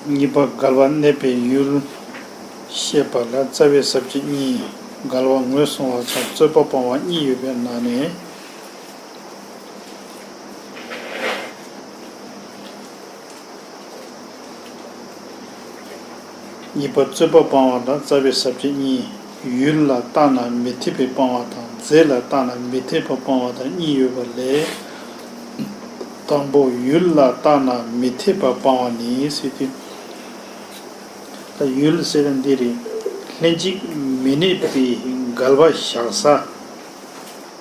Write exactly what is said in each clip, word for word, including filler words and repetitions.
གཉིས་པ་འགལ་བ་གནས་པའི་ཡུལ་བཤད་པ་ལ་རྩ་བའི་ས་བཅད་གཉིས། འགལ་བ་ངོས་བཟུང་བ་དང་རྩོད་པ་སྤང་བ་གཉིས་ཡོད་པའི་ནང་ནས། གཉིས་པ་རྩོད་པ་སྤང་བ་དང་རྩ་བའི་ས་བཅད་གཉིས། ཡུལ་ལ་བརྟགས་ན་མི་འཐད་པའི་སྤང་བ་དང་རྫས་ལ་བརྟགས་ན་མི་འཐད་པ་སྤང་བ་དང་གཉིས་ཡོད་པ་ལས། དང་པོ་ཡུལ་ལ་བརྟགས་ན་མི་འཐད་པ་སྤང་བ་ནི་ཟེར་དུས། ད་ཡུལ་ཟེར་ན་འདི་རེད། ལྷན་ཅིག་མི་གནས་པའི་འགལ་བ་བཞག་ས།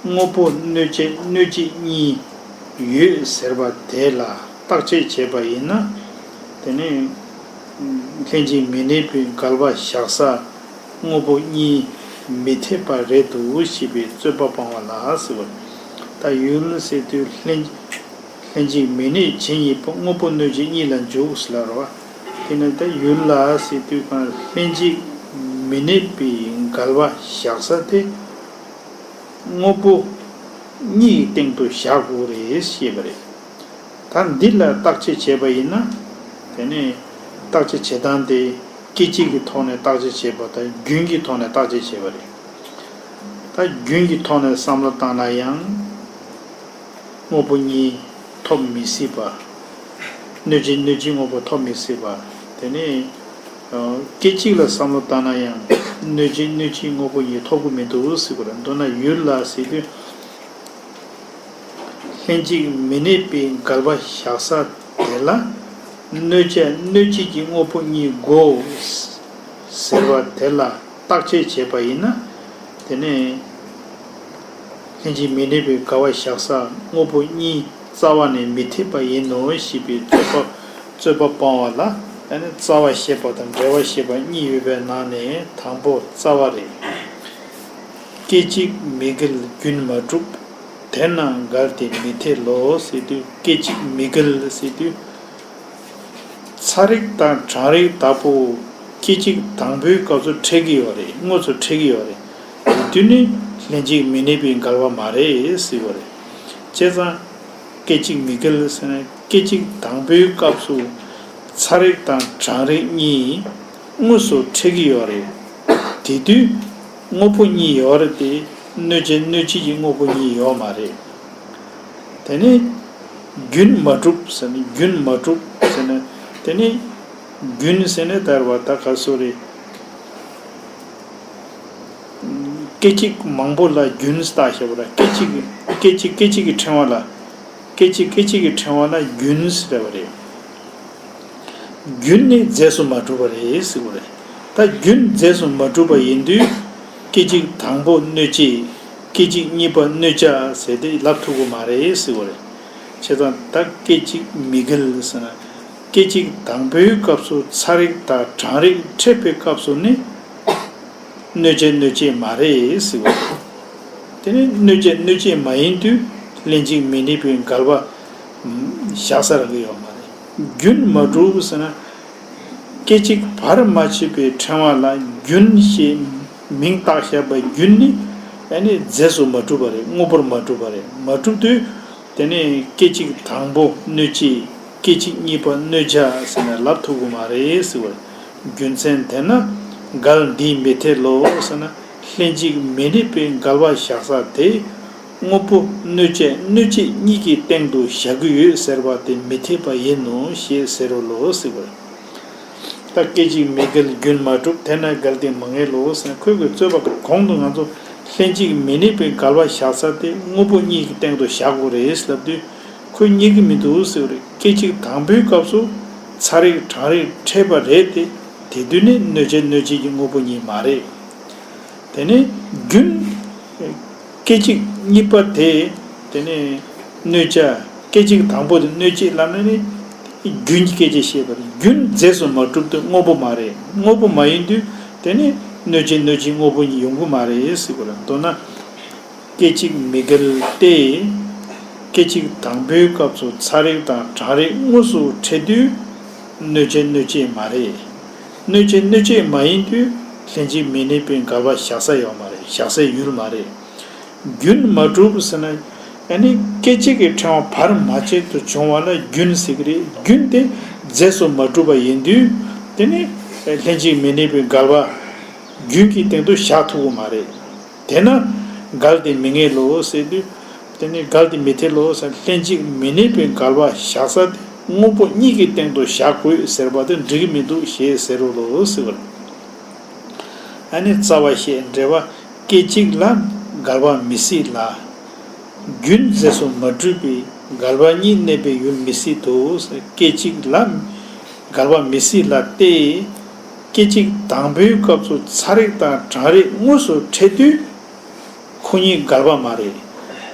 དངོས་པོ་གནོད་བྱེད་གནོད་བྱེད་གཉིས་ཡོད་ཟེར་བ་དེ་ལ་བརྟག་དཔྱད་བྱས་པ་ཡིན་ན། དེ་ནི་ལྷན་ཅིག་མི་གནས་པའི་འགལ་བ་བཞག་ས་དངོས་པོ་གཉིས་མི་འཐད་པ་རེད་འདུག་ཞེས་པའི་རྩོད་པ་སྤང་བ་ལ་ཟེར་བ། ད་ཡུལ་ཟེར་དུས་ལྷན་ལྷན་ཅིག་མི་གནས་བྱེད་གཉིས་པོ་དངོས་པོ་གནོད་བྱེད་གཉིས་ལ་འཇུག་ཟེར་ལ་རོ། དེ་ནི་ད་ཡུལ་ལ་ཟེར་དུས་གང་ལྷན་ཅིག་མི་གནས་པའི་འགལ་བ་བཞག་ས་དེ། དངོས་པོ་གཉིས་ཀྱི་སྟེང་དུ་བཞག་དགོས་རེད་ཞེས་པ་རེད། ད་འདི་ལ་བརྟག་དཔྱད་བྱས་པ་ཡིན་ན། དེ་ནས་བརྟག་དཔྱད་བྱེད་སྟངས་དེ་སྐད་ཅིག་གི་ཐོག་ནས་བརྟག་དཔྱད་བྱས་པ་དང་རྒྱུན་གྱི་ཐོག་ནས་བརྟག་དཔྱད་བྱས་པ་རེད། ད་རྒྱུན་གྱི་ཐོག་ནས་བསམ་བློ་བཏང་ན་ཡང་། དངོས་པོ་གཉིས་ཐོབ་མི་སྲིད་པ། གནོད་བྱེད་གནོད་བྱེད་དངོས་པོ་ཐོབ་མི་སྲིད་པ། དེ་ནས་སྐད་ཅིག་ལ་བསམ་བློ་བཏང་ན་ཡང་གནོད་བྱེད་གནོད་བྱེད་དངོས་པོ་གཉིས་ཐོབ་ཀྱི་མི་འདུག་ཟེར་དགོས་རེད། མདོར་ན་ཡུལ་ལ་ཟེར་དུས། ལྷན་ཅིག་མི་གནས་པའི་འགལ་བ་བཞག་ས་དེ་ལ་གནོད་བྱ་གནོད་བྱེད་ཀྱི་དངོས་པོ་གཉིས་དགོས་ཟེར་བ་དེ་ལ་བརྟག་དཔྱད་བྱས་པ་ཡིན་ན། དེ་ནས་ལྷན་ཅིག་མི་གནས་པའི་འགལ་བ་བཞག་ས་དངོས་པོ་གཉིས་རྩ་བ་ནས་མི་འཐད་པ་ཡིན་ནོ་ཞེས་པའི་རྩོད་པ་རྩོད་པ་སྤང་བ་ལ་ཡང་ན་རྩ་བ་བཤད་པ་དང་འབྲེལ་བ་བཤད་པ་གཉིས་ཡོད་པའི་ནང་ནས་དང་པོ་རྩ་བ་རེད། སྐད་ཅིག་མི་འགལ་རྒྱུན་མ་གྲུབ། དེས་ན་འགལ་ཏེ་མི་འཐད་ལོ་ཟེར་དུས་སྐད་ཅིག་མི་འགལ་ཟེར་དུས། ཚ་རེག་དང་གྲང་རེག་དག་པོ་སྐད་ཅིག་དང་པོའི་སྐབས་སུ་འཕྲད་ཀྱི་ཡོད་རེད། དངོས་སུ་འཕྲད་ཀྱི་ཡོད་རེད། དེ་དུས་ནི་ལྷན་ཅིག་མི་གནས་པའི་འགལ་བ་མ་རེད་ཟེར་བ་རེད། བྱས་ཙང་སྐད་ཅིག་མི་འགལ་ཟེར་ན་སྐད་ཅིག་དང་པོའི་སྐབས་སུ་ཚ་རེག་དང་གྲང་རེག་གཉིས་དངོས་སུ་འཕྲད་ཀྱི་ཡོད་རེད། དེ་དུས་དངོས་པོ་གཉིས་ཡོད་རེད་དེ་གནོད་བྱེད་གནོད་བྱེད་ཀྱི་དངོས་པོ་གཉིས་ཡོད་མ་རེད། དེ་ནས་རྒྱུན་མ་གྲུབ་ཟེར་ནས་རྒྱུན་མ་གྲུབ་ཟེར་ནས་དེ་ནས་རྒྱུན་ཟེར་ནས་དར་བ་ད་ག་སོ་རེད། སྐད་ཅིག་མང་པོ་ལ་རྒྱུན་བཏགས་བཞག་པ་ར་སྐད་ཅིག་སྐད་ཅིག་སྐད་ཅིག་གི་ཕྲེང་བ་ལ་སྐད་ཅིག་སྐད་ཅིག་གི་ཕྲེང་བ་ལ་རྒྱུན་ཟེར་བ་རེད། རྒྱུན་ནི་རྫས་སུ་མ་གྲུབ་པ་རེད་ཟེར་བ་རེད། ད་རྒྱུན་རྫས་སུ་མ་གྲུབ་པ་ཡིན་དུས་སྐད་ཅིག་དང་པོ་གནོད་བྱེད་སྐད་ཅིག་གཉིས་པ་གནོད་བྱ་ཟེར་ཏེ་ལབ་ཐུབ་ཀྱི་མ་རེད་ཟེར་བ་རེད། བྱས་ཙང་ད་སྐད་ཅིག་མི་འགལ་ཟེར་ན་སྐད་ཅིག་དང་པོའི་སྐབས་སུ་ཚ་རེག་དང་གྲང་རེག་འཕྲད་པའི་སྐབས་སུ་ནི་གནོད་བྱེད་གནོད་བྱེད་མ་རེད་ཟེར་བ་རེད། དེ་ནི་གནོད་བྱེད་གནོད་བྱེད་མ་ཡིན་དུས་ལྷན་ཅིག་མི་གནས་པའི་འགལ་བ་བཞག་ས་རག་གི་ཡོད་མ་རེད། རྒྱུན་མ་གྲུབ་ཟེར་ན། སྐད་ཅིག་བར་མ་ཆད་པའི་ཕྲེང་བ་ལ་རྒྱུན་ཞེས་མིང་བཏགས་བཞག་པ་རྒྱུན་ནི་ཨ་ནི་རྫས་སུ་མ་གྲུབ་པ་རེད། དངོས་པོར་མ་གྲུབ་པ་རེད། མ་གྲུབ་དུས་དེ་ནི་སྐད་ཅིག་དང་པོ་གནོད་བྱེད་སྐད་ཅིག་གཉིས་པ་གནོད་བྱ་ཟེར་ནས་ལབ་ཐུབ་ཀྱི་མ་རེད་ཟེར་བ་རེད། རྒྱུ་མཚན་དེས་ན་འགལ་འདི་མི་འཐད་ལོ་ཟེར་ན་ལྷན་ཅིག་མི་གནས་པའི་འགལ་བ་བཞག་ས་དེ། དངོས་པོ་གནོད་བྱེད་གནོད་བྱེད་གཉིས་ཀྱི་སྟེང་དུ་བཞག་གི་ཡོད་ཟེར་བ་དེ་མི་འཐད་པ་ཡིན་ནོ་ཞེས་ཟེར་རོ་ལོ་ཟེར་བ་རེད། ད་སྐད་ཅིག་མི་འགལ་རྒྱུན་མ་གྲུབ་དེས་ན་འགལ་ཏེ་མི་འཐད་ལོ་ཟེར་ན་ཁོས་ཀྱི་རྩོད་པ་གོང་དུ་ང་ཚོ་ལྷན་ཅིག་མི་གནས་པའི་འགལ་བ་བཞག་ས་དེ་དངོས་པོ་གཉིས་ཀྱི་སྟེང་དུ་བཞག་དགོས་རེད་ལབ་དུས་ཁོས་རྙེད་ཀྱི་མི་འདུག་ཟེར་བ་རེད། སྐད་ཅིག་དང་པོའི་སྐབས་སུ་ཚ་རེག་གྲང་རེག་འཕྲད་པ་རེད་དེ་དེ་དུས་ནི་གནོད་བྱེད་གནོད་བྱེད་ཀྱི་དངོས་པོ་གཉིས་མ་རེད། དེ་ནས་རྒྱུན། སྐད་ཅིག་གཉིས་པ་དེ། དེ་ནས་གནོད་བྱ། སྐད་ཅིག་དང་པོ་དེ་གནོད་བྱེད་ལབ་ན་ནི། རྒྱུན་གྱི་སྐད་ཅིག་བཤད་པ་རེད། རྒྱུན་རྫས་སུ་མ་གྲུབ་དུས་དངོས་པོ་མ་རེད། དངོས་པོ་མ་ཡིན་དུས་དེ་ནི་གནོད་བྱེད་གནོད་བྱེད་དངོས་པོ་གཉིས་ཡོང་གི་མ་རེད་ཟེར་དགོས་རེད། མདོར་ན། སྐད་ཅིག་མི་འགལ་ཏེ། སྐད་ཅིག་དང་པོའི་སྐབས་སུ་ཚ་རེག་དང་གྲང་རེག་དངོས་སུ་འཕྲད་དུས། གནོད་བྱེད་གནོད་བྱེད་མ་རེད། གནོད་བྱེད་གནོད་བྱེད་མ་ཡིན་དུས་ལྷན་ཅིག་མི་གནས་པའི་འགལ་བ་བཞག་ས་ཡོད་མ་རེད། བཞག་སའི་ཡུལ་མ་རེད། རྒྱུན་མ་གྲུབ་ཟེར་ན། ཨ་ནི་སྐད་ཅིག་གི་ཕྲེང་བ་བར་མ་ཆད་དུ་འབྱུང་བ་ལ་རྒྱུན་ཟེར་གྱི་རེད། རྒྱུན་དེ་རྫས་སུ་མ་གྲུབ་པ་ཡིན་དུས། དེ་ནི་ལྷན་ཅིག་མི་གནས་པའི་འགལ་བ། རྒྱུན་གྱི་སྟེང་དུ་བཞག་ཐུབ་ཀྱི་མ་རེད། དེས་ན་འགལ་ཏེ་མི་ངེས་ལོ་ཟེར་དུས། དེ་ནི་འགལ་ཏེ་མི་འཐད་ལོ་ཟེར། ལྷན་ཅིག་མི་གནས་པའི་འགལ་བ་བཞག་ས་དེ་དངོས་པོ་གཉིས་ཀྱི་སྟེང་དུ་བཞག་དགོས་ཟེར་བ་དེ་འགྲིག་གི་མི་འདུག་ཞེས་ཟེར་རོ་ལོ་ཟེར་བ་རེད། ཨ་ནི་རྩ་བ་བཤད། འགྲེལ་པ། སྐད་ཅིག་ལ་འགལ་བ་མི་སྲིད་ལ། རྒྱུན་རྫས་སུ་མ་གྲུབ་པས་འགལ་བ་གཉིས་གནས་པའི་ཡུལ་མི་སྲིད་དོ། སྐད་ཅིག་ལ་འགལ་བ་མི་སྲིད་ལ་སྟེ། སྐད་ཅིག་དང་པོའི་སྐབས་སུ་ཚ་རེག་དང་གྲང་རེག་དངོས་སུ་འཕྲད་དུས། ཁོ་གཉིས་འགལ་བ་མ་རེད།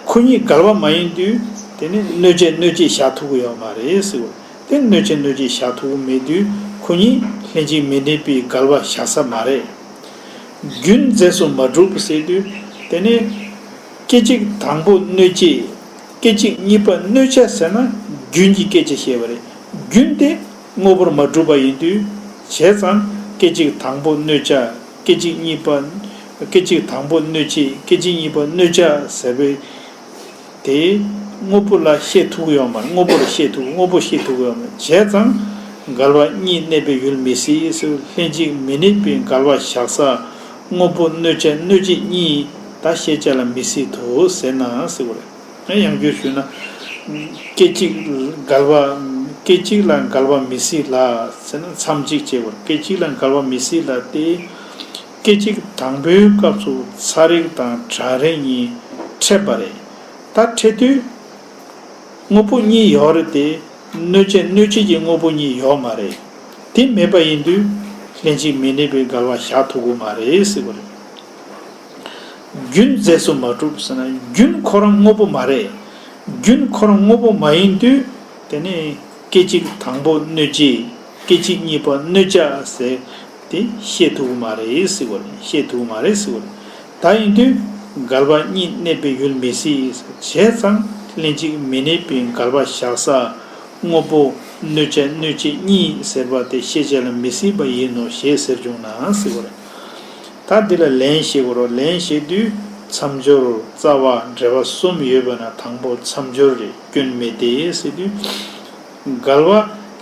ཁོ་གཉིས་འགལ་བ་མ་ཡིན་དུས། དེ་ནི་གནོད་བྱེད་གནོད་བྱེད་བཞག་ཐུབ་ཀྱི་ཡོད་མ་རེད་ཟེར་བ། དེ་གནོད་བྱེད་གནོད་བྱེད་བཞག་ཐུབ་ཀྱི་མེད་དུས། ཁོ་གཉིས་ལྷན་ཅིག་མི་གནས་པའི་འགལ་བ་བཞག་ས་མ་རེད། རྒྱུན་རྫས་སུ་མ་གྲུབ་ཟེར་དུས། དེ་ནི་སྐད་ཅིག་དང་པོ་གནོད་བྱེད། སྐད་ཅིག་གཉིས་པ་གནོད་བྱ་ཟེར་ན་རྒྱུན་གྱི་སྐད་ཆ་བཤད་པ་རེད། རྒྱུན་དེ་དངོས་པོར་མ་གྲུབ་པ་ཡིན་དུས། བྱས་ཙང་སྐད་ཅིག་དང་པོ་གནོད་བྱ། སྐད་ཅིག་གཉིས་པ། སྐད་ཅིག་དང་པོ་གནོད་བྱེད། སྐད་ཅིག་གཉིས་པ་གནོད་བྱ་ཟེར་བའི་དེ་དངོས་པོ་ལ་བཤད་ཐུབ་ཀྱི་ཡོད་མ་རེད། དངོས་པོ་ལ་བཤད་ཐུབ། དངོས་པོ་བཤད་ཐུབ་ཀྱི་ཡོད་མ་རེད། བྱས་ཙང་འགལ་བ་གཉིས་གནས་པའི་ཡུལ་མི་སྲིད་ཟེར། ལྷན་ཅིག་མི་གནས་པའི་འགལ་བ་བཞག་ས་དངོས་པོ་གནོད་བྱ་གནོད་བྱེད་གཉིས་ད་ཤེས་བྱ་ལ་མི་སྲིད་དོ་ཟེར་ན་ཟེར་བ་རེད། ཡང་བསྐྱར་ཞུས་ན། སྐད་ཅིག་འགལ་བ། སྐད་ཅིག་ལ་འགལ་བ་མི་སྲིད་ལ་ཟེར་ན་མཚམས་གཅིག་བྱས་པར། སྐད་ཅིག་ལ་འགལ་བ་མི་སྲིད་ལ་སྟེ། སྐད་ཅིག་དང་པོའི་སྐབས་སུ་ཚ་རེག་དང་གྲང་རེག་གཉིས་འཕྲད་པ་རེད། ད་འཕྲད་དུས་དངོས་པོ་གཉིས་ཡོད་རེད་དེ། གནོད་བྱེད་གནོད་བྱེད་ཀྱི་དངོས་པོ་གཉིས་ཡོད་མ་རེད། དེ་མེད་པ་ཡིན་དུས་ལྷན་ཅིག་མི་གནས་པའི་འགལ་བ་བཞག་ཐུབ་ཀྱི་མ་རེད་ཟེར་བ་རེད། རྒྱུན་རྫས་སུ་མ་གྲུབ་ཟེར་ན་རྒྱུན་ཁོ་རང་དངོས་པོ་མ་རེད། རྒྱུན་ཁོ་རང་དངོས་པོ་མ་ཡིན་དུས། དེ་ནི་སྐད་ཅིག་དང་པོ་གནོད་བྱེད། སྐད་ཅིག་གཉིས་པ་གནོད་བྱ་ཟེར་དེ་བཤད་ཐུབ་ཀྱི་མ་རེད་ཟེར་བ་རེད། བཤད་ཐུབ་ཀྱི་མ་རེད་ཟེར་བ་རེད། ད་ཡིན་དུས་འགལ་བ་གཉིས་གནས་པའི་ཡུལ་མི་སྲིད། བྱས་ཙང་ལྷན་ཅིག་མི་གནས་པའི་འགལ་བ་བཞག་ས་དངོས་པོ་གནོད་བྱ་གནོད་བྱེད་གཉིས་ཟེར་བ་དེ་ཤེས་བྱ་ལ་མི་སྲིད་པ་ཡིན་ནོ་ཞེས་ཟེར་བྱུང་ན་ཟེར་བ་རེད། ད་འདི་ལ་ལན་བཤད་དགོས་རེད། ལན་བཤད་དུས་མཚམས་སྦྱོར་རྩ་བ་འགྲེལ་པ་གསུམ་ཡོད་པ་ན་དང་པོ་མཚམས་སྦྱོར་རེད། སྐྱོན་མེད་དེ་ཟེར་དུས། འགལ་བ་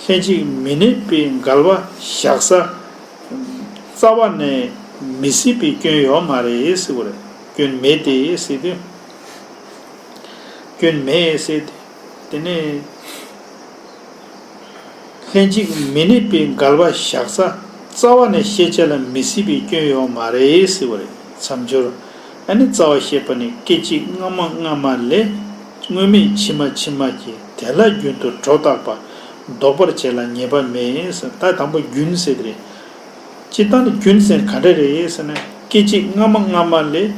ལྷན་ཅིག་མི་གནས་པའི་འགལ་བ་བཞག་ས་རྩ་བ་ནས་མི་སྲིད་པའི་སྐྱོན་ཡོད་མ་རེད་ཟེར་བ་རེད། སྐྱོན་མེད་དེ་ཟེར་དུས། སྐྱོན་མེད་ཟེར་དུས། དེ་ནས་ལྷན་ཅིག་མི་གནས་པའི་འགལ་བ་བཞག་ས་རྩ་བ་ནས་ཤེས་བྱ་ལ་མི་སྲིད་པའི་སྐྱོན་ཡོད་མ་རེད་ཟེར་བ་རེད། མཚམས་སྦྱོར། ཨ་ནི་རྩ་བ་བཤད་པ་ནི་སྐད་ཅིག་སྔ་མ་སྔ་མ་ལས་སྔོན་མེད་ཕྱི་མ་ཕྱི་མ་སྐྱེ། དེ་ལ་རྒྱུན་དུ་འགྲོ་བརྟག་པ། ལྡོག་པར་བྱེད་ལ་ངེས་པ་མེད་ཟེར། ད་དང་པོ་རྒྱུན་ཟེར་དེ་རེད། སྤྱིར་བཏང་ནི་རྒྱུན་ཟེར་ག་འདྲ་རེད་ཟེར་ན། སྐད་ཅིག་སྔ་མ་སྔ་མ་ལས་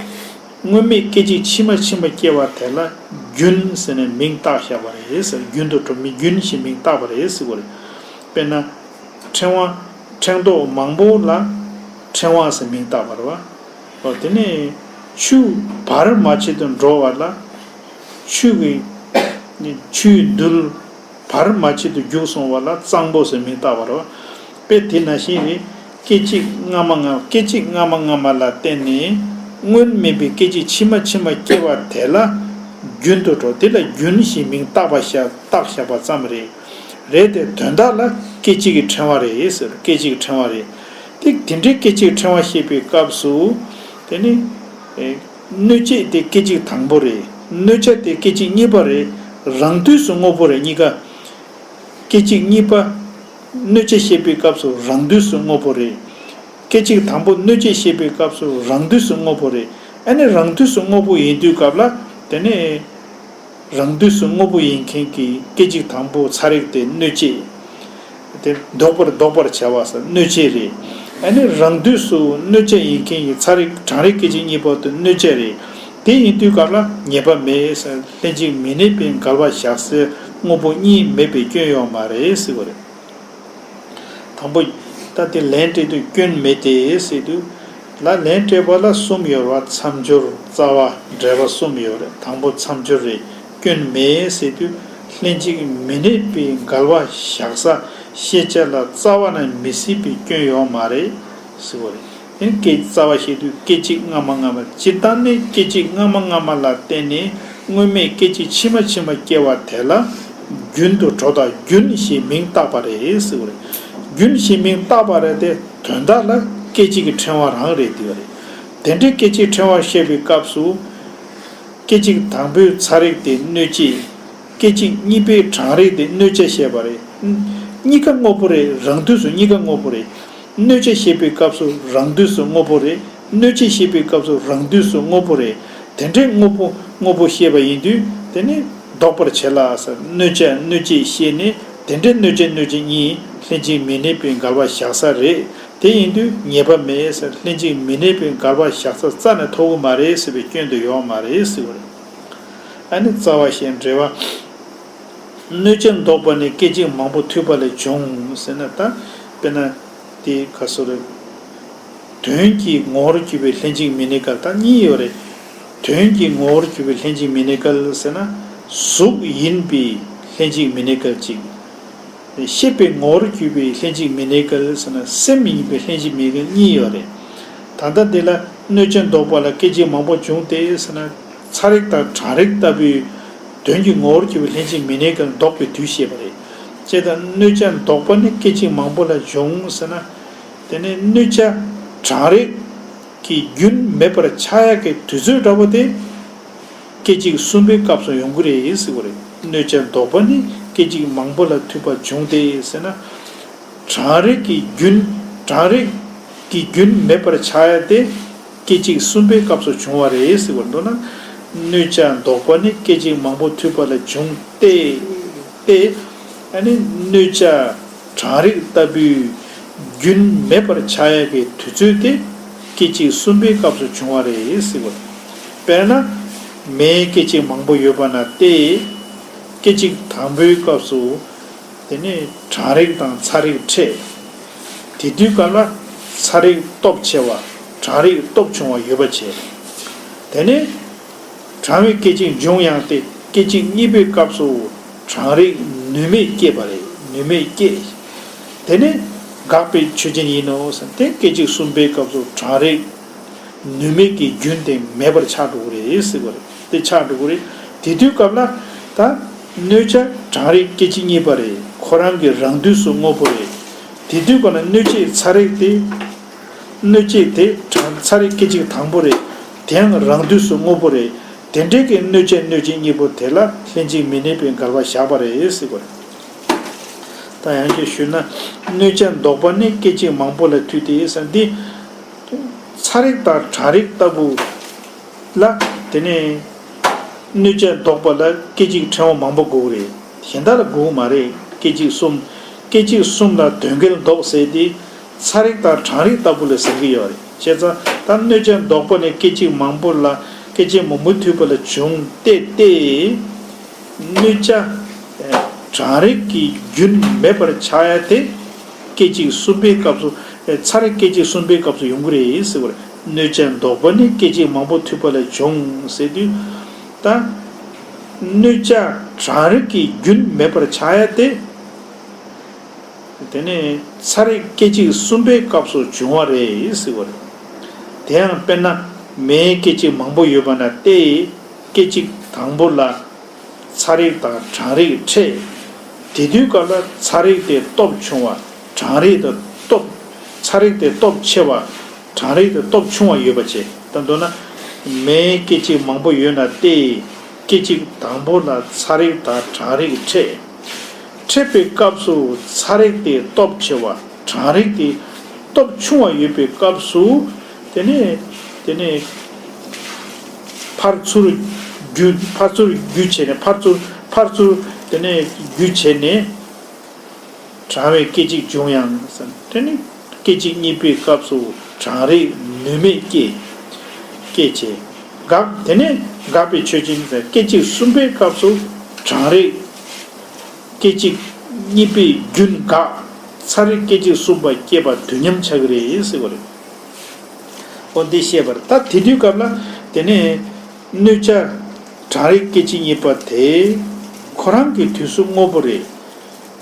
སྔོན་མེད་སྐད་ཅིག་ཕྱི་མ་ཕྱི་མ་སྐྱེ་བ་དེ་ལ་རྒྱུན་ཟེར་ནས་མིང་བཏགས་བཞག་པ་རེད་ཟེར། རྒྱུན་དུ་འགྲོ་མི་རྒྱུན་ཞེས་མིང་བཏགས་པ་རེད་ཟེར་བ་རེད། དཔེར་ན། ཕྲེང་བ། ཕྲེང་རྡོག་མང་པོ་ལ་ཕྲེང་བ་ཟེར་མིང་བཏགས་པ་རེད་བ། འོ་དེ་ནས་ཆུ་བར་མ་ཆད་དུ་འགྲོ་བ་ལ་ཆུ་གི་ཆུའི་རྡུལ་བར་མ་ཆད་དུ་རྒྱུག་སོང་བ་ལ་གཙང་པོ་ཟེར་མིང་བཏགས་པ་རེད་བ། དཔེ་དེ་ནང་བཞིན་རེད། སྐད་ཅིག་སྔ་མ་སྔ། སྐད་ཅིག་སྔ་མ་སྔ་མ་ལ་བརྟེན་ནས་སྔོན་མེད་པའི་སྐད་ཅིག་ཕྱི་མ་ཕྱི་མ་སྐྱེ་བ་དེ་ལ་རྒྱུན་དུ་འགྲོ། དེ་ལ་རྒྱུན་ཞེས་མིང་བཏགས་པ་བཞག་བཏགས་བཞག་པ་ཙམ་རེད། རེད་དེ་དོན་དག་ལ་སྐད་ཅིག་གི་ཕྲེང་བ་རེད་ཟེར། སྐད་ཅིག་གི་ཕྲེང་བ་རེད། དེ་དེ་འདྲའི་སྐད་ཅིག་གི་ཕྲེང་བ་བཤད་པའི་སྐབས་སུ། དེ་ནི། ཨེ། གནོད་བྱེད་དེ་སྐད་ཅིག་དང་པོ་རེད། གནོད་བྱ་དེ་སྐད་ཅིག་གཉིས་པ་རེད། རང་དུས་སུ་དངོས་པོ་རེད། གཉིས་ཀ། སྐད་ཅིག་གཉིས་པ། གནོད་བྱེད་བཤད་པའི་སྐབས་སུ་རང་དུས་སུ་དངོས་པོ་རེད། སྐད་ཅིག་དང་པོ་གནོད་བྱེད་བཤད་པའི་སྐབས་སུ་རང་དུས་སུ་དངོས་པོ་རེད། ཨ་ནི་རང་དུས་སུ་དངོས་པོ་ཡིན་དུས་སྐབས་ལ་དེ་ནི། རང་དུས་སུ་དངོས་པོ་ཡིན་མཁན་གྱི་སྐད་ཅིག་དང་པོ་ཚ་རེག་དེ་གནོད་བྱེད། དེ་ལྡོག་པར་ལྡོག་པར་བྱ་བ་ཟེར་གནོད་བྱེད་རེད། ཨ་ནི་རང་དུས་སུ་གནོད་བྱ་ཡིན་མཁན་གྱི་ཚ་རེག་གྲང་རེག་སྐད་ཅིག་གཉིས་པོ་དེ་གནོད་བྱེད་རེད། དེ་ཡིན་དུས་སྐབས་ལ་ངེས་པ་མེད་ཟེར། ལྷན་ཅིག་མི་གནས་པའི་འགལ་བ་བཞག་སའི་དངོས་པོ་གཉིས་མེད་པའི་སྐྱོན་ཡོད་མ་རེད་ཟེར་བ་རེད། དང་པོ། ད་དེ་ལན་སྤྲད་དུས་སྐྱོན་མེད་དེ་ཟེར་དུས། ལ་ལན་སྤྲད་པ་ལ་གསུམ་ཡོད་རེད་བ། མཚམས་སྦྱོར། རྩ་བ། འགྲེལ་པ་གསུམ་ཡོད་རེད། དང་པོ་མཚམས་སྦྱོར་རེད། སྐྱོན་མེད་ཟེར་དུས་ལྷན་ཅིག་མི་གནས་པའི་འགལ་བ་བཞག་ས་ཤེས་བྱ་ལ་རྩ་བ་ནས་མི་སྲིད་པའི་སྐྱོན་ཡོད་མ་རེད་ཟེར་བ་རེད། དེ་སྐད་རྩ་བ་བཤད་དུས་སྐད་ཅིག་སྔ་མ་སྔ་མ། སྤྱིར་བཏང་ནས་སྐད་ཅིག་སྔ་མ་སྔ་མ་ལ་བརྟེན་ནས་ སྔོན་མེད་སྐད་ཅིག་ཕྱི་མ་ཕྱི་མ་སྐྱེ་བ་དེ་ལ་རྒྱུན་དུ་འགྲོ་དང་རྒྱུན་ཞེས་མིང་བཏགས་པ་རེད་ཟེར་བ་རེད། རྒྱུན་ཞེས་མིང་བཏགས་པ་རེད་དེ། དོན་དག་ལ་སྐད་ཅིག་གི་ཕྲེང་བ་རང་རེད་དེ་བ་རེད། དེ་འདྲའི་སྐད་ཅིག་ཕྲེང་བ་བཤད་པའི་སྐབས་སུ། སྐད་ཅིག་དང་པོའི་ཚ་རེག་དེ་གནོད་བྱེད། སྐད་ཅིག་གཉིས་པའི་གྲང་རེག་དེ་གནོད་བྱ་བཤད་པ་རེད། གཉིས་ཀ་དངོས་པོ་རེད། རང་དུས་སུ་གཉིས་ཀ་དངོས་པོ་རེད། གནོད་བྱ་བཤད་པའི་སྐབས་སུ་རང་དུས་སུ་དངོས་པོ་རེད། གནོད་བྱེད་བཤད་པའི་སྐབས་སུ་རང་དུས་སུ་དངོས་པོ་རེད། དེ་འདྲའི་དངོས་པོ་དངོས་པོ་བཤད་པ་ཡིན་དུས་དེ་ནི་ལྡོག་པར་བྱེད་ལ་ཟེར། གནོད་བྱ་གནོད་བྱེད་བཤད་ནས་དེ་འདྲའི་གནོད་བྱ་གནོད་བྱེད་གཉིས་ལྷན་ཅིག་མི་གནས་པའི་འགལ་བ་བཞག་ས་རེད། དེ་ཡིན་དུས་ཉེས་པ་མེད་ཟེར། ལྷན་ཅིག་མི་གནས་པའི་འགལ་བ་བཞག་ས་རྩ་ནས་ཐོབ་ཀྱི་མ་རེད་ཟེར་བའི་སྐྱོན་དུ་ཡོང་མ་རེད་ཟེར་བ་རེད། ཨ་ནི་རྩ་བ་ཞེས་འགྲེལ་བ། གནོད་བྱ་ལྡོག་པ་ནི་སྐད་ཅིག་མང་པོ་ཐུབ་པ་ལས་བྱུང་ཟེར་ན། ད་དཔེར་ན་དེ་ག་སོ་རེད། དོན་གྱི་ངོ་བོར་གྱུར་པའི་ལྷན་ཅིག་མི་གནས་འགལ་ད་གཉིས་ཡོད་རེད། དོན་གྱི་ངོ་བོར་གྱུར་པའི་ལྷན་ཅིག་མི་གནས་འགལ་ཟེར་ན། གཟུགས་ཡིན་པའི་ལྷན་ཅིག་མི་གནས་འགལ་གཅིག་ཤེས་པའི་ངོ་བོར་གྱུར་པའི་ལྷན་ཅིག་མི་གནས་འགལ་ཟེར་ན། སེམས་ཡིན་པའི་ལྷན་ཅིག་མི་གནས་འགལ་གཉིས་ཡོད་རེད། ད་ལྟ་འདི་ལ་གནོད་བྱ་ལྡོག་པ་ལ་སྐད་ཅིག་མང་པོ་འབྱུང་སྟེ་ཟེར་ན། ཚ་རེག་དང་གྲང་རེག་ལྟ་བུའི་དོན་གྱི་ངོ་བོར་གྱུར་པའི་ལྷན་ཅིག་མི་གནས་འགལ་ལྡོག་པའི་དུས་བཤད་པ་རེད། ཅེས་དང་གནོད་བྱ་ལྡོག་པ་ནི་སྐད་ཅིག་མང་པོ་ལ་འབྱུང་ཟེར་ན། དེ་ནི་གནོད་བྱ་གྲང་རེག་གི་རྒྱུན་མེད་པར་ཆགས་ཡག་གི་དུས་ཚོད་འདྲ་བོ་དེ། སྐད་ཅིག་གསུམ་པའི་སྐབས་སུ་ཡོང་གི་རེད་ཟེར་བ་རེད། གནོད་བྱ་ལྡོག་པ་ནི་སྐད་ཅིག་མང་པོ་ལ་ཐུབ་པ་འབྱུང་སྟེ་ཟེར་ན། གྲང་རེག་གི་རྒྱུན། གྲང་རེག་གི་རྒྱུན་མེད་པར་ཆགས་ཡ་དེ་སྐད་ཅིག་གསུམ་པའི་སྐབས་སུ་བྱུང་བ་རེད་ཟེར་བ། མདོར་ན། གནོད་བྱ་ལྡོག་པ་ནི་སྐད་ཅིག་མང་པོ་ཐུབ་པ་ལས་བྱུང་སྟེ། སྟེ། ཨ་ནི་གནོད་བྱ་གྲང་རེག་ལྟ་བུའི་རྒྱུན་མེད་པར་ཆགས་ཡ་གི་དུས་ཚོད་དེ་སྐད་ཅིག་གསུམ་པའི་སྐབས་སུ་བྱུང་བ་རེད་ཟེར་བ། དཔེར་ན། མེའི་སྐད་ཅིག་མང་པོ་ཡོད་པ་ན་སྟེ། སྐད་ཅིག་དང་པོའི་སྐབས་སུ། དེ་ནས་གྲང་རེག་དང་ཚ་རེག་འཕྲད། དེ་དུས་སྐབས་ལ་ཚ་རེག་སྟོབས་ཆེ་བ། གྲང་རེག་སྟོབས་ཆུང་བ་ཡོད་པ་བྱས། དེ་ནས་གྲང་བའི་སྐད་ཅིག་འབྱུང་ཡང་སྟེ། སྐད་ཅིག་གཉིས་པའི་སྐབས་སུ་གྲང་རེག་ནུས་མེད་སྐྱེས་པ་རེད། ནུས་མེད་སྐྱེས། དེ་ནས་འགགས་པའི་ཆོས་ཅན་ཡིན་ནོ་ཟེར་ཏེ། སྐད་ཅིག་གསུམ་པའི་སྐབས་སུ་གྲང་རེག་ནུས་མེད་ཀྱི་རྒྱུན་དེ་མེད་པར་ཆགས་འགྲོ་གི་རེད་ཟེར་བ་རེད། དེ་ཆགས་འགྲོ་གི་རེད། དེ་དུས་སྐབས་ལ་ད་གནོད་བྱ་གྲང་རེག་སྐད་ཅིག་གཉིས་པ་རེད། ཁོ་རང་གི་རང་དུས་སུ་དངོས་པོ་རེད། དེ་དུས་སྐབས་ལ་གནོད་བྱེད་ཚ་རེག་དེ། གནོད་བྱེད་དེ་གྲང་ཚ་རེག་སྐད་ཅིག་དང་པོ་རེད། དེའང་རང་དུས་སུ་དངོས་པོ་རེད། དེ་འདྲའི་གི་གནོད་བྱེད་གནོད་བྱེད་གཉིས་པོ་དེ་ལ་ལྷན་ཅིག་མི་གནས་པའི་འགལ་བ་བཞག་པ་རེད་ཟེར་བ་རེད། ད་ཡང་བསྐྱར་ཞུས་ན། གནོད་བྱ་ལྡོག་པ་ནི་སྐད་ཅིག་མང་པོ་ལ་ཐུག་སྟེ་ཟེར་འདི། ཚ་རེག་དང་གྲང་རེག་ལྟ་བུ་ལ། དེ་ནས་གནོད་བྱ་ལྡོག་པ་ལ་སྐད་ཅིག་ཕྲེང་བ་མང་པོ་དགོས་རེད། གཞན་དག་ལ་དགོས་མ་རེད། སྐད་ཅིག་གསུམ། སྐད་ཅིག་གསུམ་ལ་དོན་འགལ་ལྡོག་ཟེར་ཏེ། ཚ་རེག་དང་གྲང་རེག་ལྟ་བུ་ལ་ཟེར་གྱི་ཡོད་རེད། བྱས་ཙང་ད་གནོད་བྱ་ལྡོག་པ་ནི་སྐད་ཅིག་མང་པོ་ལ། སྐད་ཅིག་མང་པོ་ཐུབ་པ་ལ་བྱུང་སྟེ་སྟེ། གནོད་བྱ་གྲང་རེག་གི་རྒྱུན་མེད་པར་ཆགས་ཡ་དེ། སྐད་ཅིག་གསུམ་པའི་སྐབས་སུ། ཚ་རེག་སྐད་ཅིག་གསུམ་པའི་སྐབས་སུ་ཡོང་གི་རེད་ཟེར་བ་རེད། གནོད་བྱ་ལྡོག་པ་ནི་སྐད་ཅིག་མང་པོ་ཐུབ་པ་ལས་བྱུང་ཟེར་དུས། ད་གནོད་བྱ་གྲང་རེག་གི་རྒྱུན་མེད་པར་ཆགས་ཡ་དེ། དེ་ནས་ཚ་རེག་སྐད་ཅིག་གསུམ་པའི་སྐབས་སུ་བྱུང་བ་རེད་ཟེར་བ་རེད། དེའང་དཔེར་ན་མེའི་སྐད་ཅིག་མང་པོ་ཡོད་པ་ན་སྟེ། སྐད་ཅིག་དང་པོ་ལ་ཚ་རེག་དང་གྲང་རེག་འཕྲད། དེ་དུས་སྐབས་ལ་ཚ་རེག་དེ་སྟོབས་ཆུང་བ། གྲང་རེག་དེ་སྟོབས། ཚ་རེག་དེ་སྟོབས་ཆེ་བ། གྲང་རེག་དེ་སྟོབས་ཆུང་བ་ཡོད་པ་བྱས། ད་མདོར་ན། མེའི་སྐད་ཅིག་མང་པོ་ཡོད་ན་སྟེ། སྐད་ཅིག་དང་པོ་ལ་ཚ་རེག་དང་གྲང་རེག་འཕྲད། འཕྲད་པའི་སྐབས་སུ་ཚ་རེག་དེ་སྟོབས་ཆེ་བ། གྲང་རེག་དེ་སྟོབས་ཆུང་བ་ཡོད་པའི་སྐབས་སུ། དེ་ནས། དེ་ནས་ཕར་ཚུར་རྒྱུ། ཕར་ཚུར་རྒྱུ་བྱས་ནས། ཕར་ཚུར། ཕར་ཚུར་དེ་ནས་རྒྱུ་བྱས་ནས། གྲང་བའི་སྐད་ཅིག་འབྱུང་ཡང་ཟེར། དེ་ནི་སྐད་ཅིག་གཉིས་པའི་སྐབས་སུ་གྲང་རེག་ནུས་མེད་སྐྱེ། སྐྱེ་བྱེད། འགག་དེ་ནས་འགག་པའི་ཆོས་ཅན་ཟེར། སྐད་ཅིག་གསུམ་པའི་སྐབས་སུ་གྲང་རེག་སྐད་ཅིག་གཉིས་པའི་རྒྱུན་འགག་ཚ་རེག་སྐད་ཅིག་གསུམ་པ་སྐྱེས་པ་དུས་མཉམ་ཆགས་ཀྱི་རེད་ཟེར་བ་རེད། འོ་འདི་བཤད་པར། ད་དེ་དུས་སྐབས་ལ་དེ་ནས། གནོད་བྱ་གྲང་རེག་སྐད་ཅིག་གཉིས་པ་དེ་ཁོ་རང་གི་དུས་སུ་དངོས་པོ་རེད།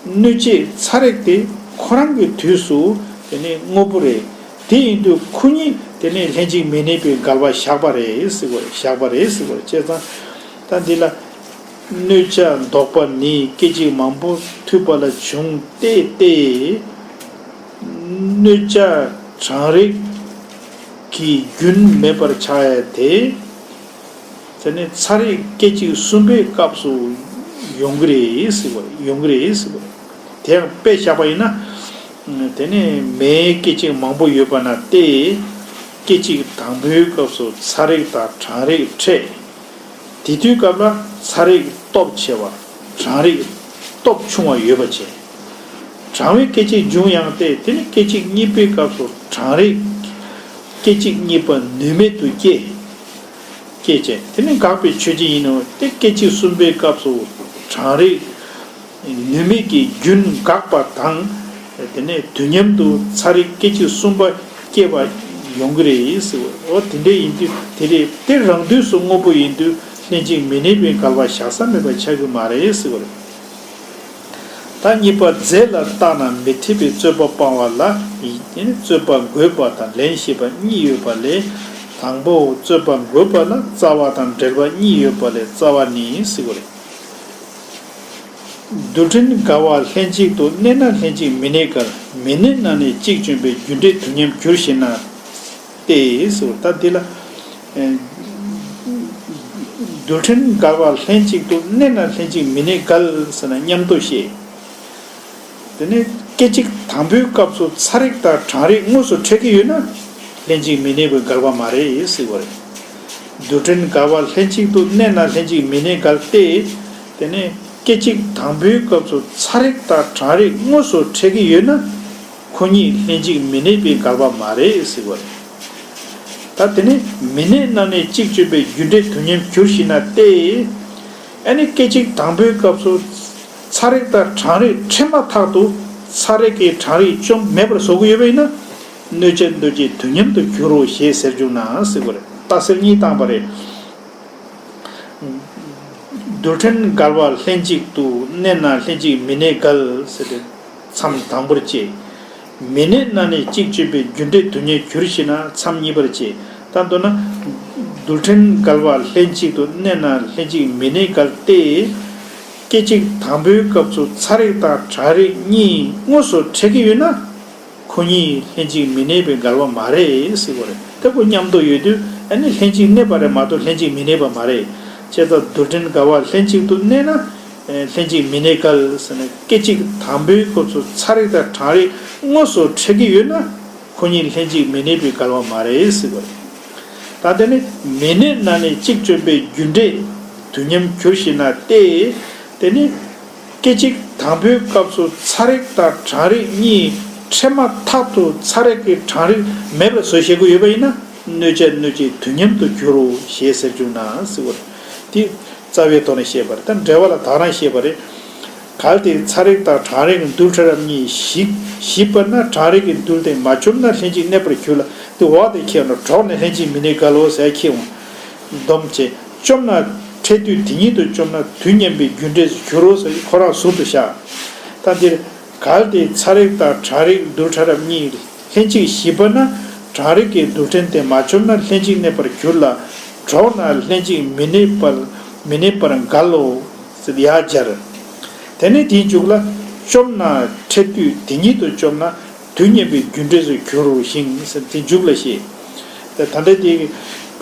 གནོད་བྱེད་ཚ་རེག་དེ་ཁོ་རང་གི་དུས་སུ་དེ་ནས་དངོས་པོ་རེད། དེ་ཡིན་དུས་ཁོ་གཉིས་དེ་ནས་ལྷན་ཅིག་མི་གནས་པའི་འགལ་བ་བཞག་པ་རེད་ཟེར་བ་རེད། བཞག་པ་རེད་ཟེར་བ་རེད། བྱས་ཙང་ ད་འདི་ལ། གནོད་བྱ་ལྡོག་པ་ནི་སྐད་ཅིག་མང་པོ་མཐུད་པ་ལ་འབྱུང་སྟེ་སྟེ། གནོད་བྱ་གྲང་རེག་གི་རྒྱུན་མེད་པར་ཆགས་ཡ་དེ། དེ་ནི་ཚ་རེག་སྐད་ཅིག་གསུམ་པའི་སྐབས་སུ་ཡོང་གི་རེད་ཟེར་བ་ཡོང་གི་རེད་ཟེར་བ། དེ་ཡང་དཔེ་བཞག་པ་ཡིན་ན། དེ་ནས་མེའི་སྐད་ཅིག་མང་པོ་ཡོད་པ་ན་སྟེ། སྐད་ཅིག་དང་པོའི་སྐབས་སུ་ཚ་རེག་དང་གྲང་རེག་འཕྲད། དེ་དུས་སྐབས་ལ་ཚ་རེག་སྟོབས་ཆེ་བ། གྲང་རེག་སྟོབས་ཆུང་བ་ཡོད་པ་བྱས། གྲང་བའི་སྐད་ཅིག་འབྱུང་ཡང་སྟེ་དེ་ནི་སྐད་ཅིག་གཉིས་པའི་སྐབས་སུ་གྲང་རེག་སྐད་ཅིག་གཉིས་པ་ནུས་མེད་དུ་སྐྱེ། སྐྱེ་བྱས་དེ་ནི་འགག་པའི་ཆོས་ཅན་ཡིན་ནོ། དེ་སྐད་ཅིག་གསུམ་པའི་སྐབས་སུ་གྲང་རེག་ནུས་མེད་ཀྱི་རྒྱུན་འགག་པ་དང་། དེ་ནས་དུས་མཉམ་དུ་ཚ་རེག་སྐད་ཅིག་གསུམ་པ་སྐྱེ་བ་ཡོང་གི་རེད་ཟེར་བ། འོ་དེ་འདྲ་ཡིན་དུས་དེ་རེད། དེ་རང་དུས་སུ་དངོས་པོ་ཡིན་དུས་ལྷན་ཅིག་མི་གནས་པའི་འགལ་བ་བཞག་ས་མེད་པ་ཆགས་ཀྱི་མ་རེད་ཟེར་བ་རེད། ད་གཉིས་པ་རྫས་ལ་བརྟགས་ན་མི་འཐད་པའི་རྩོད་པ་སྤང་བ་ལ། རྩོད་པ་འགོད་པ་དང་ལན་ཞེས་པ་གཉིས་ཡོད་པ་ལས། དང་པོ་རྩོད་པ་འགོད་པ་ལ་རྩ་བ་དང་འབྲེལ་པ་གཉིས་ཡོད་པ་ལས་རྩ་བ་ནི་ཟེར་བ་རེད། རྡུལ་ཕྲན་འགལ་བ་ལྷན་ཅིག་ཏུ་གནས་ན་ལྷན་ཅིག་མི་གནས་འགལ། མི་གནས་ན་ནི་གཅིག་བྱོན་པའི་རྒྱུ་འབྲས་དུས་མཉམ་འགྱུར་ཞེ་ན། སྟེ་ཟེར། ད་འདི་ལ། ཨེ། རྡུལ་ཕྲན་འགལ་བ་ལྷན་ཅིག་ཏུ་གནས་ན་ལྷན་ཅིག་མི་གནས་འགལ་ཟེར་ན་མཉམ་དུ་བཤད། དེ་ནས་སྐད་ཅིག་དང་པོའི་སྐབས་སུ་ཚ་རེག་དང་གྲང་རེག་དངོས་སུ་འཕྲད་ཀྱི་ཡོད་ན། ལྷན་ཅིག་མི་གནས་པའི་འགལ་བ་མ་རེད་ཟེར་བ་རེད། རྡུལ་ཕྲན་འགལ་བ་ལྷན་ཅིག་ཏུ་གནས་ན་ལྷན་ཅིག་མི་གནས་འགལ་ཏེ། དེ་ནས་སྐད་ཅིག་དང་པོའི་སྐབས་སུ་ཚ་རེག་དང་གྲང་རེག་དངོས་སུ་འཕྲད་ཀྱི་ཡོད་ན། ཁོ་གཉིས་ལྷན་ཅིག་མི་གནས་པའི་འགལ་བ་མ་རེད་ཟེར་བ་རེད། ད་དེ་ནས་མི་གནས་ན་ནི་གཅིག་བྱོན་པའི་རྒྱུ་འབྲས་དུས་མཉམ་འགྱུར་ཞེ་ན་སྟེ། ཨ་ནི་སྐད་ཅིག་དང་པོའི་སྐབས་སུ་ཚ་རེག་དང་གྲང་རེག་འཕྲད་མ་ཐག་ཏུ་ཚ་རེག་གིས་གྲང་རེག་བཅོམ་མེད་པར་བཟོ་གི་ཡོད་པ་ཡིན་ན། གནོད་བྱ་གནོད་བྱེད་དུས་མཉམ་དུ་འགྱུར་རོ་ཞེས་ཟེར་བཅུག་ན་ཟེར་བ་རེད། རྟགས་གསལ་གཉིས་བཏང་པ་རེད། རྡུལ་ཕྲན་འགལ་བ་ལྷན་ཅིག་ཏུ་གནས་ན་ལྷན་ཅིག་མི་གནས་འགལ་ཟེར་ཏེ་མཚམས་དང་པོར་བཅད། མི་གནས་ན་ནི་གཅིག་བྱོན་པའི་རྒྱུ་འབྲས་དུས་མཉམ་འགྱུར་ཞེ་ན་མཚམས་གཉིས་པར་བཅད། ད་མདོར་ན། རྡུལ་ཕྲན་འགལ་བ་ལྷན་ཅིག་ཏུ་གནས་ན་ལྷན་ཅིག་མི་གནས་འགལ་ཏེ། སྐད་ཅིག་དང་པོའི་སྐབས་སུ་ཚ་རེག་དང་གྲང་རེག་གཉིས་དངོས་སུ་འཕྲད་ཀྱི་ཡོད་ན། ཁོ་གཉིས་ལྷན་ཅིག་མི་གནས་པའི་འགལ་བ་མ་རེད་ཟེར་བ་རེད། དེ་ཁོ་མཉམ་དུ་ཡོད་དུས་ཨ་ནི་ལྷན་ཅིག་གནས་པ་རེད་མ་གཏོགས་ལྷན་ཅིག་མི་གནས་པ་མ་རེད། བྱས་ཙང་རྡུལ་ཕྲན་འགལ་བ་ལྷན་ཅིག་ཏུ་གནས་ན་ལྷན་ཅིག་མི་གནས་འགལ་ཟེར་ན་སྐད་ཅིག་དང་པོའི་སྐབས་སུ་ཚ་རེག་དང་གྲང་རེག་དངོས་སུ་འཕྲད་ཀྱི་ཡོད་ན་ཁོ་གཉིས་ལྷན་ཅིག་མི་གནས་པའི་འགལ་བ་མ་རེད་ཟེར་བ་རེད། ད་དེ་ནི་མི་གནས་ན་ནི་གཅིག་བྱོན་པའི་རྒྱུ་འབྲས་དུས་མཉམ་འགྱུར་ཞེ་ན་སྟེ། དེ་ནི། སྐད་ཅིག་དང་པོའི་སྐབས་སུ་ཚ་རེག་དང་གྲང་རེག་གཉིས་འཕྲད་མ་ཐག་ཏུ་ཚ་རེག་གིས་གྲང་རེག་མེད་པར་བཟོ་ཤེས་ཀྱི་ཡོད་པ་ཡིན་ན་གནོད་བྱ་གནོད་བྱེད་དུས་མཉམ་དུ་འགྱུར་རོ་ཞེས་ཟེར་བཅུག་ན་ཟེར་བ་རེད། དེ་རྩ་བའི་ཐོག་ནས་བཤད་པ་རེད། ད་འགྲེལ་བ་ལ་དག་སྣང་བཤད་པ་རེད། གལ་ཏེ་ཚ་རེག་དང་གྲང་རེག་རྡུལ་ཕྲ་རབ་གཉིས་ཞིག་ཞིག་པ་ན་གྲང་རེག་གི་རྡུལ་དེ་མ་བཅོམ་ན་ལྷན་ཅིག་གནས་པར་འགྱུར་ལ། དེ་འོག་དེ་ཁྱེར་ན་གྲོགས་ནས་ལྷན་ཅིག་མི་གནས་འགལ་ལོ་ཟེར་ཁྱེར་འོང་། སྡོམ་བྱེད། བཅོམ་ན་འཕྲད་དུས་དེ་ཉིད་དུ་བཅོམ་ན་དུས་མཉམ་པའི་རྒྱུ་འབྲས་སུ་འགྱུར་རོ་ཟེར་ཁོ་རང་ཟུར་དུ་བཞག་ད་འདིར་གལ་ཏེ་ཚ་རེག་དང་གྲང་རེག་རྡུལ་ཕྲ་རབ་གཉིས་ལྷན་ཅིག་ཞིག་པ་ན་གྲང་རེག་གི་རྡུལ་ཕྲན་དེ་མ་བཅོམ་ན་ལྷན་ཅིག་གནས་པར་འགྱུར་ལ། གྲོགས་ན་ལྷན་ཅིག་མི་གནས་པར་མི་གནས་པར་འགལ་ལོ་ཟེར་ཡར་སྦྱར། དེ་ནས་དེའི་མཇུག་ལ་བཅོམ་ན་འཕྲད་དུས་དེ་ཉིད་དུ་བཅོམ་ན། དུས་མཉམ་པའི་རྒྱུ་འབྲས་སུ་འགྱུར་རོ་ཞིང་ཟེར་དེ་མཇུག་ལ་བཤད། དེ་ད་ལྟ་དེ་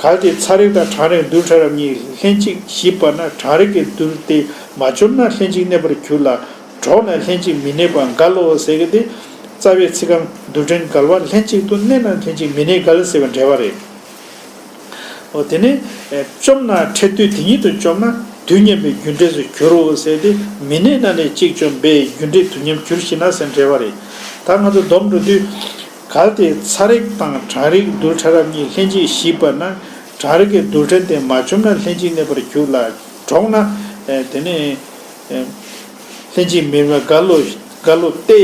གལ་ཏེ་ཚ་རེག་དང་གྲང་རེག་རྡུལ་ཕྲ་རབ་གཉིས་ལྷན་ཅིག་ཞིག་པ་ན་གྲང་རེག་གི་རྡུལ་དེ་མ་བཅོམ་ན་ལྷན་ཅིག་གནས་པར་འགྱུར་ལ། གྲོགས་ན་ལྷན་ཅིག་མི་གནས་པ་འགལ་ལོ་ཟེར་གི་དེ་རྩ་བའི་ཚིག་རྐང་རྡུལ་ཕྲན་འགལ་བ་ལྷན་ཅིག་ཏུ་གནས་ན་ལྷན་ཅིག་མི་གནས་འགལ་ཟེར་བའི་འགྲེལ་བ་རེད། འོ་དེ་ནས་བཅོམ་ན་འཕྲད་དུས་དེ་ཉིད་དུ་བཅོམ་ན་དུས་མཉམ་པའི་རྒྱུ་འབྲས་སུ་འགྱུར་རོ་ཟེར་ཏེ་མི་གནས་ན་ནི་གཅིག་བཅོམ་པས་རྒྱུ་འབྲས་དུས་མཉམ་འགྱུར་ཞེ་ན་ཟེར་འགྲེལ་བ་རེད། ད་ང་ཚོ་སྡོམ་འགྲོ་དུས་གལ་ཏེ་ཚ་རེག་དང་གྲང་རེག་རྡུལ་ཕྲ་རབ་གཉིས་ལྷན་ཅིག་ཞིག་པ་ན་གྲང་རེག་གི་རྡུལ་ཕྲན་དེ་མ་བཅོམ་ན་ལྷན་ཅིག་གནས་པར་འགྱུར་ལ་གྲོགས་ན་དེ་ནས་ལྷན་ཅིག་མི་གནས་པ་འགལ་ལོ་འགལ་ལོ་སྟེ།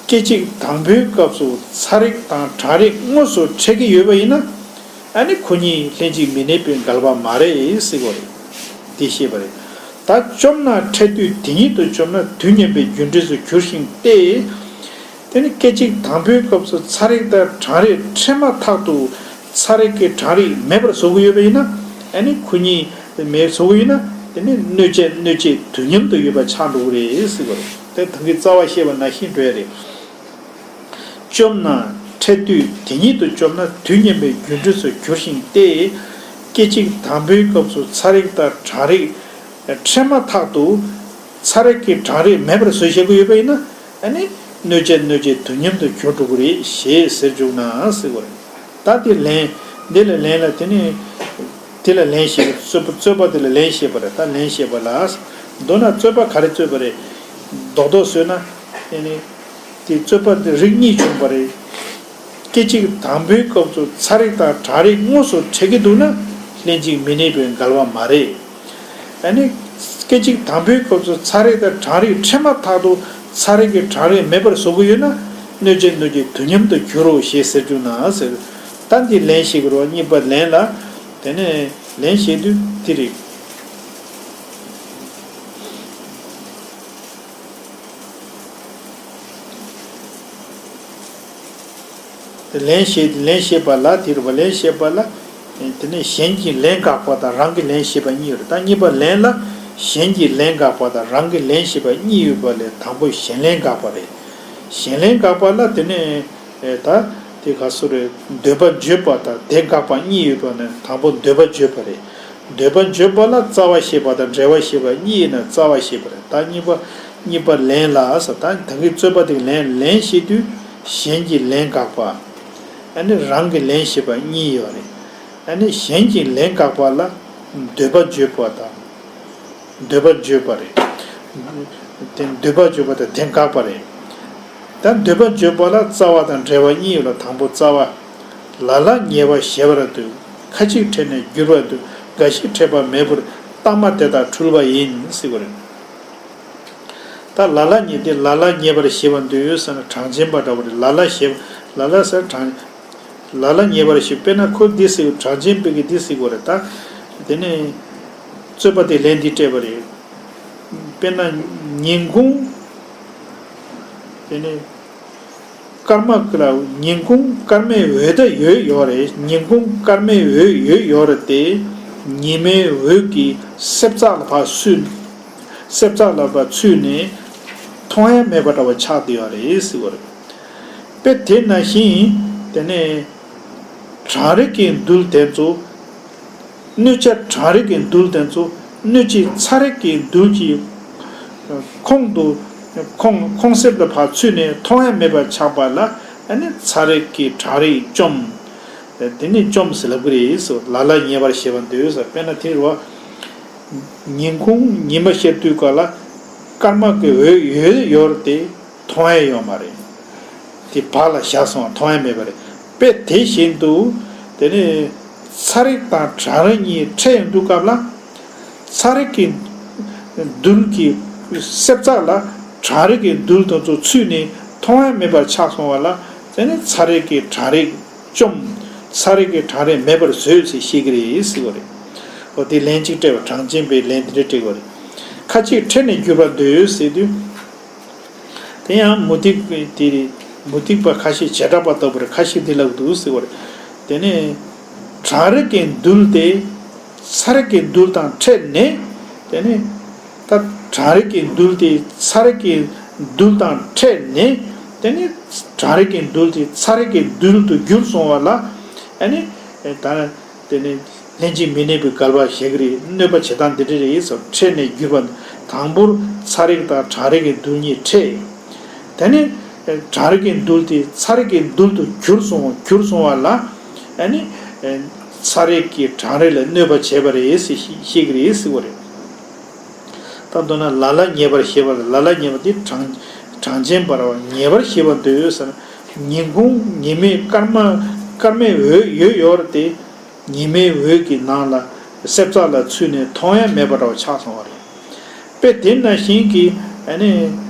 སྐད་ཅིག་དང་པོའི་སྐབས་སུ་ཚ་རེག་དང་གྲང་རེག་དངོས་སུ་འཕྲད་ཀྱི་ཡོད་པ་ཡིན་ན། ཨ་ནི་ཁོ་གཉིས་ལྷན་ཅིག་མི་གནས་པའི་འགལ་བ་མ་རེད་ཟེར་བ་རེད། འདི་ཤེས་པ་རེད། ད་བཅོམ་ན་འཕྲད་དུས་དེ་ཉིད་དུ་བཅོམ་ན་དུས་མཉམ་པའི་རྒྱུ་འབྲས་སུ་འགྱུར་ཞིང་སྟེ། དེ་ནི་སྐད་ཅིག་དང་པོའི་སྐབས་སུ་ཚ་རེག་དང་གྲང་རེག་འཕྲད་མ་ཐག་ཏུ་ཚ་རེག་གིས་གྲང་རེག་མེད་པར་བཟོ་གི་ཡོད་པ་ཡིན་ན། ཨ་ནི་ཁོ་གཉིས་ དེ་མེད་བཟོ་གི་ཡོད་ན། དེ་ནི་གནོད་བྱེད་གནོད་བྱེད་དུས་མཉམ་དུ་ཡོད་པ་ཆགས་འགྲོ་གི་རེད་ཟེར་བ་རེད། དེ་ད་གིན་རྩ་བ་བཤད་པ་ནང་བཞིན་འགྲོ་ཡ་རེད། བཅོམ་ན་འཕྲལ་དུས་དེ་ཉིད་དུ་བཅོམ་ན་དུས་མཉམ་པའི་རྒྱུ་འབྲས་སུ་འགྱུར་ཞིང་སྟེ། སྐད་ཅིག་དང་པོའི་སྐབས་སུ་ཚ་རེག་དང་གྲང་རེག་འཕྲད་མ་ཐག་ཏུ་ཚ་རེག་གི་གྲང་རེག་མེད་པར་བཟོ་བྱེད་ཀྱི་ཡོད་པ་ཡིན་ན། ཨ་ནི་གནོད་བྱེད་གནོད་བྱེད་དུས་མཉམ་དུ་གྱུར་འགྲོ་གི་རེད་ཞེས་ཟེར་བཅུག་ན་ཟེར་བ་རེད། ད་དེ་ལན། འདི་ལ་ལན་ལ་དེ་ནི། དེ་ལ་ལན་བཤད་པ། རྩོད་པ་རྩོད་པ་དེ་ལ་ལན་བཤད་པ་རེད། ད་ལན་བཤད་པ་ལ། མདོར་ན་རྩོད་པ་ག་རེ་རྩོད་པ་རེད། རྡོག་རྡོག་བཟོས་ན། དེ་ནི། དེ་རྩོད་པ་དེ་རིགས་གཉིས་བྱུང་བ་རེད། སྐད་ཅིག་དང་པོའི་སྐབས་སུ་ཚ་རེག་དང་གྲང་རེག་དངོས་སུ་འཕྲད་ཀྱི་འདུག་ན། ལྷན་ཅིག་མི་གནས་པའི་འགལ་བ་མ་རེད། ཨ་ནི། སྐད་ཅིག་དང་པོའི་སྐབས་སུ་ཚ་རེག་དང་གྲང་རེག་འཕྲད་མ་ཐག་ཏུ་ཚ་རེག་གི་གྲང་རེག་མེད་པར་བཟོ་གི་ཡོད་ན། གནོད་བྱེད་གནོད་བྱེད་དུས་མཉམ་དུ་འགྱུར་རོ་ཞེས་ཟེར་བཅུག་ན་ཟེར། ད་འདི་ལན་བཤད་ཀྱི་རེད་པ། གཉིས་པ་ལན་ལ། དེ་ནས་ལན་བཤད་དུས་འདི་རེད། དེ་ལན་བཤད། ལན་བཤད་པ་ལ་དེ་རེད་པ། ལན་བཤད་པ་ལ། དེ་ནས་གཞན་གྱི་ལན་དགག་པ་དང་རང་གི་ལན་བཤད་པ་གཉིས་ཡོད་རེད། ད་གཉིས་པ་ལན་ལ་གཞན་གྱི་ལན་དགག་པ་དང་རང་གི་ལན་བཤད་པ་གཉིས་ཡོད་པ་ལས་དང་པོ་གཞན་ལན་དགག་པ་རེད། གཞན་ལན་དགག་པ་ལ་དེ་ནས། ཨེ། ད་དེ་ག་སུ་རེད། འདོད་པ་བརྗོད་པ་དང་དེ་དགག་པ་གཉིས་ཡོད་པ་ནས་དང་པོ་འདོད་པ་བརྗོད་པ་རེད། འདོད་པ་བརྗོད་པ་ལ་རྩ་བ་ཤེས་པ་དང་འབྲེལ་བ་ཤེས་པ་གཉིས་ཡིན་ན་རྩ་བ་ཤེས་པ་རེད། ད་གཉིས་པ། གཉིས་པ་ལན་ལ་ཟེར། ད་ད་གིན་རྩོད་པ་དེ་ལན། ལན་བཤད་དུས་གཞན་གྱི་ལན་དགག་པ། ཨ་ནི་རང་གི་ལན་བཤད་པ་གཉིས་ཡོད་རེད། ཨ་ནི་གཞན་གྱི་ལན་དགག་པ་ལ་འདོད་པ་བརྗོད་པ་དང་། འདོད་པ་བརྗོད་པ་རེད། དེ་འདོད་པ་བརྗོད་པ་དང་དེ་དགག་པ་རེད། ད་འདོད་པ་བརྗོད་པ་ལ་རྩ་བ་དང་འབྲེལ་བ་གཉིས་ཡོད་ལ། དང་པོ་རྩ་བ། ལ་ལ་ཉེ་བར་ཞེས་པར་འདོད། ཁ་ཅིག་འཕྲད་ནས་འགྱུར་བར་འདོད། འགའ་ཞིག་འཕྲད་པ་མེད་པར་རྟགས་མ་དེ་དག་འཁྲུལ་པ་ཡིན་ཟེར་བ་རེད། ད་ལ་ལ་ཉེ། དེ་ལ་ལ་ཉེ་བར་ཞེས་པར་འདོད་ཟེར་ན་གྲངས་ཅན་པ་འདྲ་བོ་རེད། ལ་ལ་ཞེས། ལ་ལ་ཟེར་གྲངས། ལ་ལ་ཉེ་བར་ཞེས། དཔེར་ན་ཁོ་འདི་ཟེར། གྲངས་ཅན་པའི་གི་འདི་ཟེར་དགོས་རེད་ད། དེ་ནས་རྩོད་པ་དེ་ལན་འདི་སྤྲད་པ་རེད། དཔེར་ན་ཉིན་གུང་། དེ་ནས་སྐར་མ་ལ། ཉིན་གུང་སྐར་མའི་འོད་ད་ཡོད་ཡོད་རེད། ཉིན་གུང་སྐར་མའི་འོད་ཡོད་ཡོད་རེད་དེ། ཉི་མའི་འོད་ཀྱིས་སེམས་ཚགས་ལ་ཕར་ཚུད། སེམས་ཚགས་ལ་ཕར་ཚུད་ནས་མཐོང་ཡ་མེད་པ་འདྲ་བ་ཆགས་བསྡད་ཡོད་རེད་ཟེར་བ་རེད། དཔེ་དེ་ནང་བཞིན། དེ་ནས་གྲང་རེག་གི་རྡུལ་དེ་ཚོ། གནོད་བྱ་གྲང་རེག་གི་རྡུལ་དེ་ཚོ་གནོད་བྱེད་ཚ་རེག་གི་རྡུལ་གྱི་ཁོང་དུ། ཁོང་། ཁོང་གསེབ་ཏུ་ཕར་ཚུད་ནས་མཐོང་ཡ་མེད་པར་ཆགས་པ་ལ། ཨ་ནི་ཚ་རེག་གི་གྲང་རེག་བཅོམ། དེ་ནི་བཅོམ་ཟེར་ལབ་ཀྱི་རེད་ཟེར། ལ་ལ་ཉེ་བར་ཞེས་པར་འདོད་ཟེར། དཔེར་ན་དེ་རུ་བ། ཉིན་གུང་ཉི་མ་ཤར་དུས་སྐབས་ལ་སྐར་མ་གི་འོད་ཡོད་ཡོད་རེད་དེ། མཐོང་ཡ་ཡོད་མ་རེད། དེ་བག་ལ་ཞ་སོང་བ། མཐོང་ཡ་མེད་པ་རེད། དཔེ་དེ་བཞིན་དུ། དེ་ནི་ཚ་རེག་དང་གྲང་རེག་གཉིས་འཕྲད་ཡོང་དུས་སྐབས་ལ། ཚ་རེག་གི་རྡུལ་གྱི་སེམས་ཚགས་ལ་གྲང་རེག་གི་རྡུལ་དེ་ཚོ་ཚུད་ནས་མཐོང་ཡ་མེད་པར་ཆགས་སོང་བ་ལ། དེ་ནི་ཚ་རེག་གི་གྲང་རེག་བཅོམ། ཚ་རེག་གི་གྲང་རེག་མེད་པར་བཟོས་ཟེར་བཤད་ཀྱི་རེད་ཟེར་བ་རེད། འོ་དེ་ལན་གཅིག་སྤྲད་པ། གྲངས་ཅན་པའི་ལན་དེ་འདྲ་སྤྲད་ཀྱི་རེད། ཁ་ཅིག་འཕྲད་ནས་འགྱུར་བར་འདོད་ཟེར་དུས། དེ་ཡང་མུ་སྟེགས་པའི་དེ་རེད། མུ་སྟེགས་པ་ཁ་ཤས་བྱེ་བྲག་པ་ལྟ་བུར་ཁ་ཤས་འདི་ལབ་འདུག་ཟེར་བ་རེད། དེ་ནས་གྲང་རེག་གི་རྡུལ་དེ་ཚ་རེག་གི་རྡུལ་དང་འཕྲད་ནས། དེ་ནས་ད་གྲང་རེག་གི་རྡུལ་དེ་ཚ་རེག་གི་རྡུལ་དང་འཕྲད་ནས། དེ་ནས་གྲང་རེག་གི་རྡུལ་དེ་ཚ་རེག་གི་རྡུལ་དུ་གྱུར་སོང་བ་ལ། ཨ་ནི་ད། དེ་ནི་ལྷན་ཅིག་མི་གནས་པའི་འགལ་བ་ཞིག་རེད། གནོད་པ་བྱེད་སྟངས་འདི་འདྲ་རེད་ཟེར། འཕྲད་ནས་འགྱུར་བ། དང་པོར་ཚ་རེག་དང་གྲང་རེག་གི་རྡུལ་གཉིས་འཕྲད། དེ་ནས་གྲང་རེག་གི་རྡུལ་དེ་ཚ་རེག་གི་རྡུལ་དུ་གྱུར་སོང་། གྱུར་སོང་བ་ལ། ཨ་ནི་ཚ་རེག་གིས་གྲང་རེག་ལ་གནོད་པ་བྱས་པ་རེད་ཟེར་བཤད་ཀྱི་རེད་ཟེར་བ་རེད། ད་མདོར་ན་ལ་ལ་ཉེ་བར་ཞེས་པ་ལ། ལ་ལ་ཉེ་བ་དེ་གྲངས། གྲངས་ཅན་པར་བ། ཉེ་བར་ཞེས་པར་འདོད་ཟེར་ན། ཉིན་གུང་ཉི་མའི་སྐར་མ། སྐར་མའི་འོད་ཡོད་ཡོད་རེད་དེ། ཉི་མའི་འོད་ཀྱི་ནང་ལ་སེམས་ཚགས་ལ་ཚུད་ནས་མཐོང་ཡ་མེད་པ་འདྲ་བ་ཆགས་སོང་བ་རེད། དཔེ་དེ་ནང་བཞིན་གྱི། ཨ་ནི་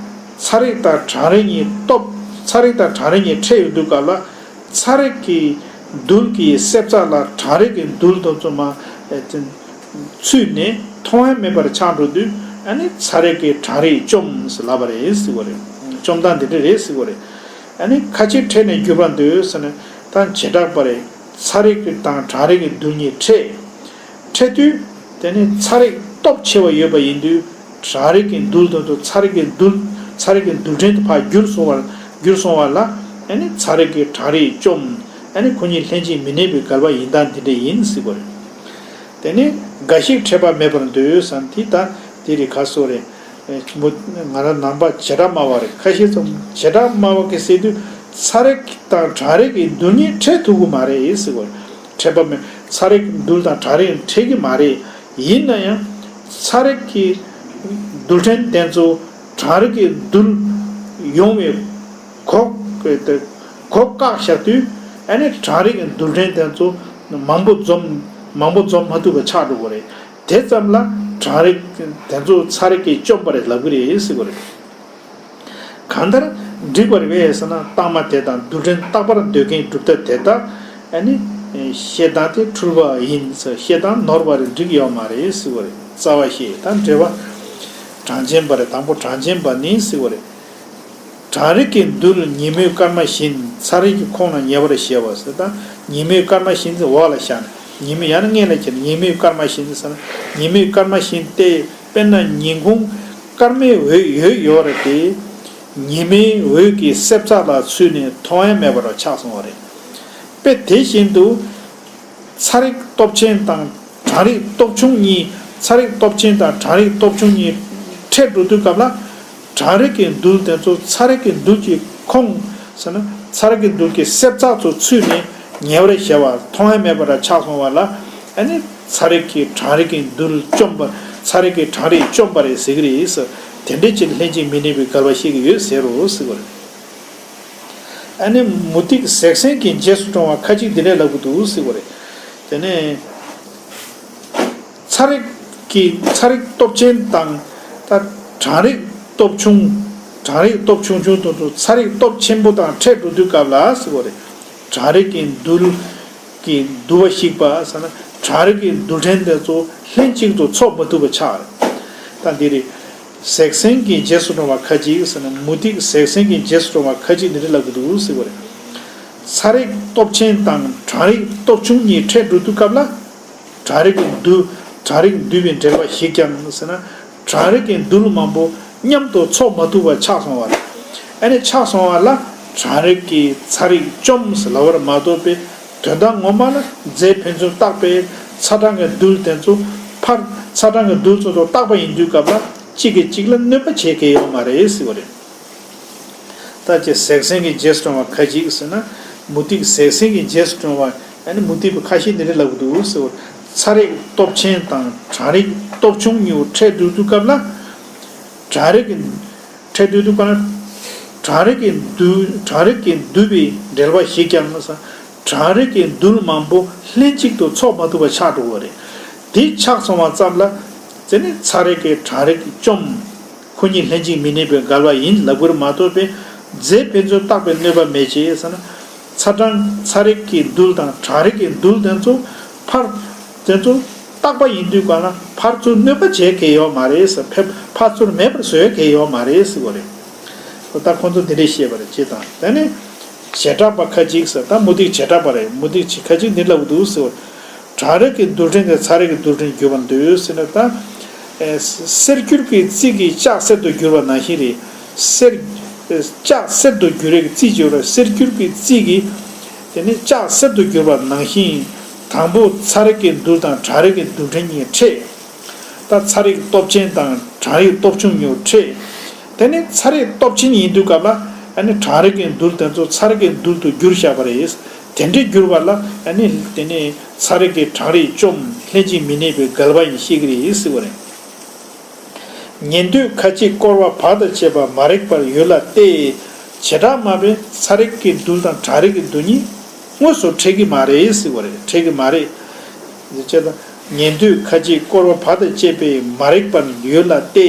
ཚ་རེག་དང་གྲང་རེག་གཉིས་སྟོབས། ཚ་རེག་དང་གྲང་རེག་གཉིས་འཕྲད་ཡོང་དུས་སྐབས་ལ། ཚ་རེག་གི་རྡུལ་གྱིས་སེམས་ཚགས་ལ་གྲང་རེག་གི་རྡུལ་དེ་ཚོ་མ། ཨེ། ཚུད་ནས་མཐོང་ཡ་མེད་པར་ཆགས་འགྲོ་དུས། ཨ་ནི་ཚ་རེག་གི་གྲང་རེག་བཅོམ་ཟེར་ལབ་པ་རེད་ཟེར་བ་རེད། བཅོམ་སྟངས་འདི་འདྲ་རེད་ཟེར་བ་རེད། ཨ་ནི་ཁ་ཅིག་འཕྲད་ནས་འགྱུར་བར་འདོད་ཟེར་ན། ད་བྱེ་བྲག་པ་རེད། ཚ་རེག་དང་གྲང་རེག་གི་རྡུལ་གཉིས་འཕྲད། འཕྲད་དུས། དེ་ནས་ཚ་རེག་སྟོབས་ཆེ་བ་ཡོད་པ་ཡིན་དུས། གྲང་རེག་གི་རྡུལ་དེ་ཚོ་ཚ་རེག་གི་རྡུལ། ཚ་རེག་གི་རྡུལ་ཕྲན་དུ་ཕར་འགྱུར་སོང་བར། འགྱུར་སོང་བ་ལ། ཨ་ནི་ཚ་རེག་གི་གྲང་རེག་བཅོམ། ཨ་ནི་ཁོ་གཉིས་ལྷན་ཅིག་མི་གནས་པའི་འགལ་བ་ཡིན་སྟངས་འདི་འདྲ་ཡིན་ཟེར་བ་རེད། དེ་ནས་འགའ་ཞིག་འཕྲད་པ་མེད་པར་འདོད་བསམ་དེ་ད་དེ་རེད་ག་སོ་རེད། མུ། ང་རང་ནང་པ་བྱེ་བྲག་སྨྲ་བ་རེད། ཁ་ཤས་ཙམ་བྱེ་བྲག་སྨྲ་བ་གི་ཟེར་དུས་ཚ་རེག་དང་གྲང་རེག་གི་རྡུལ་གཉིས་འཕྲད་ཐུབ་ཀྱི་མ་རེད་ཟེར་བ་རེད། འཕྲད་པ་མེད། ཚ་རེག་རྡུལ་དང་གྲང་རེག་འཕྲད་ཀྱི་མ་རེད། ཡིན་ན་ཡང་ཚ་རེག་གི་རྡུལ་ཕྲན་དེ་ཚོ་གྲང་རེག་གི་རྡུལ་ཡོང་བའི་གོ་གོ་བཀག་བཞག་དུས། ཨ་ནི་གྲང་རེག་གི་རྡུལ་ཕྲན་དེ་ཚོ་མང་པོ་འཛོམས། མང་པོ་འཛོམས་མ་ཐུབ་པ་ཆགས་འགྲོ་གི་རེད། དེ་ཙམ་ལ་གྲང་རེག་དེ་ཚོ་ཚ་རེག་གིས་བཅོམ་པ་རེད་ལབ་ཀྱི་རེད་ཟེར་གྱི་རེད། གང་ལྟར་འགྲིག་པ་རེད་པས་ཟེར་ན། རྟགས་མ་དེ་དང་རྡུལ་ཕྲན་རྟག་པར་འདོད་མཁན་གྲུབ་མཐའ་དེ་དག་ཨ་ནི་བཤད་སྟངས་དེ་འཁྲུལ་པ་ཡིན་ཟེར། བཤད་སྟངས་ནོར་བ་རེད། འགྲིག་ཡོད་མ་རེད་ཟེར་བ་རེད། རྩ་བ་བཤད་དང་འགྲེལ་པ། གྲངས་ཅན་པ་རེད། དང་པོ་གྲངས་ཅན་པ་ནི་ཟེར་བ་རེད། གྲང་རེག་གི་རྡུལ་ཉིན་མོའི་སྐར་མ་བཞིན་ཚ་རེག་གི་ཁོང་ན་ཉེ་བར་བཞེད་པ་ཟེར་ད། ཉིན་མོའི་སྐར་མ་བཞིན་ཟེར་འོག་ལ་བཞག་ན། ཉིན་མོ་ཡང་ན་སྔོན་ལ་ཁྱེར་ཉིན་མོའི་སྐར་མ་བཞིན་ཟེར་ན། ཉིན་མོའི་སྐར་མ་བཞིན་ཏེ། དཔེར་ན་ཉིན་གུང་སྐར་མའི་འོད་ཡོད་ཡོད་རེད་དེ། ཉི་མའི་འོད་ཀྱི་སྲེག་རྩ་ལ་ཚུད་ནས་མཐོང་ཡ་མེད་པ་རུ་ཆགས་སོང་བ་རེད། དཔེ་དེ་བཞིན་དུ། ཚ་རེག་སྟོབས་ཆེན་དང་གྲང་རེག་སྟོབས་ཆུང་གཉིས། ཚ་རེག་སྟོབས་ཆེན་དང་གྲང་རེག་སྟོབས་ཆུང་གཉིས་འཕྲད་འགྲོ་དུས་སྐབས་ལ། གྲང་རེག་གི་རྡུལ་དེ་ཚོ་ཚ་རེག་གི་རྡུལ་གྱི་ཁོང་ཟེར་ན། ཚ་རེག་གི་རྡུལ་གྱི་སྲེག་རྩ་ཚོ་ཚུད་ནས་ཉེ་བར་བཞེད་པ། མཐོང་ཡ་མེད་པ་ར་ཆགས་སོང་བ་ལ། ཨ་ནི་ཚ་རེག་གིས་གྲང་རེག་གི་རྡུལ་བཅོམ་པ། ཚ་རེག་གིས་གྲང་རེག་བཅོམ་པ་རེད་ཟེར་གྱི་རེད་ཟེར། དེ་འདྲའི་ཕྱིར་ལྷན་ཅིག་མི་གནས་པའི་འགལ་བ་བཤད་ཀྱི་ཡོད་ཟེར་རོ་ཟེར་བ་རེད། ཨ་ནི་མུ་སྟེགས་ཟེག་སེན་གྱི་རྗེས་སུ་འགྲོ་བ་ཁ་ཅིག་འདི་འདྲ་ལབ་ཀྱི་འདུག་ཟེར་བ་རེད། དེ་ནས་ཚ་རེག་གི་ཚ་རེག་སྟོབས་ཆེན་དང་ད་གྲང་རེག་སྟོབས་ཆུང་། གྲང་རེག་སྟོབས་ཆུང་ཆུང་དུ་འགྲོ། ཚ་རེག་སྟོབས་ཆེན་པོ་དང་འཕྲད་འགྲོ་དུས་སྐབས་ལ་ཟེར་བ་རེད། གྲང་རེག་གི་རྡུལ་གྱི་འདུ་བ་ཞིག་པ་ཟེར་ན། གྲང་རེག་གི་རྡུལ་ཕྲན་དེ་ཚོ་ལྷན་ཅིག་ཏུ་ཚོགས་མ་ཐུབ་པ་ཆགས་རེད། ད་འདི་རེད། ཟེག་སེན་གྱི་རྗེས་སུ་འགྲོ་བ་ཁ་ཅིག་ཟེར་ན། མུ་སྟེགས་ཟེག་སེན་གྱི་རྗེས་སུ་འགྲོ་བ་ཁ་ཅིག་འདི་འདྲ་ལབ་ཀྱི་འདུག་ཟེར་བ་རེད། ཚ་རེག་སྟོབས་ཆེན་དང་གྲང་རེག་སྟོབས་ཆུང་གཉིས་འཕྲད་འགྲོ་དུས་སྐབས་ལ། གྲང་རེག་གི་རྡུལ། གྲང་རེག་འདུས་པའི་འབྲེལ་བ་ཞིག་ཀྱང་ཟེར་ན། གྲང་རེག་གི་རྡུལ་མང་པོ་མཉམ་དུ་ཚོགས་མ་ཐུབ་པ་ཆགས་སོང་བ་རེད། ཨ་ནི་ཆགས་སོང་བ་ལ་གྲང་རེག་གིས་ཚ་རེག་བཅོམ་ཟེར་ལབ་པ་མ་གཏོགས་པའི། དོན་དག་ངོ་མ་ལ་རྫས་ཕན་ཚུན་བརྟགས་པའི་ཚ་གྲང་གི་རྡུལ་དེ་ཚོ་ཕར། ཚ་གྲང་གི་རྡུལ་ཚོ་དང་བརྟགས་པ་ཡིན་དུས་སྐབས་ལ་གཅིག་གིས་གཅིག་ལ་གནོད་པ་བྱེད་མཁན་ཡོད་མ་རེད་ཟེར་བ་རེད། ད་ཅི་ཟེག་སེན་གྱི་རྗེས་སུ་འགྲོ་བ་ཁ་ཅིག་ཟེར་ན། མུ་སྟེགས་ཟེག་སེན་གྱི་རྗེས་སུ་འགྲོ་བ། ཨ་ནི་མུ་སྟེགས་པ་ཁ་ཤས་འདི་འདྲ་ལབ་ཀྱི་འདུག་ཟེར་བ། ཚ་རེག་སྟོབས་ཆེན་དང་གྲང་རེག་སྟོབས་ཆུང་གཉིས་པོ་འཕྲད་འགྲོ་དུས་སྐབས་ལ། གྲང་རེག་གི་འཕྲད་འགྲོ་དུས་སྐབས་ལ། གྲང་རེག་གི་འདུ། གྲང་རེག་གི་འདུས་པའི་འབྲེལ་བ་ཞིག་ཀྱང་ཟེར། གྲང་རེག་གི་རྡུལ་མང་པོ་ལྷན་ཅིག་ཏུ་ཚོགས་མ་ཐུབ་པ་ཆགས་འགྲོ་བ་རེད། དེ་ཆགས་སོང་བ་ཙམ་ལ། དེ་ནི་ཚ་རེག་གིས་གྲང་རེག་བཅོམ། ཁོ་གཉིས་ལྷན་ཅིག་མི་གནས་པའི་འགལ་བ་ཡིན་ལབ་དགོས་རེད་མ་གཏོགས་པའི། རྫས་ཕན་ཚུན་བརྟགས་པའི་གནོད་པ་མེད་ཅེས་ཟེར་ན། ཚ་གྲང་། ཚ་རེག་གི་རྡུལ་དང་གྲང་རེག་གི་རྡུལ་དེ་ཚོ་ཕར། དེ་ཚོ་བརྟགས་པ་ཡིན་དུས་ག་ན་ཕར་ཚུར་གནོད་པ་བྱེད་མཁན་ཡོད་མ་རེད་ཟེར། ཕེབས་ཕར་ཚུར་མེད་པར་བཟོ་མཁན་ཡོད་མ་རེད་ཟེར་བ་རེད། ད་ཁོང་ཚོ་འདི་འདྲས་བཤད་པ་རེད་ཅེས་དང་། དེ་ནི་བྱེ་བྲག་པ་ཁ་ཅིག་ཟེར། ད་མུ་སྟེགས་བྱེ་བྲག་པ་རེད། མུ་སྟེགས་ཁ་ཅིག་འདི་ལབ་འདུག་ཟེར་བ། གྲང་རེག་གི་རྡུལ་ཕྲན་དེ་ཚ་རེག་གི་རྡུལ་ཕྲན་འགྱུར་བར་འདོད་ཟེར་ན། ད་ཨེ་གསེར་འགྱུར་གྱི་རྩི་གིས་ལྕགས་གསེར་དུ་བསྒྱུར་བ་ནང་བཞིན་རེད། གསེར། ལྕགས་གསེར་དུ་བསྒྱུར་བའི་རྩི་བྱས་པ་རེད། གསེར་འགྱུར་གྱི་རྩི་གིས་དེ་ནི་ལྕགས་གསེར་དུ་བསྒྱུར་བ་ནང་བཞིན། དང་པོ་ཚ་རེག་གི་རྡུལ་དང་གྲང་རེག་གི་རྡུལ་ཕྲན་གཉིས་འཕྲད། ད་ཚ་རེག་སྟོབས་ཆེན་དང་གྲང་རེག་སྟོབས་ཆུང་གཉིས་འཕྲད། དེ་ནི་ཚ་རེག་སྟོབས་ཆེན་ཡིན་དུས་སྐབས་ལ། ཨ་ནི་གྲང་རེག་གི་རྡུལ་དེ་ཚོ་ཚ་རེག་གི་རྡུལ་དུ་བསྒྱུར་བཞག་པ་རེད། དེ་འདྲའི་བསྒྱུར་བ་ལ། ཨ་ནི་དེ་ནི་ཚ་རེག་གིས་གྲང་རེག་བཅོམ། ལྷན་ཅིག་མི་གནས་པའི་འགལ་བ་ཡིན་ཤེས་ཀྱི་རེད་ཟེར་བ་རེད། ཉན་ཐོས་ཁ་ཅིག་བསྐོར་བ་བག་དང་བཅས་པ་མ་རེག་པར་ཡོད་ལ་སྟེ། བྱེ་བྲག་སྨྲ་བས་ཚ་རེག་གི་རྡུལ་དང་གྲང་རེག་གི་རྡུལ་གཉིས་དངོས་སུ་འཕྲད་ཀྱི་མ་རེད་ཟེར་བ་རེད། འཕྲད་ཀྱི་མ་རེད། ཅེས་དང་། ཉན་ཐོས་ཁ་ཅིག་བསྐོར་བ་བག་དང་བཅས་པས་མ་རེག་པར་ཡོད་ལ་སྟེ།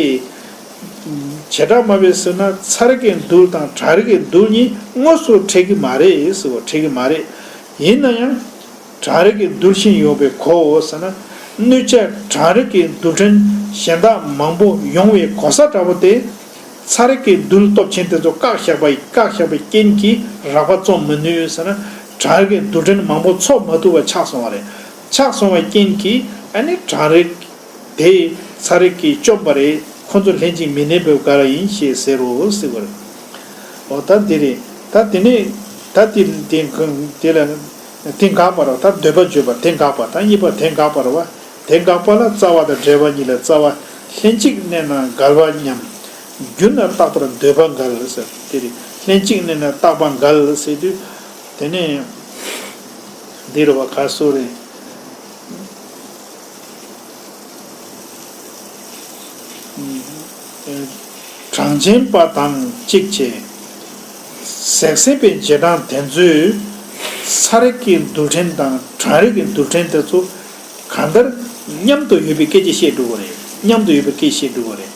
བྱེ་བྲག་སྨྲ་བས་ཟེར་ན། ཚ་རེག་གི་རྡུལ་དང་གྲང་རེག་གི་རྡུལ་གཉིས་དངོས་སུ་འཕྲད་ཀྱི་མ་རེད་ཟེར་བ། འཕྲད་ཀྱི་མ་རེད། ཡིན་ན་ཡང་། གྲང་རེག་གི་རྡུལ་ཤིན་ཡོང་བའི་གོའོ་ཟེར་ན། གནོད་བྱ་གྲང་རེག་གི་རྡུལ་ཕྲན་གཞན་དག་མང་པོ་ཡོང་བའི་གོ་ས་འདྲ་པོ་དེ། ཚ་རེག་གི་རྡུལ་སྟོབས་ཆེན་དེ་ཚོ་བཀག་བཞག་པ་ཡི། བཀག་བཞག་པའི་རྐྱེན་གྱིས་རགས་པ་རྩོམ་མི་ནུས་ཟེར་ན། གྲང་རེག་གི་རྡུལ་ཕྲན་མང་པོ་ཚོགས་མ་ཐུབ་པ་ཆགས་སོང་བ་རེད། ཆགས་སོང་བའི་རྐྱེན་གྱིས་ཨ་ནི་གྲང་རེག་ དེས་ཚ་རེག་གིས་བཅོམ་པ་རེད། ཁོ་ཚོ་ལྷན་ཅིག་མི་གནས་པའི་འགལ་བ་ཡིན་ཞེས་ཟེར་རོ་ཟེར་བ་རེད། འོ་ད་དེ་རེད། ད་དེ་ནས་ད་དེ་དེ་དེ་ལ་དེ་འགག་པ་རེད། ད་འདོད་པ་བརྗོད་པ་དེ་འགག་པ། ད་གཉིས་པ་དེ་འགག་པ་རེད་བ། དེ་འགག་པ་ལ་རྩ་བ་དང་འབྲེལ་བ་གཉིས་ལ་རྩ་བ། ལྷན་ཅིག་གནས་ན་འགལ་བ་མཉམ། རྒྱུ་ན་རྟག་པར་འདོད་པ་འགལ་ཟེར་དེ་རེད། ལྷན་ཅིག་གནས་ན་རྟག་པ་འགལ་ཟེར་དུས། དེ་ནས་འདི་རུ་བ་ག་སོ་རེད། གྲངས་ཅན་པ་དང་གཅིག་བྱས། ཟད་སྲེད་པའི་རྗེས་འབྲང་དེ་ཚོས་ཚ་རེག་གི་རྡུལ་ཕྲན་དང་གྲང་རེག་གི་རྡུལ་ཕྲན་དེ་ཚོ་གང་ལྟར་མཉམ་དུ་ཡོད་པའི་སྐད་ཆ་བཤད་འགྲོ་གི་རེད། མཉམ་དུ་ཡོད་པའི་སྐད་བཤད་འགྲོ་གི་རེད།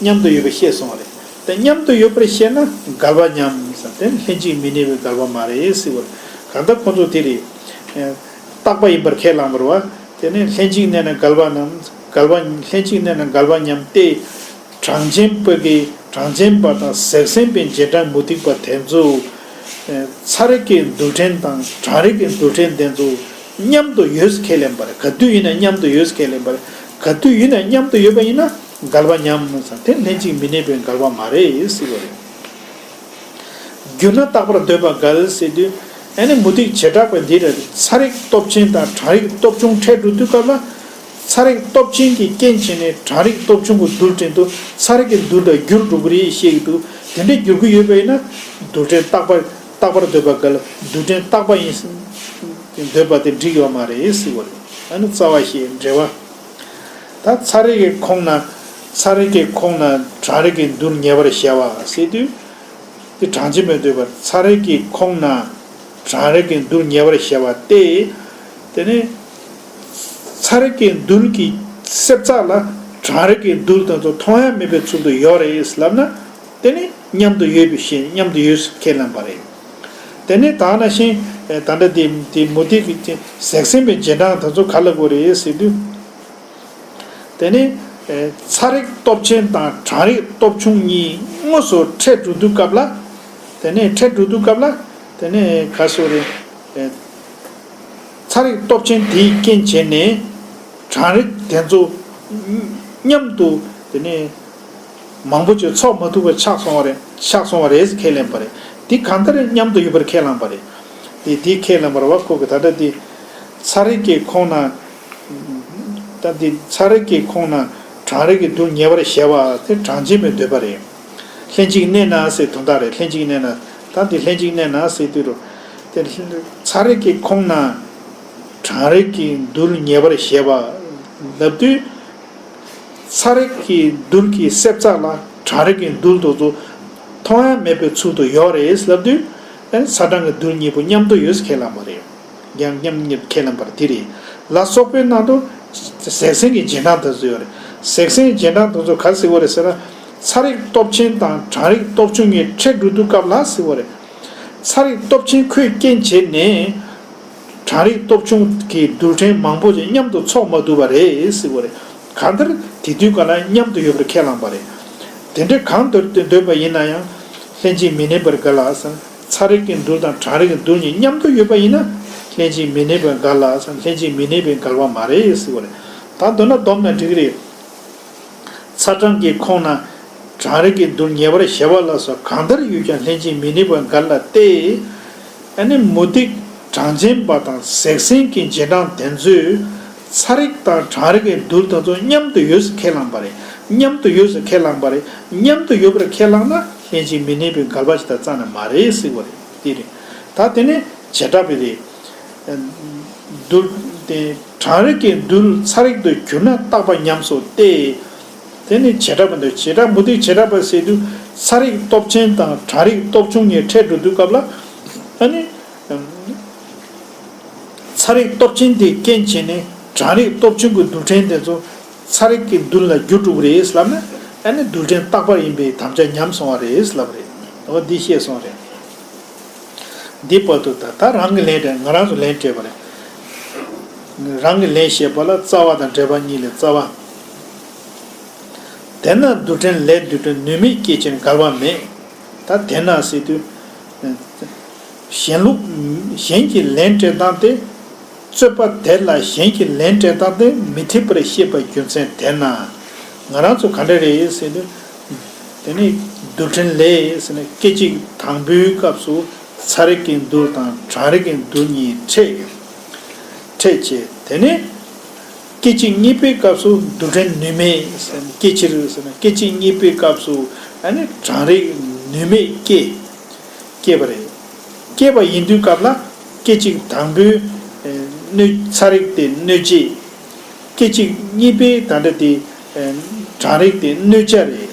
མཉམ་དུ་ཡོད་པ་ཤེས་སོང་བ་རེད། དེ་མཉམ་དུ་ཡོད་པར་ཤེས་ན་འགལ་བ་མཉམ་ཟེར་དེ་ལྷན་ཅིག་མི་གནས་པའི་འགལ་བ་མ་རེད་ཟེར་བ་རེད། གང་ལྟར་ཁོ་ཚོ་དེ་རེད། རྟག་པ་ཡིན་པར་ཁས་བླངས་པ་རེད་བ། དེ་ནས་ལྷན་ཅིག་གནས་ན་འགལ་བ་རྣམས་འགལ་བ་ལྷན་ཅིག་གནས་ན་འགལ་བ་མཉམ་སྟེ། གྲངས་ཅན་པ་གི་གྲངས་ཅན་པ་དང་ཟད་སྲེད་པའི་རྗེས་འབྲང་མུ་སྟེགས་པ་དེ་ཚོ། ཚ་རེག་གི་རྡུལ་ཕྲན་དང་གྲང་རེག་གི་རྡུལ་ཕྲན་དེ་ཚོ་མཉམ་དུ་ཡོད་ཁས་ལེན་པ་རེད། ག་དུས་ཡིན་ན་མཉམ་དུ་ཡོད་ཁས་ལེན་པ་རེད། ག་དུས་ཡིན་ན་མཉམ་དུ་ཡོད་པ་ཡིན་ན་འགལ་བ་མཉམ་ཟེར་དེ་ལྷན་ཅིག་མི་གནས་པའི་འགལ་བ་མ་རེད་ཟེར་བ་རེད། རྒྱུ་ན་རྟག་པར་འདོད་པ་འགལ་ཟེར་དུས། ཨ་ནི་མུ་སྟེགས་བྱེ་བྲག་པ་འདི་རེད། ཚ་རེག་སྟོབས་ཆེན་དང་གྲང་རེག་སྟོབས་ཆུང་འཕྲད་འགྲོ་དུས་སྐབས་ལ། ཚ་རེག་སྟོབས་ཆེན་གྱི་རྐྱེན་བྱས་ནས་གྲང་རེག་སྟོབས་ཆུང་གི་རྡུལ་ཕྲན་དུ་ཚ་རེག་གི་རྡུལ་དུ་འགྱུར་འགྲོ་གི་རེད་ཞེས་འདུག་དེ་འདྲའི་འགྱུར་གྱི་ཡོད་པ་ཡིན་ན། རྡུལ་ཕྲན་རྟག་པར་རྟག་པར་འདོད་པ་འགལ། རྡུལ་ཕྲན་རྟག་པ་ཡིན་འདོད་པ་དེ་འགྲིག་ཡོད་མ་རེད་ཟེར་བ་རེད། ཨ་ནི་རྩ་བ་ཞེས་འགྲེལ་བ། ད་ཚ་རེག་གི་ཁོང་ན། ཚ་རེག་གི་ཁོང་ན་གྲང་རེག་གི་རྡུལ་ཉེ་བར་བྱ་བ་ཟེར་དུས། དེ་གྲངས་ཅན་པས་འདོད་པར་ཚ་རེག་གི་ཁོང་ན་གྲང་རེག་གི་རྡུལ་ཉེ་བར་བྱ་བ་སྟེ། དེ་ནི་ཚ་རེག་གི་རྡུལ་གྱི་གསེབ་ཚགས་ལ་གྲང་རེག་གི་རྡུལ་དེ་ཚོ་མཐོང་ཡ་མེད་པའི་ཚུལ་དུ་ཡོད་རེད་ལབ་ན། དེ་ནི་མཉམ་དུ་ཡོད་པའི་ཕྱིར་མཉམ་དུ་ཡོད་ཁས་ལེན་པ་རེད། དེ་ནི་ད་ནང་བཞིན་ད་ལྟ་དེ་དེ་མུ་སྟེགས་ཀྱི་ཟད་སྲེད་པའི་རྗེས་འབྲང་དེ་ཚོ་ག་ལ་གོ་རེད་ཟེར་དུས། དེ་ནས་ཚ་རེག་སྟོབས་ཆེན་དང་གྲང་རེག་སྟོབས་ཆུང་གཉིས་དངོས་སུ་འཕྲད་འགྲོ་དུས་སྐབས་ལ། དེ་ནས་འཕྲད་འགྲོ་དུས་སྐབས་ལ། དེ་ནས་ག་སོ་རེད། ཚ་རེག་སྟོབས་ཆེན་དེའི་རྐྱེན་བྱས་ནས་གྲང་རེག་དེ་ཚོ་མཉམ་དུ་དེ་ནས་མང་པོ་ཅིག་ཚོགས་མ་ཐུབ་པ་ཆགས་སོང་བ་རེད། ཆགས་སོང་བ་རེད་ཁས་ལེན་པ་རེད། དེ་གང་ལྟར་མཉམ་དུ་ཡོད་པར་ཁས་བླངས་པ་རེད། དེ་དེ་ཁས་ལེན་པ་རེད་བ། ཁོ་གི་ད་ལྟ་དེ་ཚ་རེག་གི་ཁོང་ན། ད་འདི་ཚ་རེག་གི་ཁོང་ན་གྲང་རེག་གི་རྡུལ་ཉེ་བར་བྱ་བ་དེ་གྲངས་ཅན་པས་འདོད་པ་རེད། ལྷན་ཅིག་གནས་ན་ཟེར་དོན་དག་རེད། ལྷན་ཅིག་གནས་ན། ད་འདི་ལྷན་ཅིག་གནས་ན་ཟེར་དུས་རུ། དེ་ཚ་རེག་གི་ཁོང་ན་གྲང་རེག་གི་རྡུལ་ཉེ་བར་བྱ་བ་ལབ་དུས། ཚ་རེག་གི་རྡུལ་གྱི་གསེབ་ཚགས་ལ་གྲང་རེག་གི་རྡུལ་དེ་ཚོ་མཐོང་ཡ་མེད་པའི་ཚུལ་དུ་ཡོད་རེད་ལབ་དུས། ཨ་ནི་ཚ་གྲང་གི་རྡུལ་གཉིས་པོ་མཉམ་དུ་ཡོད་ཁས་བླངས་པ་རེད། ཡང་མཉམ་ཉིད་ཁས་ལེན་པར་དེ་རེད། ལ་སོགས་པའི་ནང་དུ་ཟད་སྲེད་ཀྱི་རྗེས་འབྲང་དེ་ཚོ་ཡོད་རེད། ཟད་སྲེད་ཀྱི་རྗེས་འབྲང་དེ་ཚོ་ག་རེ་ཟེར་བ་རེད་ཟེར་ན། ཚ་རེག་སྟོབས་ཆེན་དང་གྲང་རེག་སྟོབས་ཆུང་གཉིས་འཕྲད་འགྲོ་དུས་སྐབས་ལ་ཟེར་བ་རེད། ཚ་རེག་སྟོབས་ཆེན་ཁོས་རྐྱེན་བྱས་ནས་གྲང་རེག་སྟོབས་ཆུང་གི་རྡུལ་ཕྲན་མང་པོ་ཞིག་མཉམ་དུ་ཚོགས་མ་ཐུབ་པ་རེད་ཟེར་བ་རེད། གང་ལྟར་དེ་དུས་ག་ལ་མཉམ་དུ་ཡོད་པར་ཁས་བླངས་པ་རེད། དེ་འདྲའི་གང་འདོད་དེ་འདོད་པ་ཡིན་ན་ཡང་ལྷན་ཅིག་མི་གནས་པར་འགལ་ལ་ཟེར། ཚ་རེག་གི་རྡུལ་དང་གྲང་རེག་གི་རྡུལ་གཉིས་མཉམ་དུ་ཡོད་པ་ཡིན་ན་ལྷན་ཅིག་མི་གནས་པར་འགལ་ལ་ཟེར། ལྷན་ཅིག་མི་གནས་པའི་འགལ་བ་མ་རེད་ཟེར་བ་རེད། ད་མདོར་ན་བསྡོམས་ན་འགྲིག་གི་རེད། ཚ་གྲང་གི་ཁོང་ན་གྲང་རེག་གི་རྡུལ་ཉེ་བར་བྱ་བ་ལ་སོགས་གང་ལྟར་ཡོད་ཀྱང་ལྷན་ཅིག་མི་གནས་པར་འགལ་ལ་སྟེ། ཨ་ནི་མུ་སྟེགས་གྲངས་ཅན་པ་དང་ཟད་སྲེད་ཀྱི་རྗེས་འབྲང་དེ་ཚོས་ཚ་རེག་དང་གྲང་རེག་གི་རྡུལ་དེ་ཚོ་མཉམ་དུ་ཡོད་ཟེར་ཁས་བླངས་པ་རེད། མཉམ་དུ་ཡོད་ཟེར་ཁས་བླངས་པ་རེད། མཉམ་དུ་ཡོད་པར་ཁས་བླངས་ན་ལྷན་ཅིག་མི་གནས་པའི་འགལ་བ་ཞིག་དང་རྩ་ནས་མ་རེད་ཟེར་བ་རེད། དེ་རེད། ད་དེ་ནས་བྱེ་བྲག་པའི་རེད། རྡུལ་དེ་གྲང་རེག་གི་རྡུལ་ཚ་རེག་ཏུ་གྱུར་ན་རྟག་པ་ཉམས་སོ་སྟེ། དེ་ནི་བྱེ་བྲག་པ་འདི་བྱེ་བྲག་མུ་སྟེགས་བྱེ་བྲག་པ་ཟེར་དུས་ཚ་རེག་སྟོབས་ཆེན་དང་གྲང་རེག་སྟོབས་ཆུང་གཉིས་འཕྲད་འགྲོ་དུས་སྐབས་ལ། ཨ་ནི། ཚ་རེག་སྟོབས་ཆེན་དེའི་རྐྱེན་བྱས་ནས་གྲང་རེག་སྟོབས་ཆུང་གི་རྡུལ་ཕྲན་དེ་ཚོ་ཚ་རེག་གི་རྡུལ་ལ་འགྱུར་འགྲོ་གི་རེད་ལབ་ན། ཨ་ནི་རྡུལ་ཕྲན་རྟག་པར་ཡིན་པའི་དམ་བཅའ་ཉམས་སོང་བ་རེད་ལབ་རེད། འོ་འདི་ཤེས་སོང་རེད། འདི་བར་དུ་ད་ད་རང་གི་ལན་སྤྲད། ང་རང་ཚོ་ལན་སྤྲད་པ་རེད། རང་གི་ལན་བཤད་པ་ལ་རྩ་བ་དང་འབྲེལ་བ་གཉིས་ལས་རྩ་བ། དེས་ན་རྡུལ་ཕྲན་ལས་རྡུལ་ཕྲན་ནུས་མེད་སྐྱེད་ཕྱིར་འགལ་བ་མེད། ད་དེས་ན་ཟེར་དུས། གཞན་ལུགས་གཞན་གྱི་ལན་སྤྲད་སྟངས་དེ། རྩོད་པ་དེ་ལ་གཞན་གྱི་ལན་སྤྲད་སྟངས་དེ་མི་འཐད་པར་བཤད་པའི་རྒྱུ་མཚན་དེས་ན། ང་རང་ཚོ་ག་འདྲ་རེད་ཟེར་དུས། དེ་ནི་རྡུལ་ཕྲན་ལས་ཟེར་ན་སྐད་ཅིག་དང་པོའི་སྐབས་སུ་ཚ་རེག་གི་རྡུལ་དང་གྲང་རེག་གི་རྡུལ་གཉིས་ཕྲད། ཕྲད་བྱས། དེ་ནས་སྐད་ཅིག་གཉིས་པའི་སྐབས་སུ་རྡུལ་ཕྲན་ནུས་མེད་ཟེར་ན་སྐད་ཅིག་རེད་ཟེར་ན་སྐད་ཅིག་གཉིས་པའི་སྐབས་སུ་ཨ་ནི་གྲང་རེག་ནུས་མེད་སྐྱེ། སྐྱེས་པ་རེད། སྐྱེས་པ་ཡིན་དུས་སྐབས་ལ་སྐད་ཅིག་དང་པོའི་ཨེ་གནོད་ཚ་རེག་དེ་གནོད་བྱེད། སྐད་ཅིག་གཉིས་པའི་ད་ལྟ་དེ་ཨེ་གྲང་རེག་དེ་གནོད་བྱ་རེད།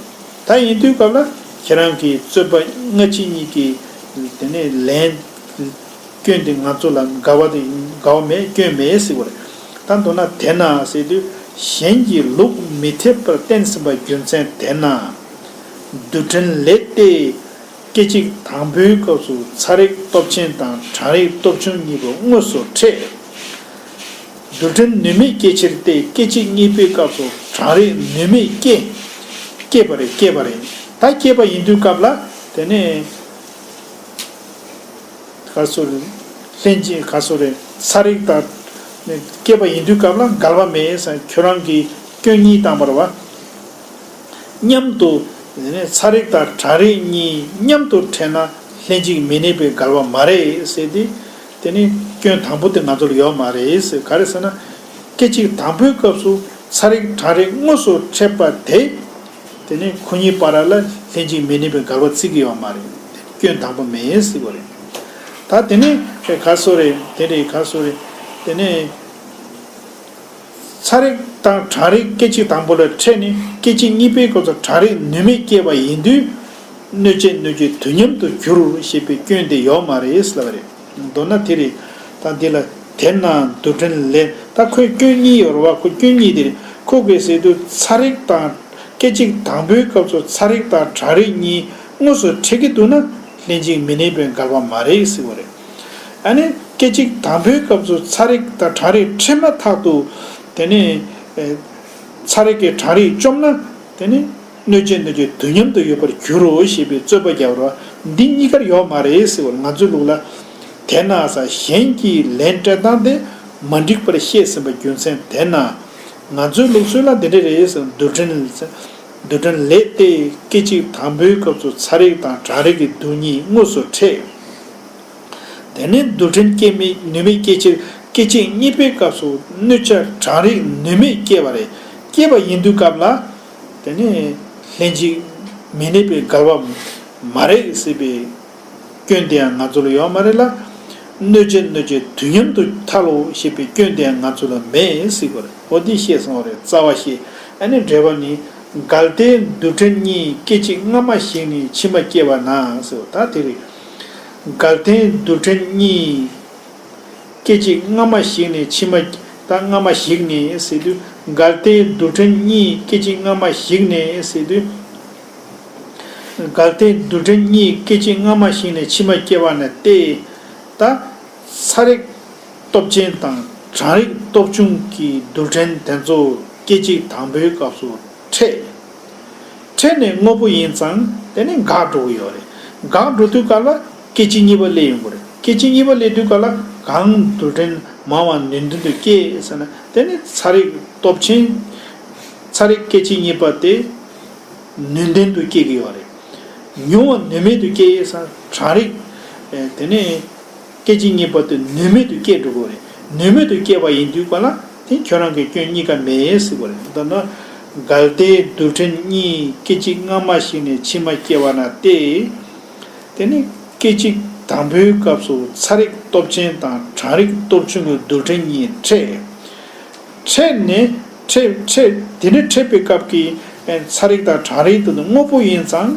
ད་ཡིན་དུས་སྐབས་ལ་ཁྱེད་རང་གིས་རྩོད་པ་སྔ་ཕྱི་གཉིས་ཀྱི་དེ་ནས་ལན་སྐྱོན་དེ་ང་ཚོ་ལ་འགལ་བ་དེ་འགལ་བ་མེད་སྐྱོན་མེད་ཟེར་བ་རེད། ད་མདོར་ན་དེས་ན་ཟེར་དུས་གཞན་གྱི་ལུགས་མི་འཐད་པར་བསྟན་ཟིན་པ་རྒྱུ་མཚན་དེས་ན། རྡུལ་ཕྲན་ལས་ཏེ། སྐད་ཅིག་དང་པོའི་སྐབས་སུ་ཚ་རེག་སྟོབས་ཆེན་དང་གྲང་རེག་སྟོབས་ཆུང་གཉིས་པོ་དངོས་སུ་ཕྲད། རྡུལ་ཕྲན་ནུས་མེད་སྐྱེ་ཕྱིར་ཏེ་སྐད་ཅིག་གཉིས་པའི་སྐབས་སུ་གྲང་རེག་ནུས་མེད་སྐྱེ། སྐྱེས་པ་རེད་སྐྱེས་པ་རེད། ད་སྐྱེས་པ་ཡིན་དུས་སྐབས་ལ་དེ་ནས་ག་སོ་རེད། ལྷན་ཅིག་ག་སོ་རེད་ཚ་རེག་དང་སྐྱེས་པ་ཡིན་དུས་སྐབས་ལ་འགལ་བ་མེད་ཟེར་ཁྱོད་རང་གིས་སྐྱོན་གཉིས་བཏང་བ་རེད་བ། མཉམ་དུ་ཚ་རེག་དང་གྲང་རེག་གཉིས་མཉམ་དུ་ཕྲད་ན་ལྷན་ཅིག་མི་གནས་པའི་འགལ་བ་མ་རེད་ཟེར་ཏེ། དེ་ནི་སྐྱོན་དང་པོ་དེ་ང་ཚོ་ལ་ཡོད་མ་རེད་ཟེར། ག་རེ་ཟེར་ན། སྐད་ཅིག་དང་པོའི་སྐབས་སུ་ཚ་རེག་གྲང་རེག་དངོས་སུ་ཕྲད་པ་དེ། དེ་ནི་ཁོ་གཉིས་བར་ལ་ལྷན་ཅིག་མི་གནས་པའི་འགལ་བ་བརྩི་གི་ཡོད་མ་རེད། སྐྱོན་དང་པོ་མེད་ཟེར་བ་རེད། ད་དེ་ནི་ག་སོ་རེད་དེ་རེད་ག་སོ་རེད། དེ་ནི། ཚ་རེག་དང་གྲང་རེག་སྐད་ཅིག་དང་པོ་ལ་ཕྲད་ནས་སྐད་ཅིག་གཉིས་པའི་སྐབས་སུ་གྲང་རེག་ནུས་མེད་སྐྱེས་པ་ཡིན་དུས། གནོད་བྱེད་གནོད་བྱེད་དུས་མཉམ་དུ་འགྱུར་ཞེས་པའི་སྐྱོན་དེ་ཡོད་མ་རེད་ལབ་པ་རེད། མདོར་ན་དེ་རེད། ད་འདི་ལ་དེ་ན་རྡུལ་ཕྲན་ལས་ད་ཁོའི་སྐྱོན་གཉིས་ཡོད་རེད་བ། ཁོ་སྐྱོན་གཉིས་དེ་རེད། ཁོ་གིས་ཟེར་དུས་ཚ་རེག་དང་སྐད་ཅིག་དང་པོའི་སྐབས་སུ་ཚ་རེག་དང་གྲང་རེག་གཉིས་དངོས་སུ་འཕྲད་ཀྱི་འདུག་ན་ལྷན་ཅིག་མི་གནས་པའི་འགལ་བ་མ་རེད་ཟེར་བ་རེད། ཨ་ནི་སྐད་ཅིག་དང་པོའི་སྐབས་སུ་ཚ་རེག་དང་གྲང་རེག་འཕྲད་མ་ཐག་ཏུ་དེ་ནས་ཚ་རེག་གིས་གྲང་རེག་བཅོམ་ན་དེ་ནི་གནོད་བྱེད་གནོད་བྱེད་དུས་མཉམ་དུ་ཡོད་པར་འགྱུར་རོ་ཞེས་པའི་རྩོད་པ་རྒྱག་རོགས། འདི་གཉིས་ཀར་ཡོད་མ་རེད་ཟེར་བར་ང་ཚོའི་ལུགས་ལ། དེས་ན་ས་གཞན་གྱི་ལན་སྤྲད་སྟངས་དེ་མ་འགྲིག་པར་བཤད་ཟིན་པ་རྒྱུ་མཚན་དེས་ན། ང་ཚོའི་ལུགས་སྲོལ་ལ་འདི་འདྲ་རེད་ཟེར། རྡུལ་ཕྲན་རྡུལ་ཕྲན་ལས་ཏེ་སྐད་ཅིག་དང་པོའི་སྐབས་སུ་ཚ་རེག་དང་གྲང་རེག་གི་རྡུལ་གཉིས་དངོས་སུ་འཕྲད། དེ་ནས་རྡུལ་ཕྲན་སྐྱེ་མེད་ནུས་མེད་སྐྱེ་ཕྱིར་སྐད་ཅིག་གཉིས་པའི་སྐབས་སུ་གནོད་བྱ་གྲང་རེག་ནུས་མེད་སྐྱེ་བ་རེད། སྐྱེས་པ་ཡིན་དུས་སྐབས་ལ་དེ་ནས་ལྷན་ཅིག་མི་གནས་པའི་འགལ་བ་མ་རེད་ཟེར་བའི་སྐྱོན་དེ་ཡང་ང་ཚོ་ལ་ཡོད་མ་རེད་ལ། གནོད་བྱེད་གནོད་བྱེད་དུས་མཉམ་དུ་ཐལ་ལོ་ཞེས་པའི་སྐྱོན་དེ་ཡང་ང་ཚོ་ལ་མེད་ཟེར་དགོས་རེད། འོ་འདི་ཤེས་སོང་བ་རེད། རྩ་བ་ཤེས། ཨ་ནི་འགྲེལ་པ་ནི། འགལ་རྟེན་རྡུལ་ཕྲན་གཉིས་སྐད་ཅིག་སྔ་མ་ཞིག་ནས་ཕྱི་མ་སྐྱེ་བ་ན་ཟེར་བ་ད་དེ་རེད། འགལ་རྟེན་རྡུལ་ཕྲན་གཉིས་སྐད་ཅིག་སྔ་མ་ཞིག་ནས་ཕྱི་མ། ད་སྔ་མ་ཞིག་ནས་ཟེར་དུས་འགལ་རྟེན་རྡུལ་ཕྲན་གཉིས་སྐད་ཅིག་སྔ་མ་ཞིག་ནས་ཟེར་དུས། འགལ་རྟེན་རྡུལ་ཕྲན་གཉིས་སྐད་ཅིག་སྔ་མ་ཞིག་ནས་ཕྱི་མ་སྐྱེ་བ་ན་སྟེ། ད་ཚ་རེག་སྟོབས་ཆེན་དང་གྲང་རེག་སྟོབས་ཆུང་གི་རྡུལ་ཕྲན་དེ་ཚོ་སྐད་ཅིག་དང་པོའི་སྐབས་སུ་འཕྲད། འཕྲད་ནས་དངོས་པོ་ཡིན་ཙང་དེ་ནི་འགག་འགྲོ་གི་ཡོད་རེད། འགག་འགྲོ་དུས་སྐབས་ལ་སྐད་ཅིག་གཉིས་པ་སླེབས་ཡོང་གི་རེད། སྐད་ཅིག་གཉིས་པ་སླེབས་དུས་སྐབས་ལ་གང་རྡུལ་ཕྲན་མང་བ་ནུས་ལྡན་དུ་སྐྱེ་ཟེར་ན་དེ་ནི་ཚ་རེག་སྟོབས་ཆེན། ཚ་རེག་སྐད་ཅིག་གཉིས་པ་དེ་ནུས་ལྡན་དུ་སྐྱེ་གི་ཡོད་རེད། ཉུང་བ་ནུས་མེད་དུ་སྐྱེ་ཟེར་ན་གྲང་རེག་དེ་ནི། སྐད་ཅིག་གཉིས་པ་དེ་ནུས་མེད་དུ་སྐྱེ་འགྲོ་གི་རེད། ནུས་མེད་དུ་སྐྱེ་བ་ཡིན་དུས་ག་ལ་དེ་ཁྱོད་རང་གི་སྐྱོན་གཉིས་ཀ་མེད་ཟེར་གི་རེད། མདོར་ན་འགལ་རྟེན་རྡུལ་ཕྲན་གཉིས་སྐད་ཅིག་སྔ་མ་ཞིག་ནས་ཕྱི་མ་སྐྱེ་བ་ན་སྟེ། དེ་ནི་སྐད་ཅིག་དང་པོའི་སྐབས་སུ་ཚ་རེག་སྟོབས་ཆེན་དང་གྲང་རེག་སྟོབས་ཆུང་གི་རྡུལ་ཕྲན་གཉིས་འཕྲད། འཕྲད་ནས་འཕྲད་འཕྲད་དེ་ནས་འཕྲད་པའི་སྐབས་ཀྱི་ཚ་རེག་དང་གྲང་རེག་དེ་ཚོ་དངོས་པོ་ཡིན་ཙང་།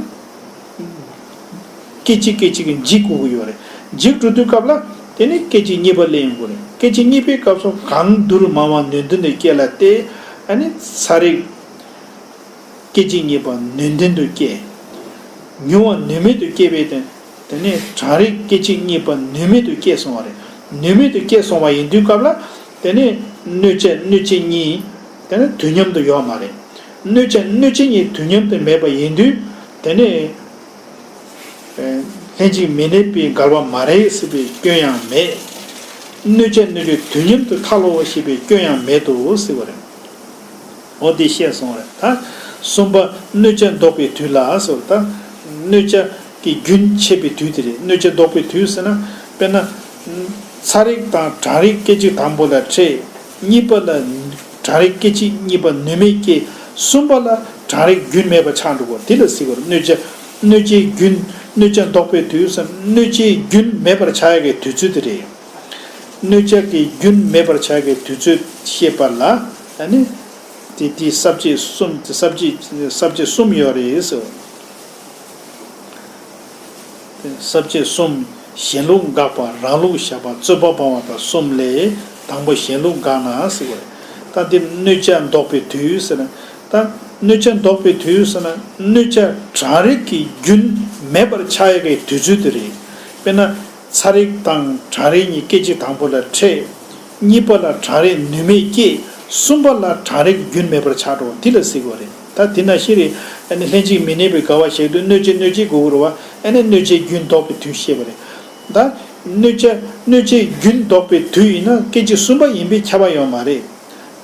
སྐད་ཅིག་སྐད་ཅིག་གིས་འཇིག་དགོས་ཀྱི་ཡོད་རེད། འཇིག་འགྲོ་དུས་སྐབས་ལ་དེ་ནི་སྐད་ཅིག་གཉིས་པ་སླེབས་ཡོང་གི་རེད། སྐད་ཅིག་གཉིས་པའི་སྐབས་སུ་གང་རྡུལ་མང་བ་ནུས་ལྡན་དུ་སྐྱེ་ལ་སྟེ། ཨ་ནི་ཚ་རེག་སྐད་ཅིག་གཉིས་པ་ནུས་ལྡན་དུ་སྐྱེ། ཉུང་བ་ནུས་མེད་དུ་སྐྱེ་བས་དེ་དེ་ནི་གྲང་རེག་སྐད་ཅིག་གཉིས་པ་ནུས་མེད་དུ་སྐྱེ་སོང་བ་རེད། ནུས་མེད་དུ་སྐྱེ་སོང་བ་ཡིན་དུས་སྐབས་ལ་དེ་ནི་གནོད་བྱེད་གནོད་བྱེད་གཉིས་དེ་ནི་དུས་མཉམ་དུ་ཡོད་མ་རེད། གནོད་བྱེད་གནོད་བྱེད་གཉིས་དུས་མཉམ་དུ་མེད་པ་ཡིན་དུས་དེ་ནི། ལྷན་ཅིག་མི་གནས་པའི་འགལ་བ་མ་རེད་ཟེར་བའི་སྐྱོན་ཡང་མེད། གནོད་བྱ་གནོད་བྱེད་དུས་མཉམ་དུ་ཐལ་ལོ་ཞེས་པའི་སྐྱོན་ཡང་མེད་དོ་ཟེར་བ་རེད། འོ་དེ་བཤད་སོང་རེད་ད། གསུམ་པ་གནོད་བྱ་ལྡོག་པའི་དུས་ལ་ཟེར་བ་ད། གནོད་བྱ་གི་རྒྱུན་ཆད་པའི་དུས་དེ་རེད། གནོད་བྱ་ལྡོག་པའི་དུས་ཟེར་ན། དཔེར་ན། ཚ་རེག་དང་གྲང་རེག་སྐད་ཅིག་དང་པོ་ལ་འཕྲད། གཉིས་པ་ལ། གྲང་རེག་སྐད་ཅིག་གཉིས་པ་ནུས་མེད་སྐྱེ། གསུམ་པ་ལ་གྲང་རེག་རྒྱུན་མེད་པར་ཆགས་འགྲོ་གོ། དེ་ལ་ཟེར་གོ། གནོད་བྱ། གནོད་བྱའི་རྒྱུན། གནོད་བྱ་ལྡོག་པའི་དུས་སམ་གནོད་བྱའི་རྒྱུན་མེད་པར་ཆགས་ཡག་གི་དུས་ཚོད་དེ་རེད། གནོད་བྱ་གི་རྒྱུན་མེད་པར་ཆགས་ཡག་གི་དུས་ཚོད་ཤེས་པ་ལ། ཨ་ནི། དེ་དེའི་ས་བཅད་གསུམ། ས་བཅད། ས་བཅད་གསུམ་ཡོད་རེད་ཟེར། ས་བཅད་གསུམ། གཞན་ལུགས་དགག་པ། རང་ལུགས་བཞག་པ། རྩོད་པ་སྤང་བ་དང་གསུམ་ལས། དང་པོ་གཞན་ལུགས་དགག་ན་ཟེར་བ་རེད། ད་འདིར་གནོད་བྱ་ལྡོག་པའི་དུས་ཟེར་ན། ད་གནོད་བྱ་ལྡོག་པའི་དུས་ཟེར་ན། གནོད་བྱ་གྲང་རེག་གི་རྒྱུན་མེད་པར་ཆགས་ཡག་གི་དུས་ཚོད་དེ་རེད། དཔེར་ན། ཚ་རེག་དང་གྲང་རེག་གཉིས་སྐད་ཅིག་དང་པོ་ལ་འཕྲད། གཉིས་པ་ལ་གྲང་རེག་ནུས་མེད་སྐྱེ། གསུམ་པ་ལ་གྲང་རེག་རྒྱུན་མེད་པར་ཆགས་འགྲོ་བ་འདི་ལ་ཟེར་གྱི་ཡོད་རེད། ད་དེ་ནང་བཞིན་རེད། ཨ་ནི་ལྷན་ཅིག་མི་གནས་པའི་དགག་པ་བཤད་དུས་གནོད་བྱེད་གནོད་བྱེད་དགོས་ཀྱི་རེད་བ། ཨ་ནི་གནོད་བྱེད་རྒྱུན་ལྡོག་པའི་དུས་བཤད་པ་རེད། ད་གནོད་བྱ། གནོད་བྱེད་རྒྱུན་ལྡོག་པའི་དུས་ཡིན་ན་སྐད་ཅིག་གསུམ་པ་ཡིན་པས་ཁྱབ་པ་ཡོད་མ་རེད།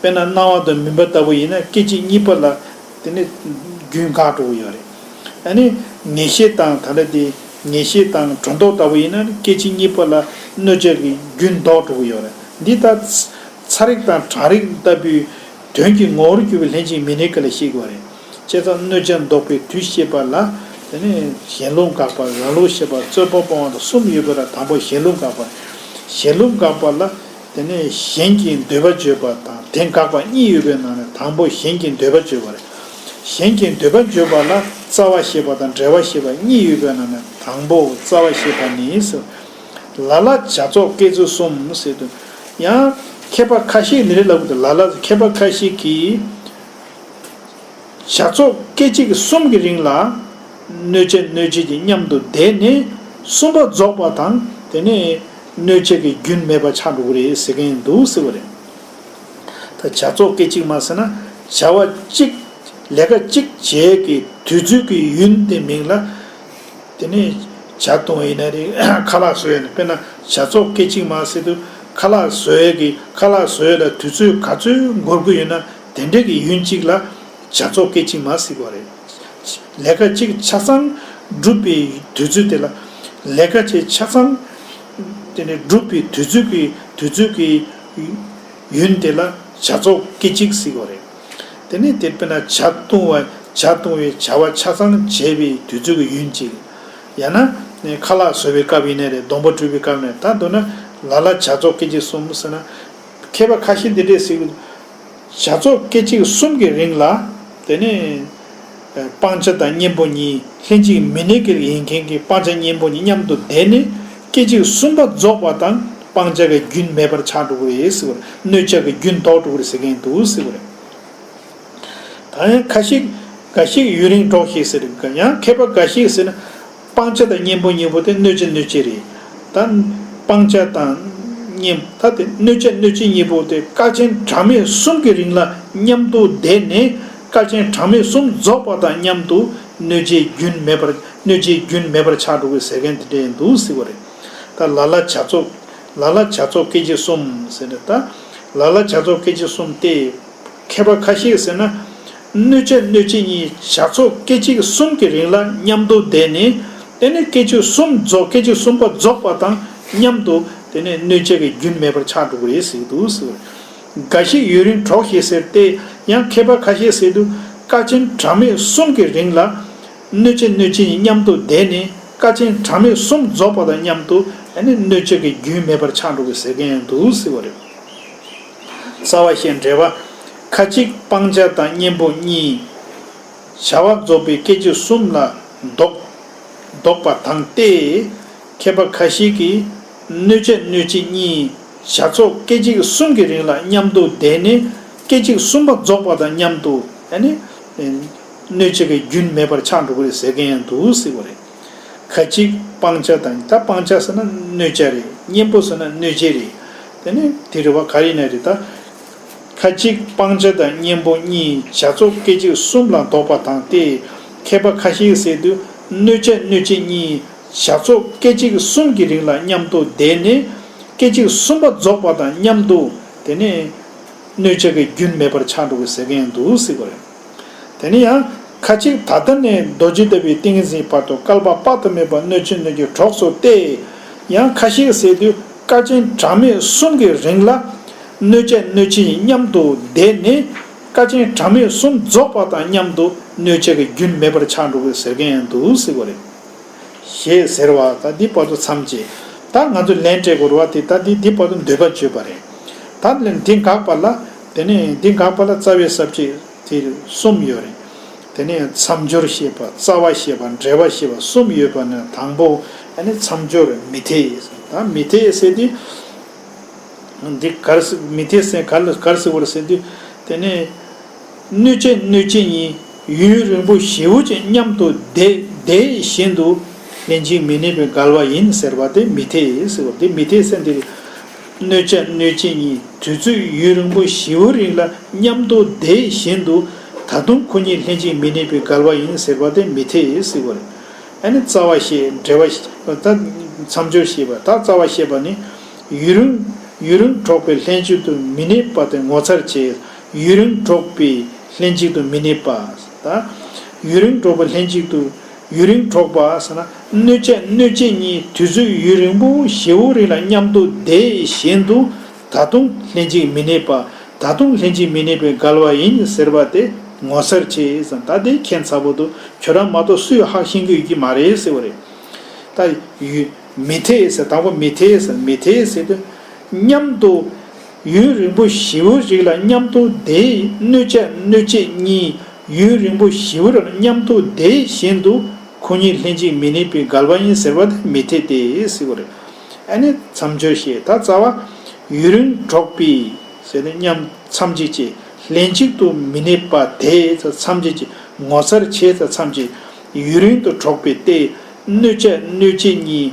དཔེར་ན་སྣང་བ་དང་མུན་པ་ལྟ་བུ་ཡིན་ན་སྐད་ཅིག་གཉིས་པ་ལ། དེ་ནི་རྒྱུན་འགག་འགྲོ་གི་ཡོད་རེད། ཨ་ནི་ངེས་ཤེས་དང་ད་ལྟ་དེ་ངེས་ཤེས་དང་སྒྲོ་འདོགས་ལྟ་བུ་ཡིན་ན་སྐད་ཅིག་གཉིས་པ་ལ་གནོད་བྱ་གི་རྒྱུན་ལྡོག་འགྲོ་གི་ཡོད་རེད། འདི་ལྟར་ཚ་རེག་དང་གྲང་རེག་ལྟ་བུའི་དོན་གྱི་ངོ་བོར་གྱུར་པའི་ལྷན་ཅིག་མི་གནས་ཀ་ལ་བཤད་དགོས་རེད། བྱས་ཙང་གནོད་བྱ་ལྡོག་པའི་དུས་བཤད་པ་ལ། དེ་ནི་གཞན་ལུགས་དགག་པ། རང་ལུགས་བཞག་པ། རྩོད་པ་སྤོང་བ་དང་གསུམ་ཡོད་པ་ལ་དང་པོ་གཞན་ལུགས་དགག་པ། གཞན་ལུགས་དགག་པ་ལ། དེ་ནས་གཞན་གྱི་འདོད་པ་བརྗོད་པ་དང་དེ་དགག་པ་གཉིས་ཡོད་པའི་ནང་ནས་དང་པོ་གཞན་གྱི་འདོད་པ་བརྗོད་པ་རེད། གཞན་གྱི་འདོད་པ་བརྗོད་པ་ལ་རྩ་བ་བཤད་པ་དང་འབྲེལ་བ་བཤད་པ་གཉིས་ཡོད་པའི་ནང་ནས་དང་པོ་རྩ་བ་བཤད་པ་ནི་ཟེར། ལ་ལ་བྱ་ཚོགས་སྐྱེ་ཚུལ་གསུམ་ཟེར་དུས། ཡང་མཁས་པ་ཁ་ཤས་ནི་རེད་ལབ་དུས། ལ་ལ་མཁས་པ་ཁ་ཤས་ཀྱིས། བྱ་ཚོགས་སྐད་ཅིག་གསུམ་གྱི་རིང་ལ། གནོད་བྱ་གནོད་བྱེད་ཀྱི་མཉམ་དུ་བསྡད་ནས་གསུམ་པ་རྫོགས་པ་དང་དེ་ནས་གནོད་བྱ་གི་རྒྱུན་མེད་པར་ཆགས་འགྲོ་གི་རེད་ཟེར་མཁན་འདུག་ཟེར་བ་རེད། ད་བྱ་ཚོགས་སྐད་ཅིག་མ་ཟེར་ན་བྱ་བ་གཅིག་ལས་ཀ་གཅིག་བྱེད་ཀྱི་དུས་ཚོད་ཀྱི་ཡུན་དེ་མིན་ལ། དེ་ནས་ཇ་བཏུང་བ་ཡིན་ན་རེད། ཁ་ལག་བཟོ་ཡ་ནི་དཔེར་ན་བྱ་ཚོགས་སྐད་ཅིག་མ་ཟེར་དུས་ཁ་ལག་བཟོ་ཡ་གི་ཁ་ལག་བཟོ་ཡ་ལ་དུས་ཚོད་ག་ཚོད་འགོར་གི་ཡོད་ན་དེ་འདྲ་གི་ཡུན་གཅིག་ལ་བྱ་ཚོགས་སྐད་ཅིག་མ་ཟེར་གི་རེད། ལས་ཀ་གཅིག་ཆ་ཚང་སྒྲུབ་པའི་དུས་ཚོད་དེ་ལ། ལས་ཀ་ཆེ་ཆ་ཚང་དེ་ནས་སྒྲུབ་པའི་དུས་ཚོད་ཀྱི་དུས་ཚོད་ཀྱི་ཡུན་དེ་ལ་བྱ་ཚོགས་སྐད་ཅིག་ཟེར་གི་རེད། དེ་ནས་དེ་དཔེར་ན་ཇ་བཏུང་བ། ཇ་བཏུང་བའི་བྱ་བ་ཆ་ཚང་བྱས་པའི་དུས་ཚོད་ཀྱི་ཡུན་གཅིག་ཡང་ན་ཁ་ལག་བཟོ་བའི་སྐབས་ཡིན་ནའི་རེད། སྡོང་པོ་བཀྲུ་བའི་སྐབས་ནས་ད་མདོར་ན་ལ་ལ་བྱ་ཚོགས་སྐད་ཅིག་གསུམ་ཟེར་ན། མཁས་པ་ཁ་ཤས་འདི་འདྲས་ཟེར་གི། བྱ་ཚོགས་སྐད་ཅིག་གསུམ་གྱི་རིང་ལ། དེ་ནས་སྤང་བྱ་དང་གཉེན་པོ་གཉིས་ལྷན་ཅིག་མི་གནས་ཀྱི་ཡིན་མཁན་གྱི་སྤང་བྱ་གཉེན་པོ་གཉིས་མཉམ་དུ་བསྡད་ནས་སྐད་ཅིག་གསུམ་པ་རྫོགས་པ་དང་སྤང་བྱ་གི་རྒྱུན་མེད་པར་ཆགས་འགྲོ་གི་རེད་ཟེར་བ་རེད། གནོད་བྱ་གི་རྒྱུན་ལྡོག་འགྲོ་གི་རེད་ཟེར་མཁན་འདུག་ཟེར་བ་རེད། ད་ཡང་ཁ་ཤས་འགའ་ཞིག་ཡུན་རིང་འགྲོགས་ཤིག་ཟེར། ཡང་མཁས་པ་འགའ་ཞིག་ཟེར་ན། སྤང་བྱ་དང་གཉེན་པོ་གཉིས་པོ་དེ་གནོད་བྱ་གནོད་བྱེད་རེད། ད་སྤང་བྱ་དང་གཉེན། ད་དེ་གནོད་བྱ་གནོད་བྱེད་གཉིས་པོ་དེ་སྐལ་ཆེན་གྲངས་མེད་གསུམ་གྱི་རིང་ལ་མཉམ་དུ་བསྡད་ནས་སྐལ་ཆེན་གྲངས་མེད་གསུམ་རྫོགས་པ་དང་མཉམ་དུ་གནོད་བྱའི་རྒྱུན་མེད་པར་གནོད་བྱའི་རྒྱུན་མེད་པར་ཆགས་འགྲོ་གི་ཟེར་མཁན་དེ་འདྲ་འདུག་ཟེར་བ་རེད། ད་ལ་ལ་བྱ་ཚོགས། ལ་ལ་བྱ་ཚོགས་སྐད་ཅིག་གསུམ་ཟེར་ནས་ད། ལ་ལ་བྱ་ཚོགས་སྐད་ཅིག་གསུམ་སྟེ། མཁས་པ་ཁ་ཤས་ཟེར་ན། གནོད་བྱ་གནོད་བྱེད་གཉིས་བྱ་ཚོགས་སྐད་ཅིག་གསུམ་གྱི་རིང་ལ་མཉམ་དུ་བསྡད་ནས། དེ་ནས་སྐད་ཅིག་གསུམ་རྫོགས། སྐད་ཅིག་གསུམ་པ་རྫོགས་པ་དང་མཉམ་དུ། དེ་ནས་གནོད་བྱ་གི་རྒྱུན་མེད་པར་ཆགས་འགྲོ་གི་རེད་ཟེར་གྱི་འདུག་ཟེར། འགའ་ཞིག་ཡུན་རིང་འགྲོགས་ཤིག་ཟེར་ཏེ། ཡང་མཁས་པ་ཁ་ཤས་ཟེར་དུས། སྐལ་ཆེན་གྲངས་མེད་གསུམ་གྱི་རིང་ལ། གནོད་བྱ་གནོད་བྱེད་གཉིས་མཉམ་དུ་བསྡད་ནས་སྐལ་ཆེན་གྲངས་མེད་གསུམ་རྫོགས་པ་དང་མཉམ་དུ། ཨ་ནི་གནོད་བྱ་གི་རྒྱུན་མེད་པར་ཆགས་འགྲོ་གི་ཟེར་མཁན་འདུག་ཟེར་བ་རེད། རྩ་བ་ཤེས་འགྲེལ་པ། ཁ་ཅིག་སྤང་བྱ་དང་གཉེན་པོ་གཉིས། བྱ་བ་རྫོགས་པའི་སྐད་ཅིག་གསུམ་ལ་ལྡོག་ལྡོག་པ་དང་སྟེ། མཁས་པ་ཁ་ཤས་ཀྱིས་གནོད་བྱ་གནོད་བྱེད་གཉིས་བྱ་ཚོགས་སྐད་ཅིག་གསུམ་གྱི་རིང་ལ་མཉམ་དུ་བསྡད་ནས་སྐད་ཅིག་གསུམ་པ་རྫོགས་པ་དང་མཉམ་དུ། ཨ་ནི་གནོད་བྱ་གི་རྒྱུན་མེད་པར་ཆགས་འགྲོ་གི་རེད་ཟེར་མཁན་ཡང་འདུག་ཟེར་བ་རེད། ཁ་ཅིག་སྤང་བྱ་དང་། ད་སྤང་བྱ་ཟེར་ན་གནོད་བྱ་རེད། གཉེན་པོ་ཟེར་ན་གནོད་བྱེད་རེད། དེ་ནི་དེ་རེད་བ། ག་རེ་ཡིན་ན་རེད་ད། ཁ་ཅིག་སྤང་བྱ་དང་གཉེན་པོ་གཉིས་བྱ་ཚོགས་སྐད་ཅིག་གསུམ་ལ་ལྡོག་པ་དང་སྟེ། མཁས་པ་ཁ་ཤས་ཟེར་དུས་གནོད་བྱ་གནོད་བྱེད་གཉིས་བྱ་ཚོགས་སྐད་ཅིག་གསུམ་གྱི་རིང་ལ་མཉམ་དུ་བསྡད་ནས། སྐད་ཅིག་གསུམ་པ་རྫོགས་པ་དང་མཉམ་དུ་དེ་ནས་གནོད་བྱེད་ཀྱི་རྒྱུན་མེད་པར་ཆགས་འགྲོ་གི་ཟེར་མཁན་འདུག་ཟེར་གོ་རེད། དེ་ནས་ཡང་ཁ་ཅིག་ད་ལྟ་ནས་རྡོ་རྗེ་ལྟ་བུའི་ཏིང་ངེ་འཛིན་བར་དུ་བསྐལ་པ་དཔག་ཏུ་མེད་པ་གནོད་བྱེད་གནོད་བྱེད་གྲོགས་སུ་སྟེ། ཡང་ཁ་ཤས་ཟེར་དུས་སྐལ་ཆེན་གྲངས་མེད་གསུམ་གྱི་རིང་ལ་གནོད་བྱེད་གནོད་བྱེད་མཉམ་དུ་བསྡད་ནས། སྐལ་ཆེན་གྲངས་མེད་གསུམ་རྫོགས་པ་དང་མཉམ་དུ་གནོད་བྱེད་ཀྱི་རྒྱུན་མེད་པར་ཆགས་འགྲོ་གི་ཟེར་མཁན་ཡང་འདུག་ཟེར་གོ་རེད། ཞེས་ཟེར་བ་ད་འདི་བར་དུ་མཚམས་བཅད། ད་ང་ཚོ་ལན་སྤྲད་དགོས་རེད་བ། དེ་ད་འདི་འདི་བར་དུ་འདོད་པ་བརྗོད་པ་རེད། ད་ལན་འདི་འགག་པ་ལ། དེ་ནས་འདི་འགག་པ་ལ་རྩ་བའི་ས་བཅད་དེ་གསུམ་ཡོད་རེད། དེ་ནས་མཚམས་སྦྱོར་ཞེས་པ། རྩ་བ་ཞེས་པ། འབྲེལ་བ་ཞེས་པ་གསུམ་ཡོད་པ་ནས་དང་པོ་ཨ་ནི་མཚམས་སྦྱོར་མི་འཐད། ད་མི་འཐད་ཟེར་དུས། འདི་ག་རེ་ཟེར། མི་འཐད་ཟེར་ག་ལ་ག་རེ་ཟེར་བ་རེད་ཟེར་དུས། དེ་ནས་གནོད་བྱེད་གནོད་བྱེད་གཉིས་ཡུན་རིང་པོ་ཞེ་པོ་ཅིག་མཉམ་དུ་བསྡད་བསྡད་བཞིན་དུ་ལྷན་ཅིག་མི་གནས་པའི་འགལ་བ་ཡིན་ཟེར་བ་དེ་མི་འཐད་ཟེར་བ་དེ་མི་འཐད་ཟེར་འདི་རེད། གནོད་བྱེད་གནོད་བྱེད་གཉིས་དུས་ཚོད་ཡུན་རིང་པོ་ཞེ་པོ་རིང་ལ་མཉམ་དུ་བསྡད་བཞིན་དུ་ད་དུང་ཁོ་གཉིས་ལྷན་ཅིག་མི་གནས་པའི་འགལ་བ་ཡིན་ཟེར་བ་དེ་མི་འཐད་ཟེར་བ་རེད། ཨ་ནི་རྩ་བ་ཞེས་འབྲེལ་བ་ཞེས་ད་མཚམས་སྦྱོར་ཞེས་པ་ད་རྩ་བ་ཞེས་པ་ནི། ཡུན་རིང་ཡུན་རིང་འགྲོགས་པའི་ལྷན་ཅིག་ཏུ་མི་གནས་པ་དེ་ངོ་མཚར་ཆེ། ཡུན་རིང་འགྲོགས་པའི་ལྷན་ཅིག་ཏུ་མི་གནས་པ། ད་ཡུན་རིང་འགྲོགས་པའི་ལྷན་ཅིག་ཏུ་ཡུན་རིང་འགྲོགས་པ་ཟེར་ན་གནོད་བྱེད་གནོད་བྱེད་གཉིས་དུས་ཚོད་ཡུན་རིང་པོ་ཞེ་པོ་རིང་ལ་མཉམ་དུ་བསྡད་བཞིན་དུ་ད་དུང་ལྷན་ཅིག་མི་གནས་པ། ད་དུང་ལྷན་ཅིག་མི་གནས་པའི་འགལ་བ་ཡིན་ཟེར་བ་དེ་ངོ་མཚར་ཆེ་ཟེར། ད་དེ་ཁྱད་མཚར་པོ་འདུག་ཁྱོད་རང་མ་གཏོགས་སུས་ཧ་ཤེས་ཀྱི་ཡོད་ཀྱི་མ་རེད་ཟེར་བ་རེད། ད་ཡུ་མི་འཐད་ཟེར། དང་པོ་མི་འཐད་ཟེར། མི་འཐད་ཟེར་དུས་མཉམ་དུ་ཡུན་རིང་པོ་ཞེ་པོ་ཞིག་ལ་མཉམ་དུ་བསྡད། གནོད་བྱེད་གནོད་བྱེད་གཉིས་ཡུན་རིང་པོ་ཞེ་པོ་རིང་ལ་མཉམ་དུ་བསྡད་བཞིན་དུ་ཁོ་གཉིས་ལྷན་ཅིག་མི་གནས་པའི་འགལ་བ་ཡིན་ཟེར་བ་དེ་མི་འཐད་དེ་ཟེར་བ་རེད། ཨ་ནི་མཚམས་སྦྱོར་ཞེས་ད་རྩ་བ་ཡུན་རིང་འགྲོགས་པའི་ཟེར་ནས་མཉམ་མཚམས་གཅིག་བཅད། ལྷན་ཅིག་ཏུ་མི་གནས་པ་དེ་ཚོ་མཚམས་གཅིག་བཅད། ངོ་མཚར་ཆེ་ཚོ་མཚམས་གཅིག་ཡུན་རིང་དུ་འགྲོགས་པའི་སྟེ། གནོད་བྱེད་གནོད་བྱེད་གཉིས་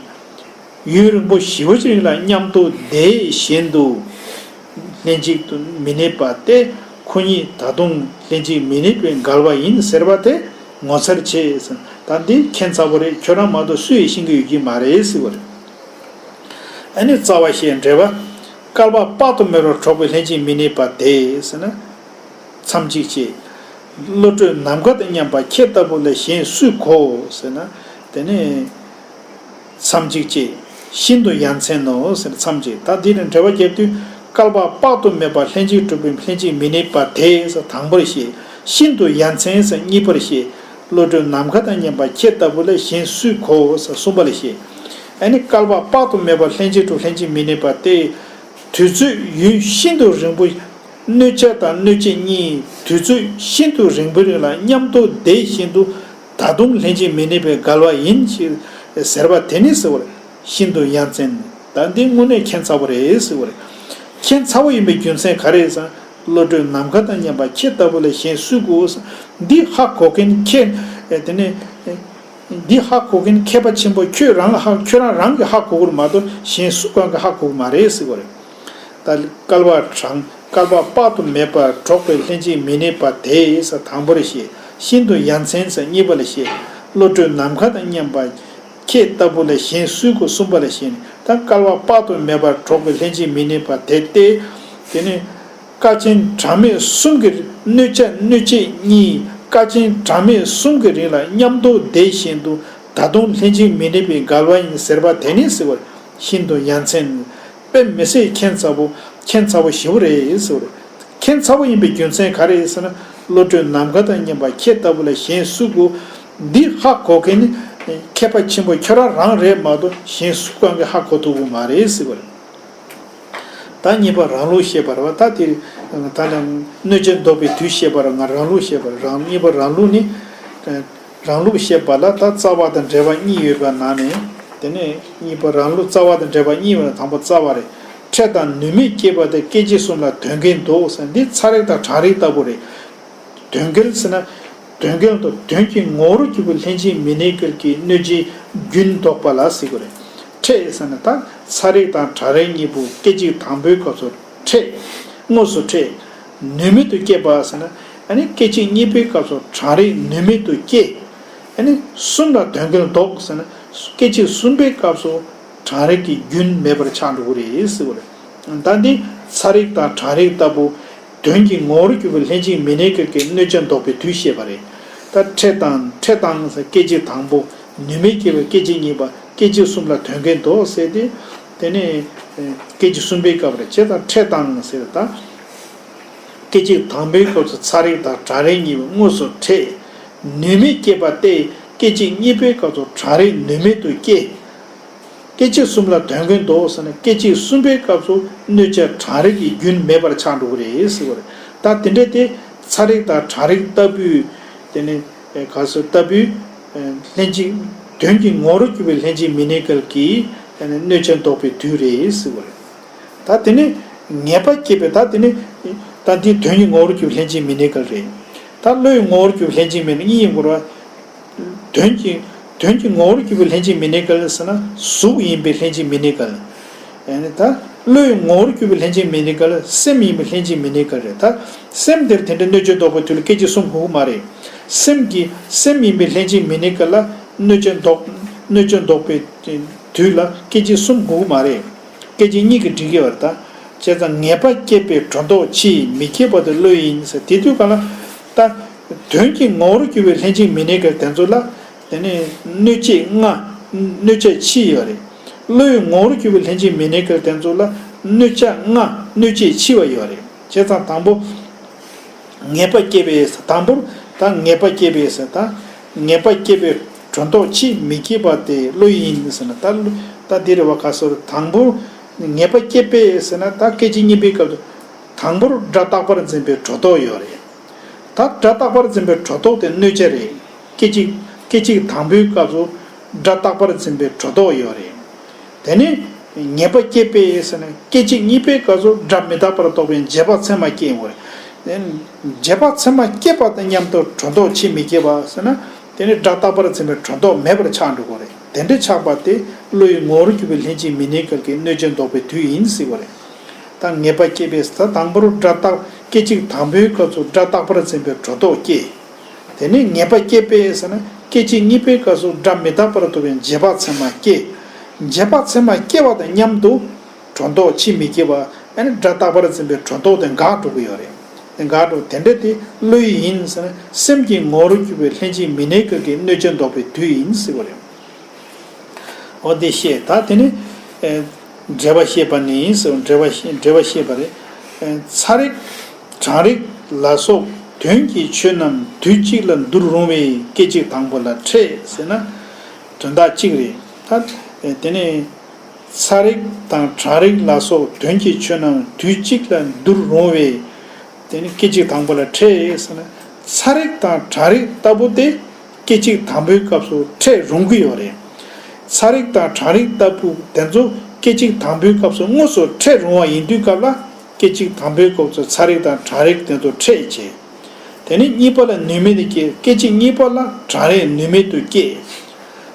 ཡུན་རིང་པོ་ཞེ་པོ་ཅིག་ལ་མཉམ་དུ་བསྡད་བཞིན་དུ་ལྷན་ཅིག་ཏུ་མི་གནས་པ་སྟེ། ཁོ་གཉིས་ད་དུང་ལྷན་ཅིག་མི་གནས་པའི་འགལ་བ་ཡིན་ཟེར་བ་དེ་ངོ་མཚར་ཆེ་ཟེར། ད་འདི་ཁྱད་མཚར་པོ་རེད། ཁྱོད་རང་མ་གཏོགས་སུ་ཡིས་ཤེས་ཀྱི་ཡོད་ཀྱི་མ་རེད་ཟེར་བ་རེད། ཨ་ནི་རྩ་བ་ཞེས་འབྲེལ་བ། བསྐལ་པ་དཔག་ཏུ་མེད་པར་འགྲོགས་པའི་ལྷན་ཅིག་མི་གནས་པ་དེ་ཟེར་ན། མཚམས་གཅིག་བཅད། བློ་གྲོས་ནམ་མཁའ་དང་མཉམ་པ་ཁྱེད་ལྟ་བུ་ལ་གཞན་སུས་གོ་ཟེར་ན། དེ་ནི། མཚམས་གཅིག་བཅད། ཤིན་ཏུ་ཡ་མཚན་ནོ་ཟེར་མཚམས་གཅིག་ད་འདི་ནི་འགྲེལ་པ་རྒྱབ་དུས་བསྐལ་པ་དཔག་ཏུ་མེད་པ་ལྷན་ཅིག་གྲུབ་པའི་ལྷན་ཅིག་མི་གནས་པ་དེ་ཟེར་དང་པོར་བཤད། ཤིན་ཏུ་ཡ་མཚན་ཟེར་གཉིས་པར་བཤད། བློ་གྲོས་ནམ་མཁའ་དང་མཉམ་པ་ཁྱེད་ལྟ་བུ་ལ་གཞན་སུས་གོ་ཟེར་གསུམ་པ་ལ་བཤད། ཨ་ནི་བསྐལ་པ་དཔག་ཏུ་མེད་པ་ལྷན་ཅིག་གྲུབ་ལྷན་ཅིག་མི་གནས་པ་སྟེ། དུས་ཚོད་ཡུན་ཤིན་ཏུ་རིང་པོ། གནོད་བྱ་དང་གནོད་བྱེད་གཉིས་དུས་ཚོད་ཤིན་ཏུ་རིང་པོའི་རིང་ལ་མཉམ་དུ་བསྡད་བཞིན་དུ་ད་དུང་ལྷན་ཅིག་མི་གནས་པའི་འགལ་བ་ཡིན་ཞེས་ཟེར་བ་དེ་ནི་ཟེར་བ་རེད། ཤིན་ཏུ་ཡ་མཚན། ད་འདི་དངོས་གནས་ཁྱད་མཚར་པོ་རེད་ཟེར་བ་རེད། ཁྱད་མཚར་པོ་ཡིན་པའི་རྒྱུ་མཚན་ག་རེ་ཟེར་ན། བློ་གྲོས་ནམ་མཁའ་དང་མཉམ་པ་ཁྱེད་ལྟ་བུ་ལ་གཞན་སུས་གོ་ཟེར། འདི་ཧ་གོ་མཁན་ཁྱེད་དེ་ནི། འདི་ཧ་གོ་མཁན་མཁས་པ་ཆེན་པོ་ཁྱོད་རང་ལ་ཧ་ཁྱོད་རང་རང་གིས་ཧ་གོ་གི་རེད་མ་གཏོགས་གཞན་སུ་གང་གིས་ཧ་གོ་གི་མ་རེད་ཟེར་བ་རེད། ད་བསྐལ་པ་གྲངས་བསྐལ་པ་དཔག་ཏུ་མེད་པར་འགྲོགས་པའི་ལྷན་ཅིག་མི་གནས་པ་དེ་ཟེར་དང་པོར་བཤད། ཤིན་ཏུ་ཡ་མཚན་ཟེར་གཉིས་པ་ལ་བཤད། བློ་གྲོས་ནམ་མཁའ་དང་མཉམ་པ་ཁྱེད་ལྟ་བུ་ལ་གཞན་སུས་གོ་གསུམ་པ་ལ་བཤད་ནས་ད་བསྐལ་པ་དཔག་ཏུ་མེད་པར་འགྲོགས་པའི་ལྷན་ཅིག་མི་གནས་པ་དེ་སྟེ། དེ་ནི། སྐལ་ཆེན་གྲངས་མེད་གསུམ་གྱི་གནོད་བྱ་གནོད་བྱེད་གཉིས་སྐལ་ཆེན་གྲངས་མེད་གསུམ་གྱི་རིང་ལ་མཉམ་དུ་བསྡད་བཞིན་དུ་ད་དུང་ལྷན་ཅིག་མི་གནས་པའི་འགལ་བ་ཡིན་ཟེར་བ་དེ་ནི་ཟེར་བ་ཤིན་ཏུ་ཡ་མཚན། དཔེ་མི་སྲིད་ཁྱད་མཚར་པོ་ཁྱད་མཚར་པོ་ཞེ་པོ་རེད་ཟེར་བ་རེད། ཁྱད་མཚར་པོ་ཡིན་པའི་རྒྱུ་མཚན་ག་རེ་ཟེར་ན། བློ་གྲོས་ནམ་མཁའ་དང་མཉམ་པ་ཁྱེད་ལྟ་བུ་ལ་གཞན་སུ་གོ། འདི་ཧ་གོ་མཁན་ནི་མཁས་པ་ཆེན་པོ་ཁྱོད་རང་རང་རེད་མ་གཏོགས་གཞན་སུ་གང་གིས་ཧ་གོ་ཐུབ་ཀྱི་མ་རེད་ཟེར་བ་རེད། ད་གཉིས་པ་རང་ལུགས་བཤད་པ་རེད་བ། ད་དེ་ད་ནི་གནོད་བྱེད་ལྡོག་པའི་དུས་བཤད་པ་རེད། ང་རང་ལུགས་བཤད་པ་རེད། རང་གཉིས་པ་རང་ལུགས་ནི། རང་ལུགས་བཤད་པ་ལ་ད་རྩ་བ་དང་འབྲེལ་བ་གཉིས་ཡོད་པ་ནང་ནས། དེ་ནས་གཉིས་པ་རང་ལུགས་རྩ་བ་དང་འབྲེལ་བ་གཉིས་ཡོད་ན་དང་པོ་རྩ་བ་རེད། ཕྲད་དང་ནུས་མེད་སྐྱེས་པ་དེ་སྐད་ཅིག་གསུམ་ལ་དོན་འགལ་འདོགས་ཟེར་འདི་ཚ་རེག་དང་གྲང་རེག་ལྟ་བུ་རེད། དོན་འགལ་ཟེར་ན། དོན་འགལ་དང་དོན་གྱི་ངོ་བོར་གྱུར་པའི་ལྷན་ཅིག་མི་གནས་འགལ་གྱི་གནོད་བྱེད་རྒྱུན་འདོགས་པ་ལ་ཟེར་གྱི་རེད། ཕྲད་ཟེར་ན་ད་ཚ་རེག་དང་གྲང་རེག་གཉིས་པོ་སྐད་ཅིག་དང་པོའི་སྐབས་སུ་ཕྲད། དངོས་སུ་ཕྲད། ནུས་མེད་དུ་སྐྱེས་པ་ཟེར་ན་ཨ་ནི་སྐད་ཅིག་གཉིས་པའི་སྐབས་སུ་གྲང་རེག་ནུས་མེད་དུ་སྐྱེས། ཨ་ནི་གསུམ་ལ་དོན་འགལ་འདོགས་ཟེར་ན་སྐད་ཅིག་གསུམ་པའི་སྐབས་སུ། གྲང་རེག་གི་རྒྱུན་མེད་པར་ཆགས་འགྲོ་གི་རེད་ཟེར་བ་རེད། ད་འདི་ཚ་རེག་དང་གྲང་རེག་ལྟ་བུ་དོན་གྱི་ངོ་བོར་གྱུར་པའི་ལྷན་ཅིག་མི་གནས་འགལ་གྱི་གནོད་བྱ་ལྡོག་པའི་དུས་བཤད་པ་རེད། ད་འཕྲད་དང་འཕྲད་དང་ཟེར་སྐད་ཅིག་དང་པོ། ནུས་མེད་སྐྱེ་བའི་སྐད་ཅིག་གཉིས་པ། སྐད་ཅིག་གསུམ་ལ་དོན་གལ་འདོགས་ཟེར་ཏེ། དེ་ནས་སྐད་ཅིག་གསུམ་པའི་སྐབས་རེད། བྱས་ཙང་འཕྲད་དང་ཟེར་ད། སྐད་ཅིག་དང་པོའི་སྐབས་སུ་ཚ་རེག་དང་གྲང་རེག་གཉིས་པོ་དངོས་སུ་འཕྲད། ནུས་མེད་སྐྱེས་པ་སྟེ། སྐད་ཅིག་གཉིས་པའི་སྐབས་སུ་གྲང་རེག་ནུས་མེད་དུ་སྐྱེ། སྐད་ཅིག་གསུམ་ལ་དོན་གལ་འདོགས་ཟེར་ན། སྐད་ཅིག་གསུམ་པའི་སྐབས་སུ་གནོད་བྱ་གྲང་རེག་གི་རྒྱུན་མེད་པར་ཆགས་འགྲོ་གི་རེད་ཟེར་བ་རེད། ད་དེ་འདྲ་སྟེ། ཚ་རེག་དང་གྲང་རེག་ལྟ་བུའི། དེ་ནི་ག་སོ་ལྟ་བུའི་ལྷན་ཅིག་དོན་གྱི་ངོ་བོར་གྱུར་པའི་ལྷན་ཅིག་མི་གནས་འགལ་གྱི་གནོད་བྱ་ལྡོག་པའི་དུས་རེད་ཟེར་བ་རེད། ད་དེ་ནི་ངེས་པ་སྐྱེས་པའི། ད་དེ་ནི་ད་འདི་དོན་གྱི་ངོ་བོར་གྱུར་པའི་ལྷན་ཅིག་མི་གནས་འགལ་རེད། ད་བློའི་ངོ་བོར་གྱུར་པའི་ལྷན་ཅིག་མི་གནས་གཉིས་ཡིན་དགོས་རེད་བ། དོན་གྱི་དོན་གྱི་ངོ་བོར་གྱུར་པའི་ལྷན་ཅིག་མི་གནས་འགལ་ཟེར་ན། གཟུགས་ཡིན་པའི་ལྷན་ཅིག་མི་གནས་འགལ། ཨ་ནི་ད་བློའི་ངོ་བོར་གྱུར་པའི་ལྷན་ཅིག་མི་གནས་འགལ། སེམས་ཡིན་པའི་ལྷན་ཅིག་མི་གནས་འགལ་རེད། ད་སེམས་དེར་དེ་འདྲའི་གནོད་བྱ་ལྡོག་པའི་དུས་ལ་སྐད་ཅིག་གསུམ་དགོས་ཀྱི་མ་རེད། སེམས་ཀྱི་སེམས་ཡིན་པའི་ལྷན་ཅིག་མི་གནས་འགལ་ལ་གནོད་བྱ་ལྡོག་གནོད་བྱ་ལྡོག་པའི་དུས་ལ་སྐད་ཅིག་གསུམ་དགོས་ཀྱི་མ་རེད། སྐད་ཅིག་གཉིས་ཀྱིས་འགྲིག་གི་ཡོད་རེད་ད། བྱས་ཙང་ངེས་པ་སྐྱེད་པའི་སྒྲོ་འདོགས་ཕྱིས་མི་སྐྱེད་པ་དེ་བློ་ཡིན་ཟེར། དེ་དུས་ག་ལ་ད་དོན་གྱི་ངོ་བོར་གྱུར་པའི་ལྷན་ཅིག་མི་གནས་འགལ་དེ་ཚོ་ལ། དེ་ནས་གནོད་བྱེད་ལྔ། གནོད་བྱ་ཕྱི་ཡོད་རེད། བློའི་ངོ་བོར་གྱུར་པའི་ལྷན་ཅིག་མི་གནས་འགལ་དེ་ཚོ་ལ་གནོད་བྱ་ལྔ། གནོད་བྱེད་ཕྱི་བ་ཡོད་རེད། བྱས་ཙང་དང་པོ། ངེས་པ་སྐྱེད་པའི་ཟེར། དང་པོར་ད་ངེས་པ་སྐྱེད་པའི་ཟེར། ད་ངེས་པ་སྐྱེད་པའི་སྒྲོ་འདོགས་ཕྱིས་མི་སྐྱེད་པ་དེ་བློ་ཡིན་ཟེར་ན། ད་ད་འདི་རེད་བ། ག་སོ་རེད། དང་པོར་ངེས་པ་སྐྱེད་པའི་ཟེར་ན། ད་སྐད་ཅིག་གཉིས་པའི་སྐབས་སུ་དང་པོར་སྒྲ་རྟག་པར་འཛིན་པའི་སྒྲོ་འདོགས་ཡོད་རེད། ད་སྒྲ་རྟག་པར་འཛིན་པའི་སྒྲོ་འདོགས་དེ་གནོད་བྱ་རེད། སྐད་ཅིག་སྐད་ཅིག་དང་པོའི་སྐབས་སུ་སྒྲ་རྟག་པར་འཛིན་པའི་སྒྲོ་འདོགས་ཡོད་རེད། དེ་ནས་ངེས་པ་སྐྱེད་པའི་ཟེར་ན། སྐད་ཅིག་གཉིས་པའི་སྐབས་སུ་སྒྲ་མི་རྟག་པར་རྟོགས་པའི་རྗེས་དཔག་ཚད་མ་སྐྱེ་དགོས་རེད། རྗེས་དཔག་ཚད་མ་སྐྱེས་པ་དང་མཉམ་དུ་སྒྲོ་འདོགས་ཕྱིས་མི་སྐྱེད་པ་ཟེར་ན། དེ་ནི་སྒྲ་རྟག་པར་འཛིན་པའི་སྒྲོ་འདོགས་མེད་པར་ཆགས་འགྲོ་གི་རེད། དེ་འདྲ་ཆགས་པ་དེ་བློ་ཡི་ངོ་བོར་གྱུར་པའི་ལྷན་ཅིག་མི་གནས་འགལ་གྱི་གནོད་བྱ་ལྡོག་པའི་དུས་ཡིན་ཟེར་བ་རེད། ད་ངེས་པ་སྐྱེད་པའི་ཟེར། ད་དང་པོར་སྒྲ་རྟག་སྐད་ཅིག་དང་པོའི་སྐབས་སུ་སྒྲ་རྟག་པར་འཛིན་པའི་སྒྲོ་འདོགས་སྐྱེ། དེ་ནས་ངེས་པ་སྐྱེད་པའི་ཟེར་ན། སྐད་ཅིག་གཉིས་པའི་སྐབས་སུ་སྒྲ་མི་རྟག་པར་རྟོགས་པའི་རྗེས་དཔག་ཚད་མ་སྐྱེ། རྗེས་དཔག་ཚད་མ་སྐྱེ་བ་དང་མཉམ་དུ་སྒྲོ་འདོགས་ཕྱིས་མི་སྐྱེད་པ། ཨ་ནི་སྒྲ་རྟག་པར་འཛིན་པའི་སྒྲོ་འདོགས་དེ་འགག་འགྲོ་གི་ཡོད་རེད། དེ་འགག་འགྲོ། དེ་འདྲ་དེ་བློ་ཡི་ཡིན་ཟེར་ན། སེམས་ཀྱི་ངོ་བོར་གྱུར་པའི་ལྷན་ཅིག་མི་གནས་འགལ་གྱི་གནོད་བྱ་ལྡོག་པའི་དུས་ཡིན་ཟེར་བ་རེད། འོ་དེ་བཤད། ད་དེ་ནི་ཨེ་འགྲེལ་པ་བཤད་པ་ནི་ཟེར། འགྲེལ་པ་བཤད། འགྲེལ་པ་བཤད་པ་རེད། ཨེ་ཚ་རེག་གྲང་རེག་ལ་སོགས་དོན་གྱི་ཆོས་རྣམས་དུས་གཅིག་ལ་འདུར་རུང་བས་སྐད་ཅིག་དང་པོ་ལ་འཕྲད་ཟེར་ན། དོན་དག་གཅིག་རེད། ད་ཨེ་དེ་ནི་ཚ་རེག་དང་གྲང་རེག་ལ་སོགས་དོན་གྱི་ཆོས་རྣམས་དུས་གཅིག་ལ་འདུར་རུང་བས། དེ་ནི་སྐད་ཅིག་དང་པོ་ལ་འཕྲད་ཟེར་ན། ཚ་རེག་དང་གྲང་རེག་ལྟ་བུ་དེ་སྐད་ཅིག་དང་པོའི་སྐབས་སུ་འཕྲད་རུང་གི་ཡོད་རེད། ཚ་རེག་དང་གྲང་རེག་ལྟ་བུ་དེ་ཚོ་སྐད་ཅིག་དང་པོའི་སྐབས་སུ་དངོས་སུ་འཕྲད་རུང་བ་ཡིན་དུས་སྐབས་ལ། སྐད་ཅིག་དང་པོའི་སྐབས་སུ་ཚ་རེག་དང་གྲང་རེག་དེ་ཚོ་འཕྲད་བྱས། དེ་ནི་གཉིས་པ་ལ་ནུས་མེད་དུ་སྐྱེ། སྐད་ཅིག་གཉིས་པ་ལ་གྲང་རེག་ནུས་མེད་དུ་སྐྱེ།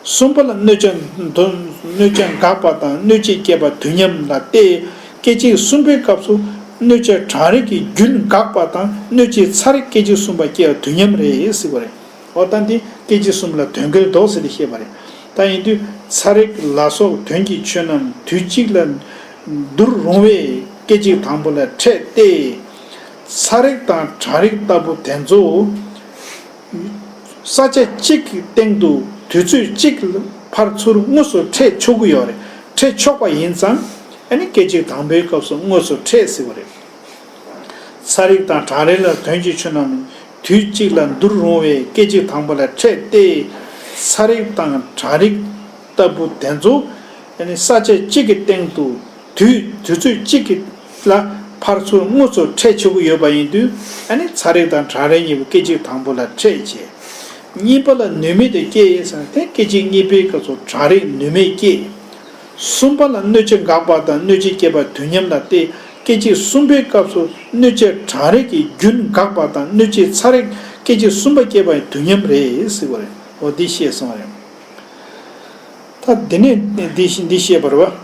གསུམ་པ་ལ་གནོད་བྱ་འདོགས། གནོད་བྱ་འགག་པ་དང་གནོད་བྱེད་སྐྱེས་པ་དུས་མཉམ་ལ་སྟེ། སྐད་ཅིག་གསུམ་པའི་སྐབས་སུ་གནོད་བྱ་གྲང་རེག་གི་རྒྱུན་འགག་པ་དང་གནོད་བྱེད་ཚ་རེག་སྐད་ཅིག་གསུམ་པ་སྐྱེ་བ་དུས་མཉམ་རེད་ཟེར་བ་རེད། འོ་ད་འདི་སྐད་ཅིག་གསུམ་ལ་དོན་འགལ་འདོགས་ཟེར་ཏེ་བཤད་པ་རེད། ད་ཡིན་དུས་ཚ་རེག་ལ་སོགས་དོན་གྱི་ཆོས་རྣམས་དུས་གཅིག་ལ་འདུར་རུང་བས་སྐད་ཅིག་དང་པོ་ལ་འཕྲད་དེ། ཚ་རེག་དང་གྲང་རེག་ལྟ་བུ་དེ་ཚོ་ས་ཆ་གཅིག་གི་སྟེང་དུ་དུས་ཚོད་གཅིག་ལ་ཕར་ཚུར་དངོས་སུ་འཕྲད་ཆོག་གི་ཡོད་རེད། འཕྲད་ཆོག་པ་ཡིན་ཙང་། ཨ་ནི་སྐད་ཅིག་དང་པོའི་སྐབས་སུ་དངོས་སུ་འཕྲད་ཟེར་བ་རེད། ཚ་རེག་དང་གྲང་རེག་ལ་དོན་གྱི་ཆོས་རྣམས་དུས་གཅིག་ལ་འདུར་རུང་བས་སྐད་ཅིག་དང་པོ་ལ་འཕྲད་དེ། ཚ་རེག་དང་གྲང་རེག་ལྟ་བུ་དེ་ཚོ་ཨ་ནི་ས་ཆ་གཅིག་གི་སྟེང་དུ་དུས་དུས་ཚོད་གཅིག་གི་ལ་ཕར་ཚུར་དངོས་སུ་འཕྲད་ཆོག་གི་ཡོད་པ་ཡིན་དུས། ཨ་ནི་ཚ་རེག་དང་གྲང་རེག་གཉིས་པོ་སྐད་ཅིག་དང་པོ་ལ་འཕྲད་བྱས། གཉིས་པ་ལ་ནུས་མེད་དུ་སྐྱེ་ཟེར་ན། དེ་སྐད་ཅིག་གཉིས་པའི་སྐབས་སུ་གྲང་རེག་ནུས་མེད་སྐྱེ། གསུམ་པ་ལ་གནོད་བྱེད་འགག་པ་དང་གནོད་བྱེད་སྐྱེས་པ་དུས་མཉམ་ལ་སྟེ། སྐད་ཅིག་གསུམ་པའི་སྐབས་སུ་གནོད་བྱེད་གྲང་རེག་གི་རྒྱུན་འགག་པ་དང་གནོད་བྱེད་ཚ་རེག་སྐད་ཅིག་གསུམ་པ་སྐྱེས་པ་དུས་མཉམ་རེད་ཟེར་བ་རེད། འོ་འདི་བཤད་སོང་བ་རེད། ད་འདི་ནས་འདི་འདི་བཤད་པ་རེད་བ།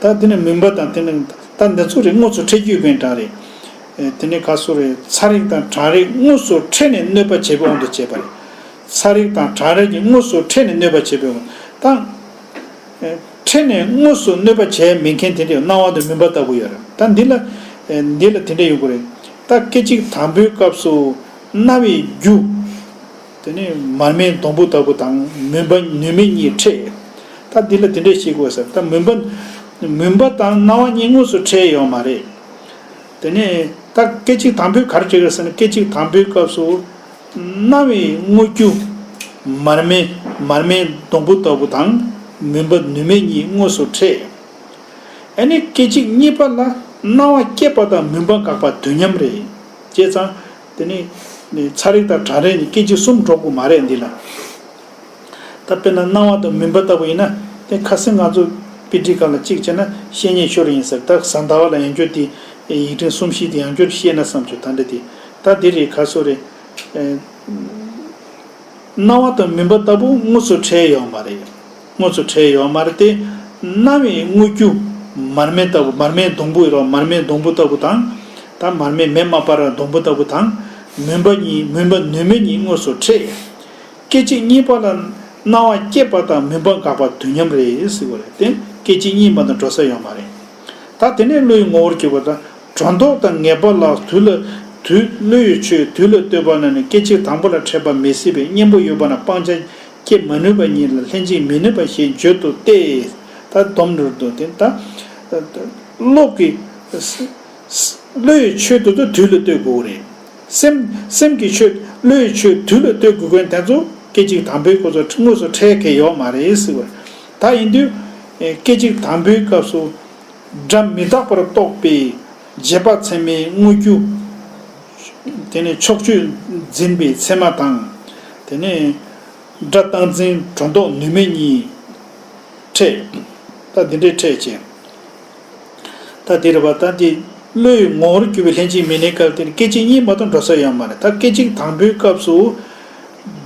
ད་དེ་ནས་མུན་པ་དང་དེ་ནས་ད་འདི་ཚོ་རེད། དངོས་སུ་འཕྲད་རྒྱུ་ཡོད་མཁན་གྲངས་རེད། ཨེ་དེ་ནས་ག་སོ་རེད། ཚ་རེག་དང་གྲང་རེག་དངོས་སུ་འཕྲད་ནས་གནོད་པ་བྱེད་པའི་དབང་དུ་བྱས་པ་རེད། ཚ་རེག་དང་གྲང་རེག་གིས་དངོས་སུ་འཕྲད་ནས་གནོད་པ་བྱེད་པའི་དབང་དང་། ཨེ་འཕྲད་ནས་དངོས་སུ་གནོད་པ་བྱས་མེད་མཁན་དེ་འདྲའི་སྣང་བ་དང་མུན་པ་ལྟ་བུ་ཡོད་རེད། ད་འདི་ལ་ཨེ་འདི་ལ་དེ་འདྲ་ཡོང་གི་རེད། ད་སྐད་ཅིག་དང་པོའི་སྐབས་སུ་རྣ་བའི་རྒྱུ། དེ་ནས་མར་མེའི་སྡོང་བུ་ལྟ་བུ་དང་མུན་པ་ནུས་མེད་གཉིས་འཕྲད། ད་འདི་ལ་དེ་འདྲས་ཤེས་དགོས་ཟེར། ད་མུན་པ། མུན་པ་དང་སྣང་བ་གཉིས་དངོས་སུ་འཕྲད་ཡོད་མ་རེད། དེ་ནས་ད་སྐད་ཅིག་དང་པོའི་ག་རེ་བྱེད་ཀྱི་རེད་ཟེར་ན། སྐད་ཅིག་དང་པོའི་སྐབས་སུ་རྣ་བའི་རྔུལ་ཆུ་མར་མེ། མར་མེའི་སྡོང་བུ་ལྟ་བུ་དང་མུན་པ་ནུས་མེད་གཉིས་དངོས་སུ་འཕྲད། ཨ་ནི་སྐད་ཅིག་གཉིས་པ་ལ་སྣང་བ་སྐྱེས་པ་དང་མུན་པ་འགགས་པ་དུས་མཉམ་རེད། བྱས་ཙང་དེ་ནི་ཚ་རེག་དང་གྲང་རེག་ནི་སྐད་ཅིག་གསུམ་འགྲོ་དགོས་མ་རེད་འདི་ལ། ད་དཔེར་ན་སྣང་བ་དང་མུན་པ་ལྟ་བུ་ཡིན་ན། དེ་ཁ་སང་ང་ཚོ་དཔེ་ཁྲིད་སྒང་ལ་གཅིག་བྱས་ན་བཤེས་གཉེན་ཤོར་ཡིན་ཟེར། ད་གཟའ་ཟླ་བ་ལ་ཡང་བསྐྱར་དེ་ཡིག་ཕྲེང་གསུམ་བཞི་དེ་ཡང་བསྐྱར་བཤད་ན་བསམ་བྱུང་། ད་འདྲ་དེ་ད་འདི་རེད། ག་སོ་རེད། ཨེ། སྣང་བ་དང་མུན་པ་ལྟ་བུ་དངོས་སུ་འཕྲད་ཡོད་མ་རེད། དངོས་སུ་འཕྲད་ཡོད་མ་རེད་དེ། རྣ་བའི་རྔུལ་ཆུ་མར་མེ་ལྟ་བུ། མར་མེའི་སྡོང་བུ་ཡོད་རེད་པ། མར་མེའི་སྡོང་བུ་ལྟ་བུ་དང་། ད་མར་མེ་མེ་མ་སྤར་བའི་སྡོང་བུ་ལྟ་བུ་དང་མུན་པ་གཉིས། མུན་པ་ནུས་མེད་གཉིས་དངོས་སུ་འཕྲད། སྐད་ཅིག་གཉིས་པ་ལ་སྣང་བ་སྐྱེས་པ་དང་མུན་པ་འགགས་པ་དུས་མཉམ་རེད་ཟེར་བ་རེད་དེ། སྐད་ཅིག་གཉིས་མ་གཏོགས་འགྲོ་ས་ཡོད་མ་རེད། ད་དེ་ནས་བློའི་ངོ་བོར་གྱུར་པ་དང་། སྒྲོ་འདོགས་དང་ངེས་པ་ལ་དུས་ལ་དུས། བློའི་ཆོས་དུས་ལ་ལྟོས་པ་རྣམས་ནི་སྐད་ཅིག་དང་པོ་ལ་འཕྲད་པ་མི་སྲིད་པས་གཉེན་པོ་ཡོད་པ་ན་སྤང་བྱ་སྐྱེ་མ་ནུས་པ་ཉིད་ལ་ལྷན་ཅིག་མི་གནས་པ་ཞེས་བརྗོད་དོ་སྟེ། ད་སྡོམ་ནོར་དུ་དེ་ད་བློ་གི་བློའི་ཆོས་དེ་ཚོ་དུས་ལ་ལྟོས་དགོས་རེད། སེམས་སེམས་ཀྱི་ཆོས། བློའི་ཆོས་དུས་ལ་ལྟོས་དགོས་མཁན་དེ་ཚོ་སྐད་ཅིག་དང་པོའི་སྐབས་སུ་དངོས་སུ་འཕྲད་མཁན་ཡོད་མ་རེད་ཟེར་བ། ད་ཡིན་དུས་སྐད་ཅིག་དང་པོའི་སྐབས་སུ། སྒྲ་མི་རྟག་པར་རྟོགས་པའི་རྗེས་དཔག་ཚད་མའི་དངོས་རྒྱུ། དེ་ནས་ཕྱོགས་ཆོས་འཛིན་པའི་ཚད་མ་དང་། དེ་ནས་སྒྲ་རྟག་འཛིན་སྒྲོ་འདོགས་ནུས་མེད་གཉིས་འཕྲད། ད་འདི་འདྲའི་འཕྲད་ཅིང་། ད་འདི་རེད་པ། ད་འདི་བློའི་ངོ་བོར་གྱུར་པའི་ལྷན་ཅིག་མི་གནས་སྐབས་དེར་སྐད་ཅིག་གཉིས་མ་གཏོགས་འགྲོ་ས་ཡོད་མ་རེད། ད་སྐད་ཅིག་དང་པོའི་སྐབས་སུ་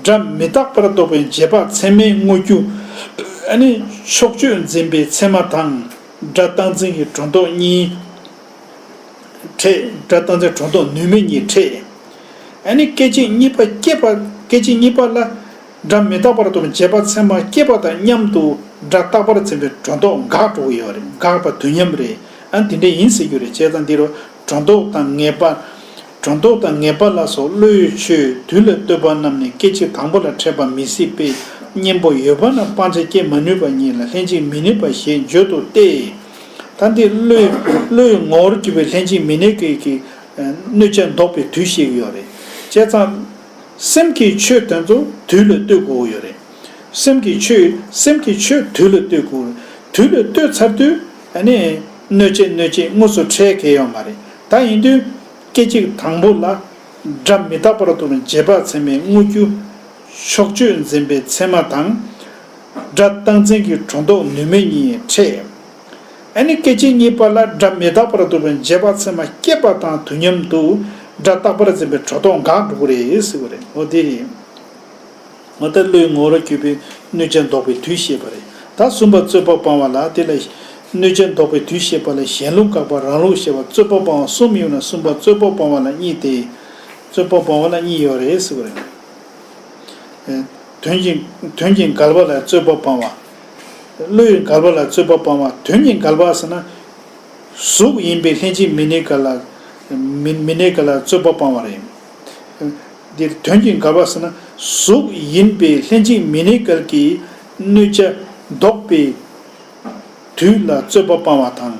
སྒྲ་མི་རྟག་པར་རྟོགས་པའི་རྗེས་དཔག་ཚད་མའི་དངོས་རྒྱུ། ཨ་ནི་ཕྱོགས་ཆོས་འཛིན་པའི་ཚད་མ་དང་། སྒྲ་རྟག་འཛིན་གྱི་སྒྲོ་འདོགས་གཉིས་འཕྲད། སྒྲ་རྟག་འཛིན་སྒྲོ་འདོགས་ནུས་མེད་གཉིས་འཕྲད། ཨ་ནི་སྐད་ཅིག་གཉིས་པ་སྐྱེས་པ། སྐད་ཅིག་གཉིས་པ་ལ་སྒྲ་མི་རྟག་པར་རྟོགས་པའི་རྗེས་དཔག་ཚད་མ་སྐྱེས་པ་དང་མཉམ་དུ་སྒྲ་རྟག་པར་འཛིན་པའི་སྒྲོ་འདོགས་འགག་འགྲོ་གི་ཡོད་རེད། འགག་པ་དུས་མཉམ་རེད། ཨ་ནི་དེ་འདྲ་ཡིན་ཟེར་རྒྱུ་རེད། བྱས་ཙང་འདི་རུ་སྒྲོ་འདོགས་དང་ངེས་པ། སྒྲོ་འདོགས་དང་ངེས་པ་ལ་སོགས་བློའི་ཆོས་དུས་ལ་ལྟོས་པ་རྣམས་ནི་སྐད་ཅིག་དང་པོ་ལ་འཕྲད་པ་མི་སྲིད་པས་གཉེན་པོ་ཡོད་པ་ན་སྤང་བྱ་སྐྱེ་མ་ནུས་པ་ཉིད་ལ་ལྷན་ཅིག་མི་གནས་པ་ཞེས་བརྗོད་དོ་སྟེ། ད་འདི་བློའི་བློའི་ངོ་བོར་གྱུར་པའི་ལྷན་ཅིག་མི་གནས་ཀྱི་གི་གནོད་བྱ་ལྡོག་པའི་དུས་ཤིག་ཡོད་རེད། བྱས་ཙང་སེམས་ཀྱི་ཆོས་དེ་ཚོ་དུས་ལ་ལྟོས་དགོས་ཡོད་རེད། སེམས་ཀྱི་ཆོས། སེམས་ཀྱི་ཆོས་དུས་ལ་ལྟོས་དགོས། དུས་ལ་ལྟོས་ཚར་དུས་ཨ་ནི་གནོད་བྱེད་གནོད་བྱེད་དངོས་སུ་འཕྲད་མཁན་ཡོད་མ་རེད། ད་ཡིན་དུས་སྐད་ཅིག་དང་པོ་ལ་སྒྲ་མི་རྟག་པར་རྟོགས་པའི་རྗེས་དཔག་ཚད་མའི་དངོས་རྒྱུ། ཕྱོགས་ཆོས་འཛིན་པའི་ཚད་མ་དང་། སྒྲ་རྟག་འཛིན་གྱི་སྒྲོ་འདོགས་ནུས་མེད་གཉིས་འཕྲད། ཨ་ནི་སྐད་ཅིག་གཉིས་པ་ལ་སྒྲ་མི་རྟག་པར་རྟོགས་པའི་རྗེས་དཔག་ཚད་མ་སྐྱེས་པ་དང་དུས་མཉམ་དུ་སྒྲ་རྟག་པར་འཛིན་པའི་སྒྲོ་འདོགས་འགག་འགྲོ་གི་རེད་ཟེར་བ་རེད། འོ་དེ་རེད། འོ་ད་བློའི་ངོ་བོར་གྱུར་པའི་གནོད་བྱ་ལྡོག་པའི་དུས་བཤད་པ་རེད། ད་གསུམ་པ་རྩོད་པ་སྤང་བ་ལ། དེ་ལ་གནོད་བྱ་ལྡོག་པའི་དུས་བཤད་པ་ལ་གཞན་ལུགས་དགག་པ་རང་ལུགས་བཤད་པ་རྩོད་པ་སྤང་བ་གསུམ་ཡོད་ན་གསུམ་པ་རྩོད་པ་སྤང་བ་ལ་གཉིས་ཏེ། རྩོད་པ་སྤང་བ་ལ་གཉིས་ཡོད་རེད་ཟེར་བ་རེད། དོན་གྱི་དོན་གྱི་འགལ་བ་ལ་རྩོད་པ་སྤང་བ། བློའི་འགལ་བ་ལ་རྩོད་པ་སྤང་བ། དོན་གྱི་འགལ་བ་ཟེར་ན། གཟུགས་ཡིན་པའི་ལྷན་ཅིག་མི་གནས་འགལ་ལ། མི་མི་གནས་འགལ་ལ་རྩོད་པ་སྤང་བ་རེད། འདིར་དོན་གྱི་འགལ་བ་ཟེར་ན། གཟུགས་ཡིན་པའི་ལྷན་ཅིག་མི་གནས་འགལ་གྱི་གནོད་བྱ་ལྡོག་པའི་དུས་ལ་རྩོད་པ་སྤང་བ་དང་།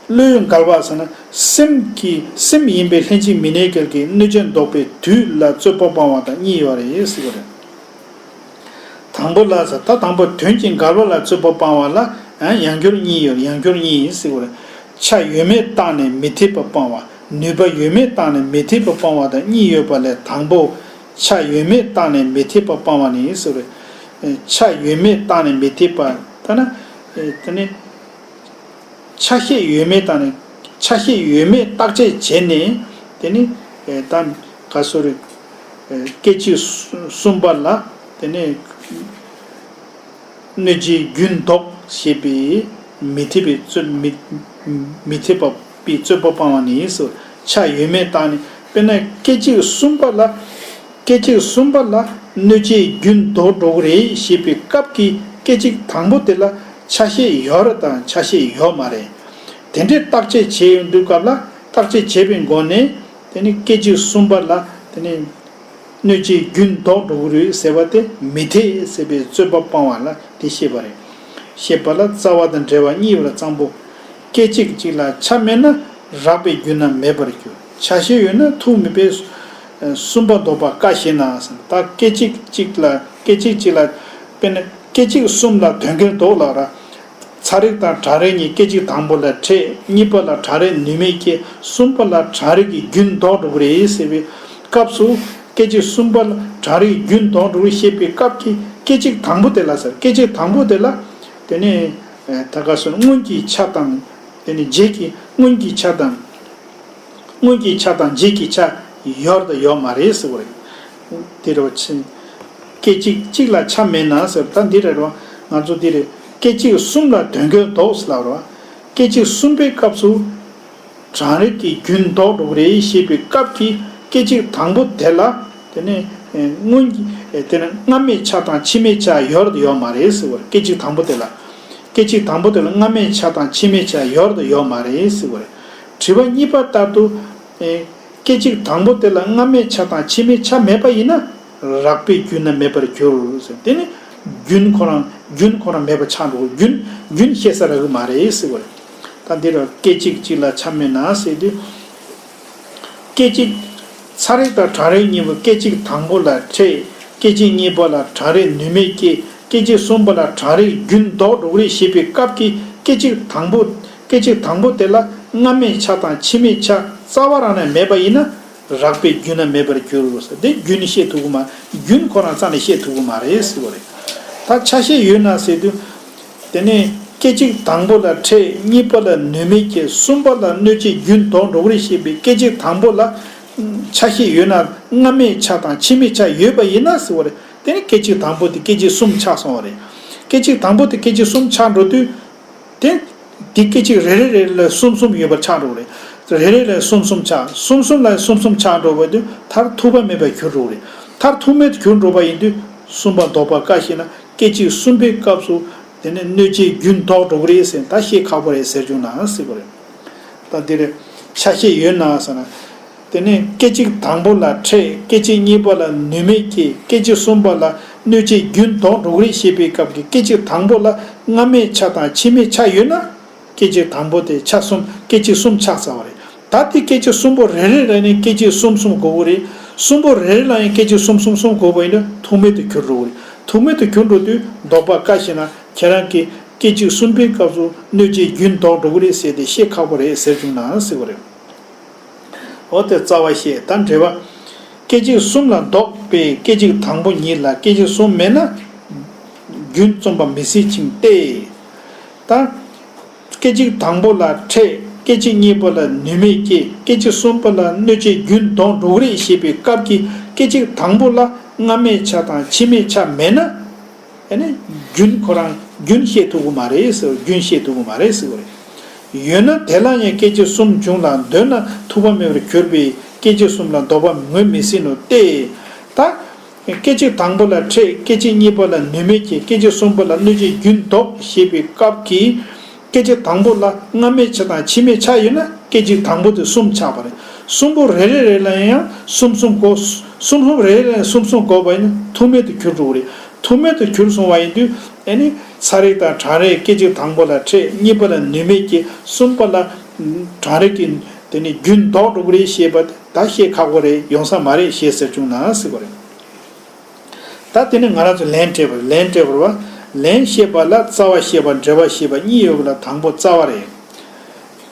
བློའི་འགལ་བ་ཟེར་ན། སེམས་ཀྱི་སེམས་ཡིན་པའི་ལྷན་ཅིག་མི་གནས་འགལ་གྱི་གནོད་བྱ་ལྡོག་པའི་དུས་ལ་རྩོད་པ་སྤང་བ་དང་གཉིས་ཡོད་རེད་ཟེར་བ་རེད། དང་པོ་ལ་ཟེར། ད་དང་པོ་དོན་གྱི་འགལ་བ་ལ་རྩོད་པ་སྤང་བ་ལ་ཡང་འགྱུར་གཉིས་ཡོད། ཡང་འགྱུར་གཉིས་ཟེར་བ་རེད། ཆ་ཡོད་མེད་བརྟགས་ནས་མི་འཐད་པ་སྤང་བ། ནུས་པ་ཡོད་མེད་བརྟགས་ནས་མི་འཐད་པ་སྤང་བ་དང་གཉིས་ཡོད་པ་ལས། དང་པོ་ཆ་ཡོད་མེད་བརྟགས་ནས་མི་འཐད་པ་སྤང་བ་ནི་ཟེར་བ་རེད། ཆ་ཡོད་མེད་བརྟགས་ནས་མི་འཐད་པ། ད་ན་དེ་ནི། ཆ་ཤས་ཡོད་མེད་བརྟགས་ནས། ཆ་ཤས་ཡོད་མེད་བརྟག་དཔྱད་བྱས་ནས། དེ་ནི་ད་ག་སོ་རེ། སྐད་ཅིག་གསུམ་པ་ལ་དེ་ནི་གནོད་བྱའི་རྒྱུན་ལྡོག་ཞེས་པའི་ མི་འཐད་པའི་རྩོད་མི་མི་འཐད་པ་པའི་རྩོད་པ་སྤང་བ་ནི་སོ། ཆ་ཡོད་མེད་བརྟགས་ནས། དཔེར་ན་སྐད་ཅིག་གསུམ་པ་ལ། སྐད་ཅིག་གསུམ་པ་ལ་གནོད་བྱེད་རྒྱུན་ལྡོག་འགྲོ་གི་རེད་ཞེས་པའི་སྐབས་ཀྱི་སྐད་ཅིག་དང་པོ་དེ་ལ་ཆ་ཤས་ཡོད་རེད་དང་ཆ་ཤས་ཡོད་མ་རེད། དེ་འདྲའི་བརྟག་དཔྱད་བྱས་ཡོང་དུས་སྐབས་ལ། བརྟག་དཔྱད་བྱས་པའི་སྒོ་ནས། དེ་ནི་སྐད་ཅིག་གསུམ་པ་ལ། དེ་ནི་གནོད་བྱེད་རྒྱུན་ལྡོག་འགྲོ་གི་རེད་ཟེར་བ་དེ་མི་འཐད་ཟེར་བའི་རྩོད་པ་སྤང་བ་ལ་དེ་བཤད་པ་རེད། བཤད་པ་ལ་རྩ་བ་དང་འབྲེལ་བ་གཉིས་པ་ལ་གཙང་པོ། སྐད་ཅིག་གཅིག་ལ་ཆ་མེད་ན་རགས་པའི་རྒྱུན་ན་མེད་པར་འགྱུར། ཆ་ཤས་ཡོད་ན་ཐུག་མི་དཔེ། གསུམ་པ་ལྡོག་པ་བཀག་ཤེ་ན་ཟེར། ད་སྐད་ཅིག་གཅིག་ལ། སྐད་ཅིག་གཅིག་ལ། དཔེར་ན་སྐད་ཅིག་གསུམ་ལ་དོན་འགལ་ལྡོག་ལབ་ར། ཚ་རེག་དང་གྲང་རེག་གཉིས་སྐད་ཅིག་དང་པོ་ལ་འཕྲད། གཉིས་པ་ལ་གྲང་རེག་ནུས་མེད་སྐྱེ། གསུམ་པ་ལ་གྲང་རེག་གི་རྒྱུན་ལྡོག་འགྲོ་གི་རེད་ཟེར་བའི་སྐབས་སུ། སྐད་ཅིག་གསུམ་པ་ལ་གྲང་རེག་གི་རྒྱུན་ལྡོག་འགྲོ་གི་རེད་ཞེས་པའི་སྐབས་ཀྱི་སྐད་ཅིག་དང་པོ་དེ་ལ་ཟེར། སྐད་ཅིག་དང་པོ་དེ་ལ། དེ་ནས་ད་ག་སོ་སྔོན་གྱི་ཆ་དང་། དེ་ནས་རྗེས་ཀྱི། སྔོན་གྱི་ཆ་དང་། སྔོན་གྱི་ཆ་དང་རྗེས་ཀྱི་ཆ་ཡོད་དང་ཡོད་མ་རེད་ཟེར་བ་རེད། དེ་རུ་ཕྱིན། སྐད་ཅིག་གཅིག་ལ་ཆ་མེད་ན་ཟེར། ད་འདི་རེད་རོ། ང་ཚོ་འདི་རེད། སྐད་ཅིག་གསུམ་ལ་དོན་འགལ་ལྡོག་ཟེར་ལབ་རོ། སྐད་ཅིག་གསུམ་པའི་སྐབས་སུ་གྲང་རེག་གི་རྒྱུན་ལྡོག་འགྲོ་གི་རེད་ཞེས་པའི་སྐབས་ཀྱི་སྐད་ཅིག་དང་པོ་དེ་ལ། དེ་ནས་སྔོན་གྱི། དེ་ནས་སྔ་མའི་ཆ་དང་ཕྱི་མའི་ཆ་ཡོད་དང་ཡོད་མ་རེད་ཟེར་བ་རེད། སྐད་ཅིག་དང་པོ་དེ་ལ། སྐད་ཅིག་དང་པོ་དེ་ལ་སྔ་མའི་ཆ་དང་ཕྱི་མའི་ཆ་ཡོད་དང་ཡོད་མ་རེད་ཟེར་བ་རེད། དྲི་བ་གཉིས་པ་ལྟར་དུ། ཨེ། སྐད་ཅིག་དང་པོ་དེ་ལ་སྔ་མའི་ཆ་དང་ཕྱི་མའི་ཆ་མེད་པ་ཡིན་ན། རགས་པའི་རྒྱུན་ན་མེད་པར་འགྱུར་ཟེར། དེ་ནི་རྒྱུན་ཁོ་རང་། རྒྱུན་ཁོ་རང་མེད་པ་ཆགས་འགྲོ། རྒྱུན། རྒྱུན་ཤེས་ས་རག་གི་མ་རེད་ཟེར་བ་རེད། ད་འདི་རུ་སྐད་ཅིག་གཅིག་ལ་ཆ་མེད་ན་ཟེར་དུས། སྐད་ཅིག་ཚ་རེག་དང་གྲང་རེག་གཉིས་པོ་སྐད་ཅིག་དང་པོ་ལ་འཕྲད། སྐད་ཅིག་གཉིས་པ་ལ་གྲང་རེག་ནུས་མེད་སྐྱེ། སྐད་ཅིག་གསུམ་པ་ལ་གྲང་རེག་རྒྱུན་ལྡོག་འགྲོ་གི་རེད་ཞེས་པའི་སྐབས་ཀྱི་སྐད་ཅིག་དང་པོ། སྐད་ཅིག་དང་པོ་དེ་ལ་སྔ་མའི་ཆ་དང་ཕྱི་མའི་ཆ་རྩ་བ་རང་ནས་མེད་པ་ཡིན་ན། རགས་པའི་རྒྱུན་ན་མེད་པར་འགྱུར་རོ་ཟེར། དེ་རྒྱུན་བཤད་ཐུབ་ཀྱི་མ། རྒྱུན་ཁོ་རང་རྩ་ནས་བཤད་ཐུབ་ཀྱི་མ་རེད་ཟེར་བ་རེད། ད་ཆ་ཤས་ཡོད་ན་ཟེར་དུས། དེ་ནས་སྐད་ཅིག་དང་པོ་ལ་འཕྲད། གཉིས་པ་ལ་ནུས་མེད་སྐྱེ། གསུམ་པ་ལ་གནོད་བྱེད་རྒྱུན་ལྡོག་འགྲོ་གི་རེད་ཞེས་པའི་སྐད་ཅིག་དང་པོ་ལ་ཆ་ཤས་ཡོད་ན། སྔ་མའི་ཆ་དང་ཕྱི་མའི་ཆ་ཡོད་པ་ཡིན་ན་ཟེར་བ་རེད། དེ་ནི་སྐད་ཅིག་དང་པོ་དེ་སྐད་ཅིག་གསུམ་ཆགས་སོང་བ་རེད། སྐད་ཅིག་དང་པོ་དེ་སྐད་ཅིག་གསུམ་ཆགས་འགྲོ་དུས། དེ། དེ་སྐད་ཅིག་རེ་རེ་རེ་རེ་ལ་གསུམ་གསུམ་ཡོད་པར་ཆགས་འགྲོ་གི་རེད། རེ་རེ་ལ་གསུམ་གསུམ་ཆགས། གསུམ་གསུམ་ལ་གསུམ་གསུམ་ཆགས་འགྲོ་བ་དུས་མཐར་ཐུག་པ་མེད་པར་གྱུར་འགྲོ་གི་རེད། མཐར་ཐུག་མེད་དུ་གྱུར་འགྲོ་བ་ཡིན་དུས་གསུམ་པ་ལྡོག་པ་བཀག་ཤེ་ན། སྐད་ཅིག་གསུམ་པའི་སྐབས་སུ་དེ་ནི་གནོད་བྱེད་རྒྱུན་ལྡོག་འགྲོ་གི་རེད་ཟེར། ད་བཤད་ཁག་པོ་རེད་ཟེར་བྱུང་ན་ཟེར་གི་རེད། ད་འདིར་ཆ་ཤས་ཡོད་ན་ཟེར་ན། དེ་ནས་སྐད་ཅིག་དང་པོ་ལ་འཕྲད། སྐད་ཅིག་གཉིས་པ་ལ་ནུས་མེད་སྐྱེ། སྐད་ཅིག་གསུམ་པ་ལ་གནོད་བྱེད་རྒྱུན་ལྡོག་འགྲོ་གི་རེད་ཞེས་པའི་སྐབས་ཀྱི་སྐད་ཅིག་དང་པོ་ལ་སྔ་མའི་ཆ་དང་ཕྱི་མའི་ཆ་ཡོད་ན། སྐད་ཅིག་དང་པོ་དེ་ཆ་གསུམ། སྐད་ཅིག་གསུམ་ཆགས་ཚར་བ་རེད། ད་དེ་སྐད་ཅིག་གསུམ་པོ་རེ་རེ་ལ་ནི་སྐད་ཅིག་གསུམ་གསུམ་དགོས་ཀྱི་རེད། གསུམ་པོ་རེ་རེ་ལ་ཡང་སྐད་ཅིག་གསུམ་གསུམ་གསུམ་དགོས་པ་ཡིན་ན་ཐུག་མེད་དུ་གྱུར་འགྲོ་གི་རེད། ཐུག་མེད་དུ་གྱུར་འགྲོ་དུས་ལྡོག་པ་བཀག་ཤེ་ན། ཁྱེད་རང་གིས་སྐད་ཅིག་གསུམ་པའི་སྐབས་སུ་གནོད་བྱེད་རྒྱུན་ལྡོག་འགྲོ་གི་རེད་ཟེར་ཏེ་བཤད་ཁག་པོ་རེད་ཟེར་བྱུང་ན་ཟེར་བ་རེད། འོ་དེ་རྩ་བ་བཤད། ད་འགྲེལ་པ། སྐད་ཅིག་གསུམ་ལ་ལྡོག་པའི་སྐད་ཅིག་དང་པོ་ཉིད་ལ་སྐད་ཅིག་གསུམ་མེད་ན། རྒྱུན་རྩོམ་པ་མི་སྲིད་ཅིང་སྟེ། ད། སྐད་ཅིག་དང་པོ་ལ་འཕྲད། སྐད་ཅིག་གཉིས་པ་ལ་ནུས་མེད་སྐྱེ། སྐད་ཅིག་གསུམ་པ་ལ་གནོད་བྱེད་རྒྱུན་ལྡོག་འགྲོ་གི་རེད་ཞེས་པའི་སྐབས་ཀྱི་སྐད་ཅིག་དང་པོ་ལ་སྔ་མའི་ཆ་དང་ཕྱི་མའི་ཆ་མེད་ན། ཨ་ནི་རྒྱུན་ཁོ་རང་རྒྱུན་བཤད་ཐུབ་ཀྱི་མ་རེད་ཟེར། རྒྱུན་བཤད་ཐུབ་ཀྱི་མ་རེད་ཟེར་བ་རེད། ཡོད་ན་དེ་ལ་ཡང་སྐད་ཅིག་གསུམ་བྱུང་ལ་འདོད་ན་ཐུག་པ་མེད་པར་གྱུར་པའི་སྐད་ཅིག་གསུམ་ལ་ལྡོག་པ་ངོས་མི་ཟིན་ནོ་སྟེ། ད། སྐད་ཅིག་དང་པོ་ལ་འཕྲད། སྐད་ཅིག་གཉིས་པ་ལ་ནུས་མེད་སྐྱེ། སྐད་ཅིག་གསུམ་པ་ལ་གནོད་བྱེད་རྒྱུན་ལྡོག་ཞེས་པའི་སྐབས་ཀྱི་སྐད་ཅིག་དང་པོ་ལ་སྔ་མའི་ཆ་དང་ཕྱི་མའི་ཆ་ཡོད་ན་སྐད་ཅིག་དང་པོ་དེ་གསུམ་ཆགས་པ་རེད། གསུམ་པོ་རེ་རེ་རེ་ལ་ཡང་གསུམ་གསུམ་དགོས། གསུམ་གསུམ་རེ་རེ་ལ་ཡང་གསུམ་གསུམ་དགོས་པ་ཡིན་ན་ཐུག་མེད་དུ་གྱུར་འགྲོ་གི་རེད། ཐུག་མེད་དུ་གྱུར་སོང་བ་ཡིན་དུས་ཨ་ནི་ཚ་རེག་དང་གྲང་རེག་སྐད་ཅིག་དང་པོ་ལ་འཕྲད། གཉིས་པ་ལ་ནུས་མེད་སྐྱེ། གསུམ་པ་ལ་གྲང་རེག་གི་དེ་ནི་རྒྱུན་ལྡོག་འགྲོ་གི་རེད་ཞེས་པ་ད་བཤད་ཁག་པོ་རེད། ཡོང་ས་མ་རེད་ཞེས་ཟེར་བྱུང་ན་ཟེར་བ་རེད། ད་དེ་ནི་ང་རང་ཚོ་ལན་སྤྲད་པ། ལན་སྤྲད་པར་བ། ལན་བཤད་པ་ལ་རྩ་བ་བཤད་པ་འགྲེལ་པ་བཤད་པ་གཉིས་ཡོད་པ་ལ་དང་པོ་རྩ་བ་རེད།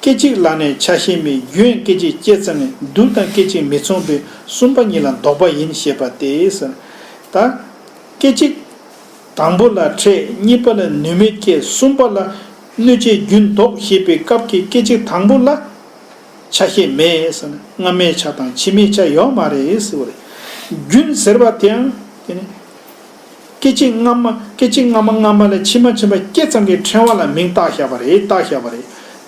སྐད་ཅིག་ལ་ནི་ཆ་ཤས་མེད། རྒྱུན་སྐད་ཅིག་སྐྱེ་ཙམ་ནས་དུག་དང་སྐད་ཅིག་མི་མཚུངས་པས་གསུམ་པ་ཉིད་ལ་ལྡོག་པ་ཡིན་ཞེས་པ་སྟེ་ཟེར། ད། སྐད་ཅིག་དང་པོ་ལ་འཕྲད། གཉིས་པ་ལ་ནུས་མེད་སྐྱེ། གསུམ་པ་ལ་གནོད་བྱེད་རྒྱུན་ལྡོག་ཞེས་པའི་སྐབས་ཀྱི་སྐད་ཅིག་དང་པོ་ལ། ཆ་ཤས་མེད་ཟེར་ན་སྔ་མའི་ཆ་དང་ཕྱི་མའི་ཆ་ཡོད་མ་རེད་ཟེར་བ་རེད། རྒྱུན་ཟེར་བ་དེའང་དེ་ནི། སྐད་ཅིག་སྔ་མ་སྐད་ཅིག་སྔ་མ་སྔ་མ་ལས་ཕྱི་མ་ཕྱི་མ་སྐད་ཙམ་གྱི་ཕྲེང་བ་ལ་མིང་བཏགས་བཞག་པ་རེད། བཏགས་བཞག་པ་རེད།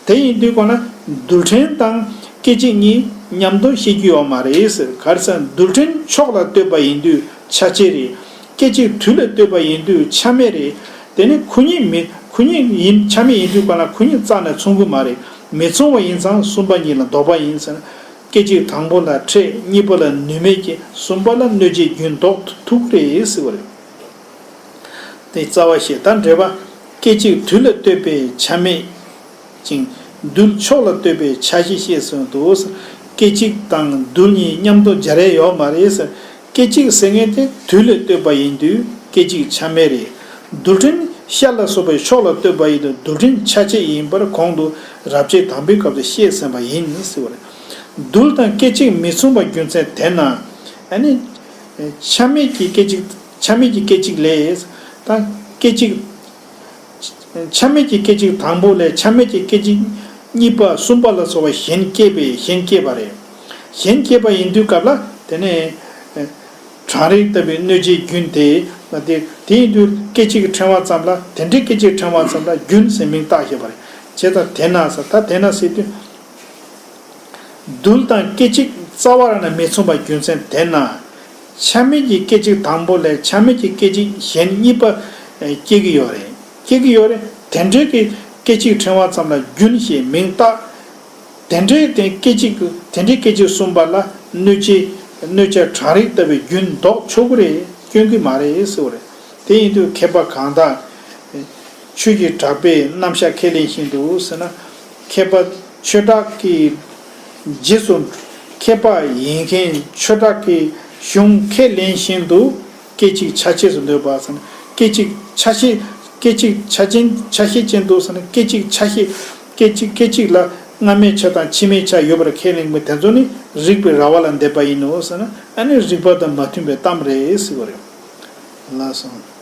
དེ་ཡིན་དུས་གོ་ན་རྡུལ་ཕྲན་དང་སྐད་ཅིག་གཉིས་མཉམ་དུ་བཤད་རྒྱུ་ཡོད་མ་རེད་ཟེར། ག་རེ་ཟེར་ན་རྡུལ་ཕྲན་ཕྱོགས་ལ་ལྟོས་པ་ཡིན་དུས་ཆ་བྱད་རེད། སྐད་ཅིག་དུས་ལ་ལྟོས་པ་ཡིན་དུས་ཆ་མེད་རེད། དེ་ནི་ཁོ་གཉིས་མི་ཁོ་གཉིས་ཡིན་ཆ་མེད་ཡིན་དུས་ག་ལ་ཁོ་གཉིས་རྩ་ནས་མཚུངས་ཀྱི་མ་རེད། མི་མཚུངས་པ་ཡིན་ཙང་གསུམ་པ་གཉིས་ལ་ལྡོག་པ་ཡིན་ཟེར་ན། སྐད་ཅིག་དང་པོ་ལ་ཕྲད། གཉིས་པ་ལ་ནུས་མེད་ཀྱི། གསུམ་པ་ལ་གནོད་བྱེད་རྒྱུན་ལྡོག་ཐུབ་ཀྱི་རེད་ཟེར་བ་རེད། དེ་རྩ་བ་བཤད། ད་འགྲེལ་པ། སྐད་ཅིག་དུས་ལ་ལྟོས་པའི་ཆ་མེད་ཅིང་། རྡུལ་ཕྱོགས་ལ་ལྟོས་པའི་ཆ་བྱད་བཤད་ཟིན་ཏོ། སྐད་ཅིག་དང་རྡུལ་གཉིས་མཉམ་དུ་སྦྱར་ཡས་ཡོད་མ་རེད་ཟེར། སྐད་ཅིག་ཟེར་མཁན་དེ་དུས་ལ་ལྟོས་པ་ཡིན་དུས་སྐད་ཅིག་ཆ་མེད་རེད། རྡུལ་ཕྲན་ཤར་ལ་སོགས་པའི་ཕྱོགས་ལ་ལྟོས་པ་ཡིན་དུས་རྡུལ་ཕྲན་ཆ་བྱད་ཡིན་པར་གོང་དུ་རབ་བྱེད་དང་པོའི་སྐབས་སུ་བཤད་ཟིན་པ་ཡིན་ཟེར་བ་རེད། རྡུལ་དང་སྐད་ཅིག་མི་མཚུངས་པ་རྒྱུ་མཚན་དེས་ན། ཨ་ནི། ཆ་མེད་ཀྱི་སྐད་ཅིག་ཆ་མེད་ཀྱི་སྐད་ཅིག་ལས། ད་སྐད་ཅིག་ཆ་མེད་ཀྱི་སྐད་ཅིག་དང་པོ་ལས་ཆ་མེད་ཀྱི་སྐད་ཅིག་གཉིས་པ་གསུམ་པ་ལ་སོགས་པ་གཞན་སྐྱེས་པས་གཞན་སྐྱེས་པ་རེད། གཞན་སྐྱེས་པ་ཡིན་དུས་སྐབས་ལ་དེ་ནས་གྲང་རེག་ལྟ་བུའི་གནོད་བྱེད་རྒྱུན་དེ་མ་དེ་དེ་ཡིན་དུས་སྐད་ཅིག་ཕྲེང་བ་ཙམ་ལ་དེ་འདྲའི་སྐད་ཅིག་ཕྲེང་བ་ཙམ་ལ་རྒྱུན་ཟེར་མིང་བཏགས་བཞག་པ་རེད། བྱས་ཙང་དེས་ན་ཟེར། ད་དེས་ན་ཟེར་དུས། རྡུལ་དང་སྐད་ཅིག་རྩ་བ་རང་ནས་མི་མཚུངས་པ་རྒྱུ་མཚན་དེས་ན། ཆ་མེད་ཀྱི་སྐད་ཅིག་དང་པོ་ལས་ཆ་མེད་ཀྱི་སྐད་ཅིག་གཞན་གཉིས་པ་སྐྱེ་གི་ཡོད་རེད། སྐྱེ་གི་ཡོད་རེད། དེ་འདྲའི་གི་སྐད་ཅིག་ཕྲེང་བ་ཙམ་ལ་རྒྱུན་ཞེས་མིང་བཏགས། དེ་འདྲའི་དེ་སྐད་ཅིག་དེ་འདྲའི་སྐད་ཅིག་གསུམ་པ་ལ་གནོད་བྱེད་གནོད་བྱ་གྲང་རེག་ལྟ་བུའི་རྒྱུན་ལྡོག་ཆོག་གི་རེད། སྐྱོན་གི་མ་རེད་ཟེར་བ་རེད། དེ་ཡིན་དུས་མཁས་པ་གང་དག་ཆོས་ཀྱི་གྲགས་པས་རྣམ་གཞག་ཁས་ལེན་བཞིན་དུ་ཟེར་ན། མཁས་པ་ཆོས་གྲགས་ཀྱི་རྗེས་སུ་མཁས་པ་ཡིན་མཁན་ཆོས་གྲགས་ཀྱི་གཞུང་ཁས་ལེན་བཞིན་དུ་སྐད་ཅིག་ཆ་བྱད་སུ་འདོད་པ་ཟེར་ན། སྐད་ཅིག་ཆ་ཤས་སྐད་ཅིག་ཆ་ཅན་ཆ་ཤས་ཅན་དུ་ཟེར་ན། སྐད་ཅིག་ཆ་ཤས་སྐད་ཅིག་སྐད་ཅིག་ལ་སྔ་མའི་ཆ་དང་ཕྱི་མའི་ཆ་ཡོད་པར་ཁས་ལེན་པ་དེ་ཚོ་ནི་རིགས་པའི་ར་བ་ལ་འདེབས་པ་ཡིན་ནོ་ཟེར་ན། ཨ་ནི་རིགས་པ་དང་མ་མཐུན་པའི་གཏམ་རེད་ཟེར་བ་རེད། ལགས་སོ།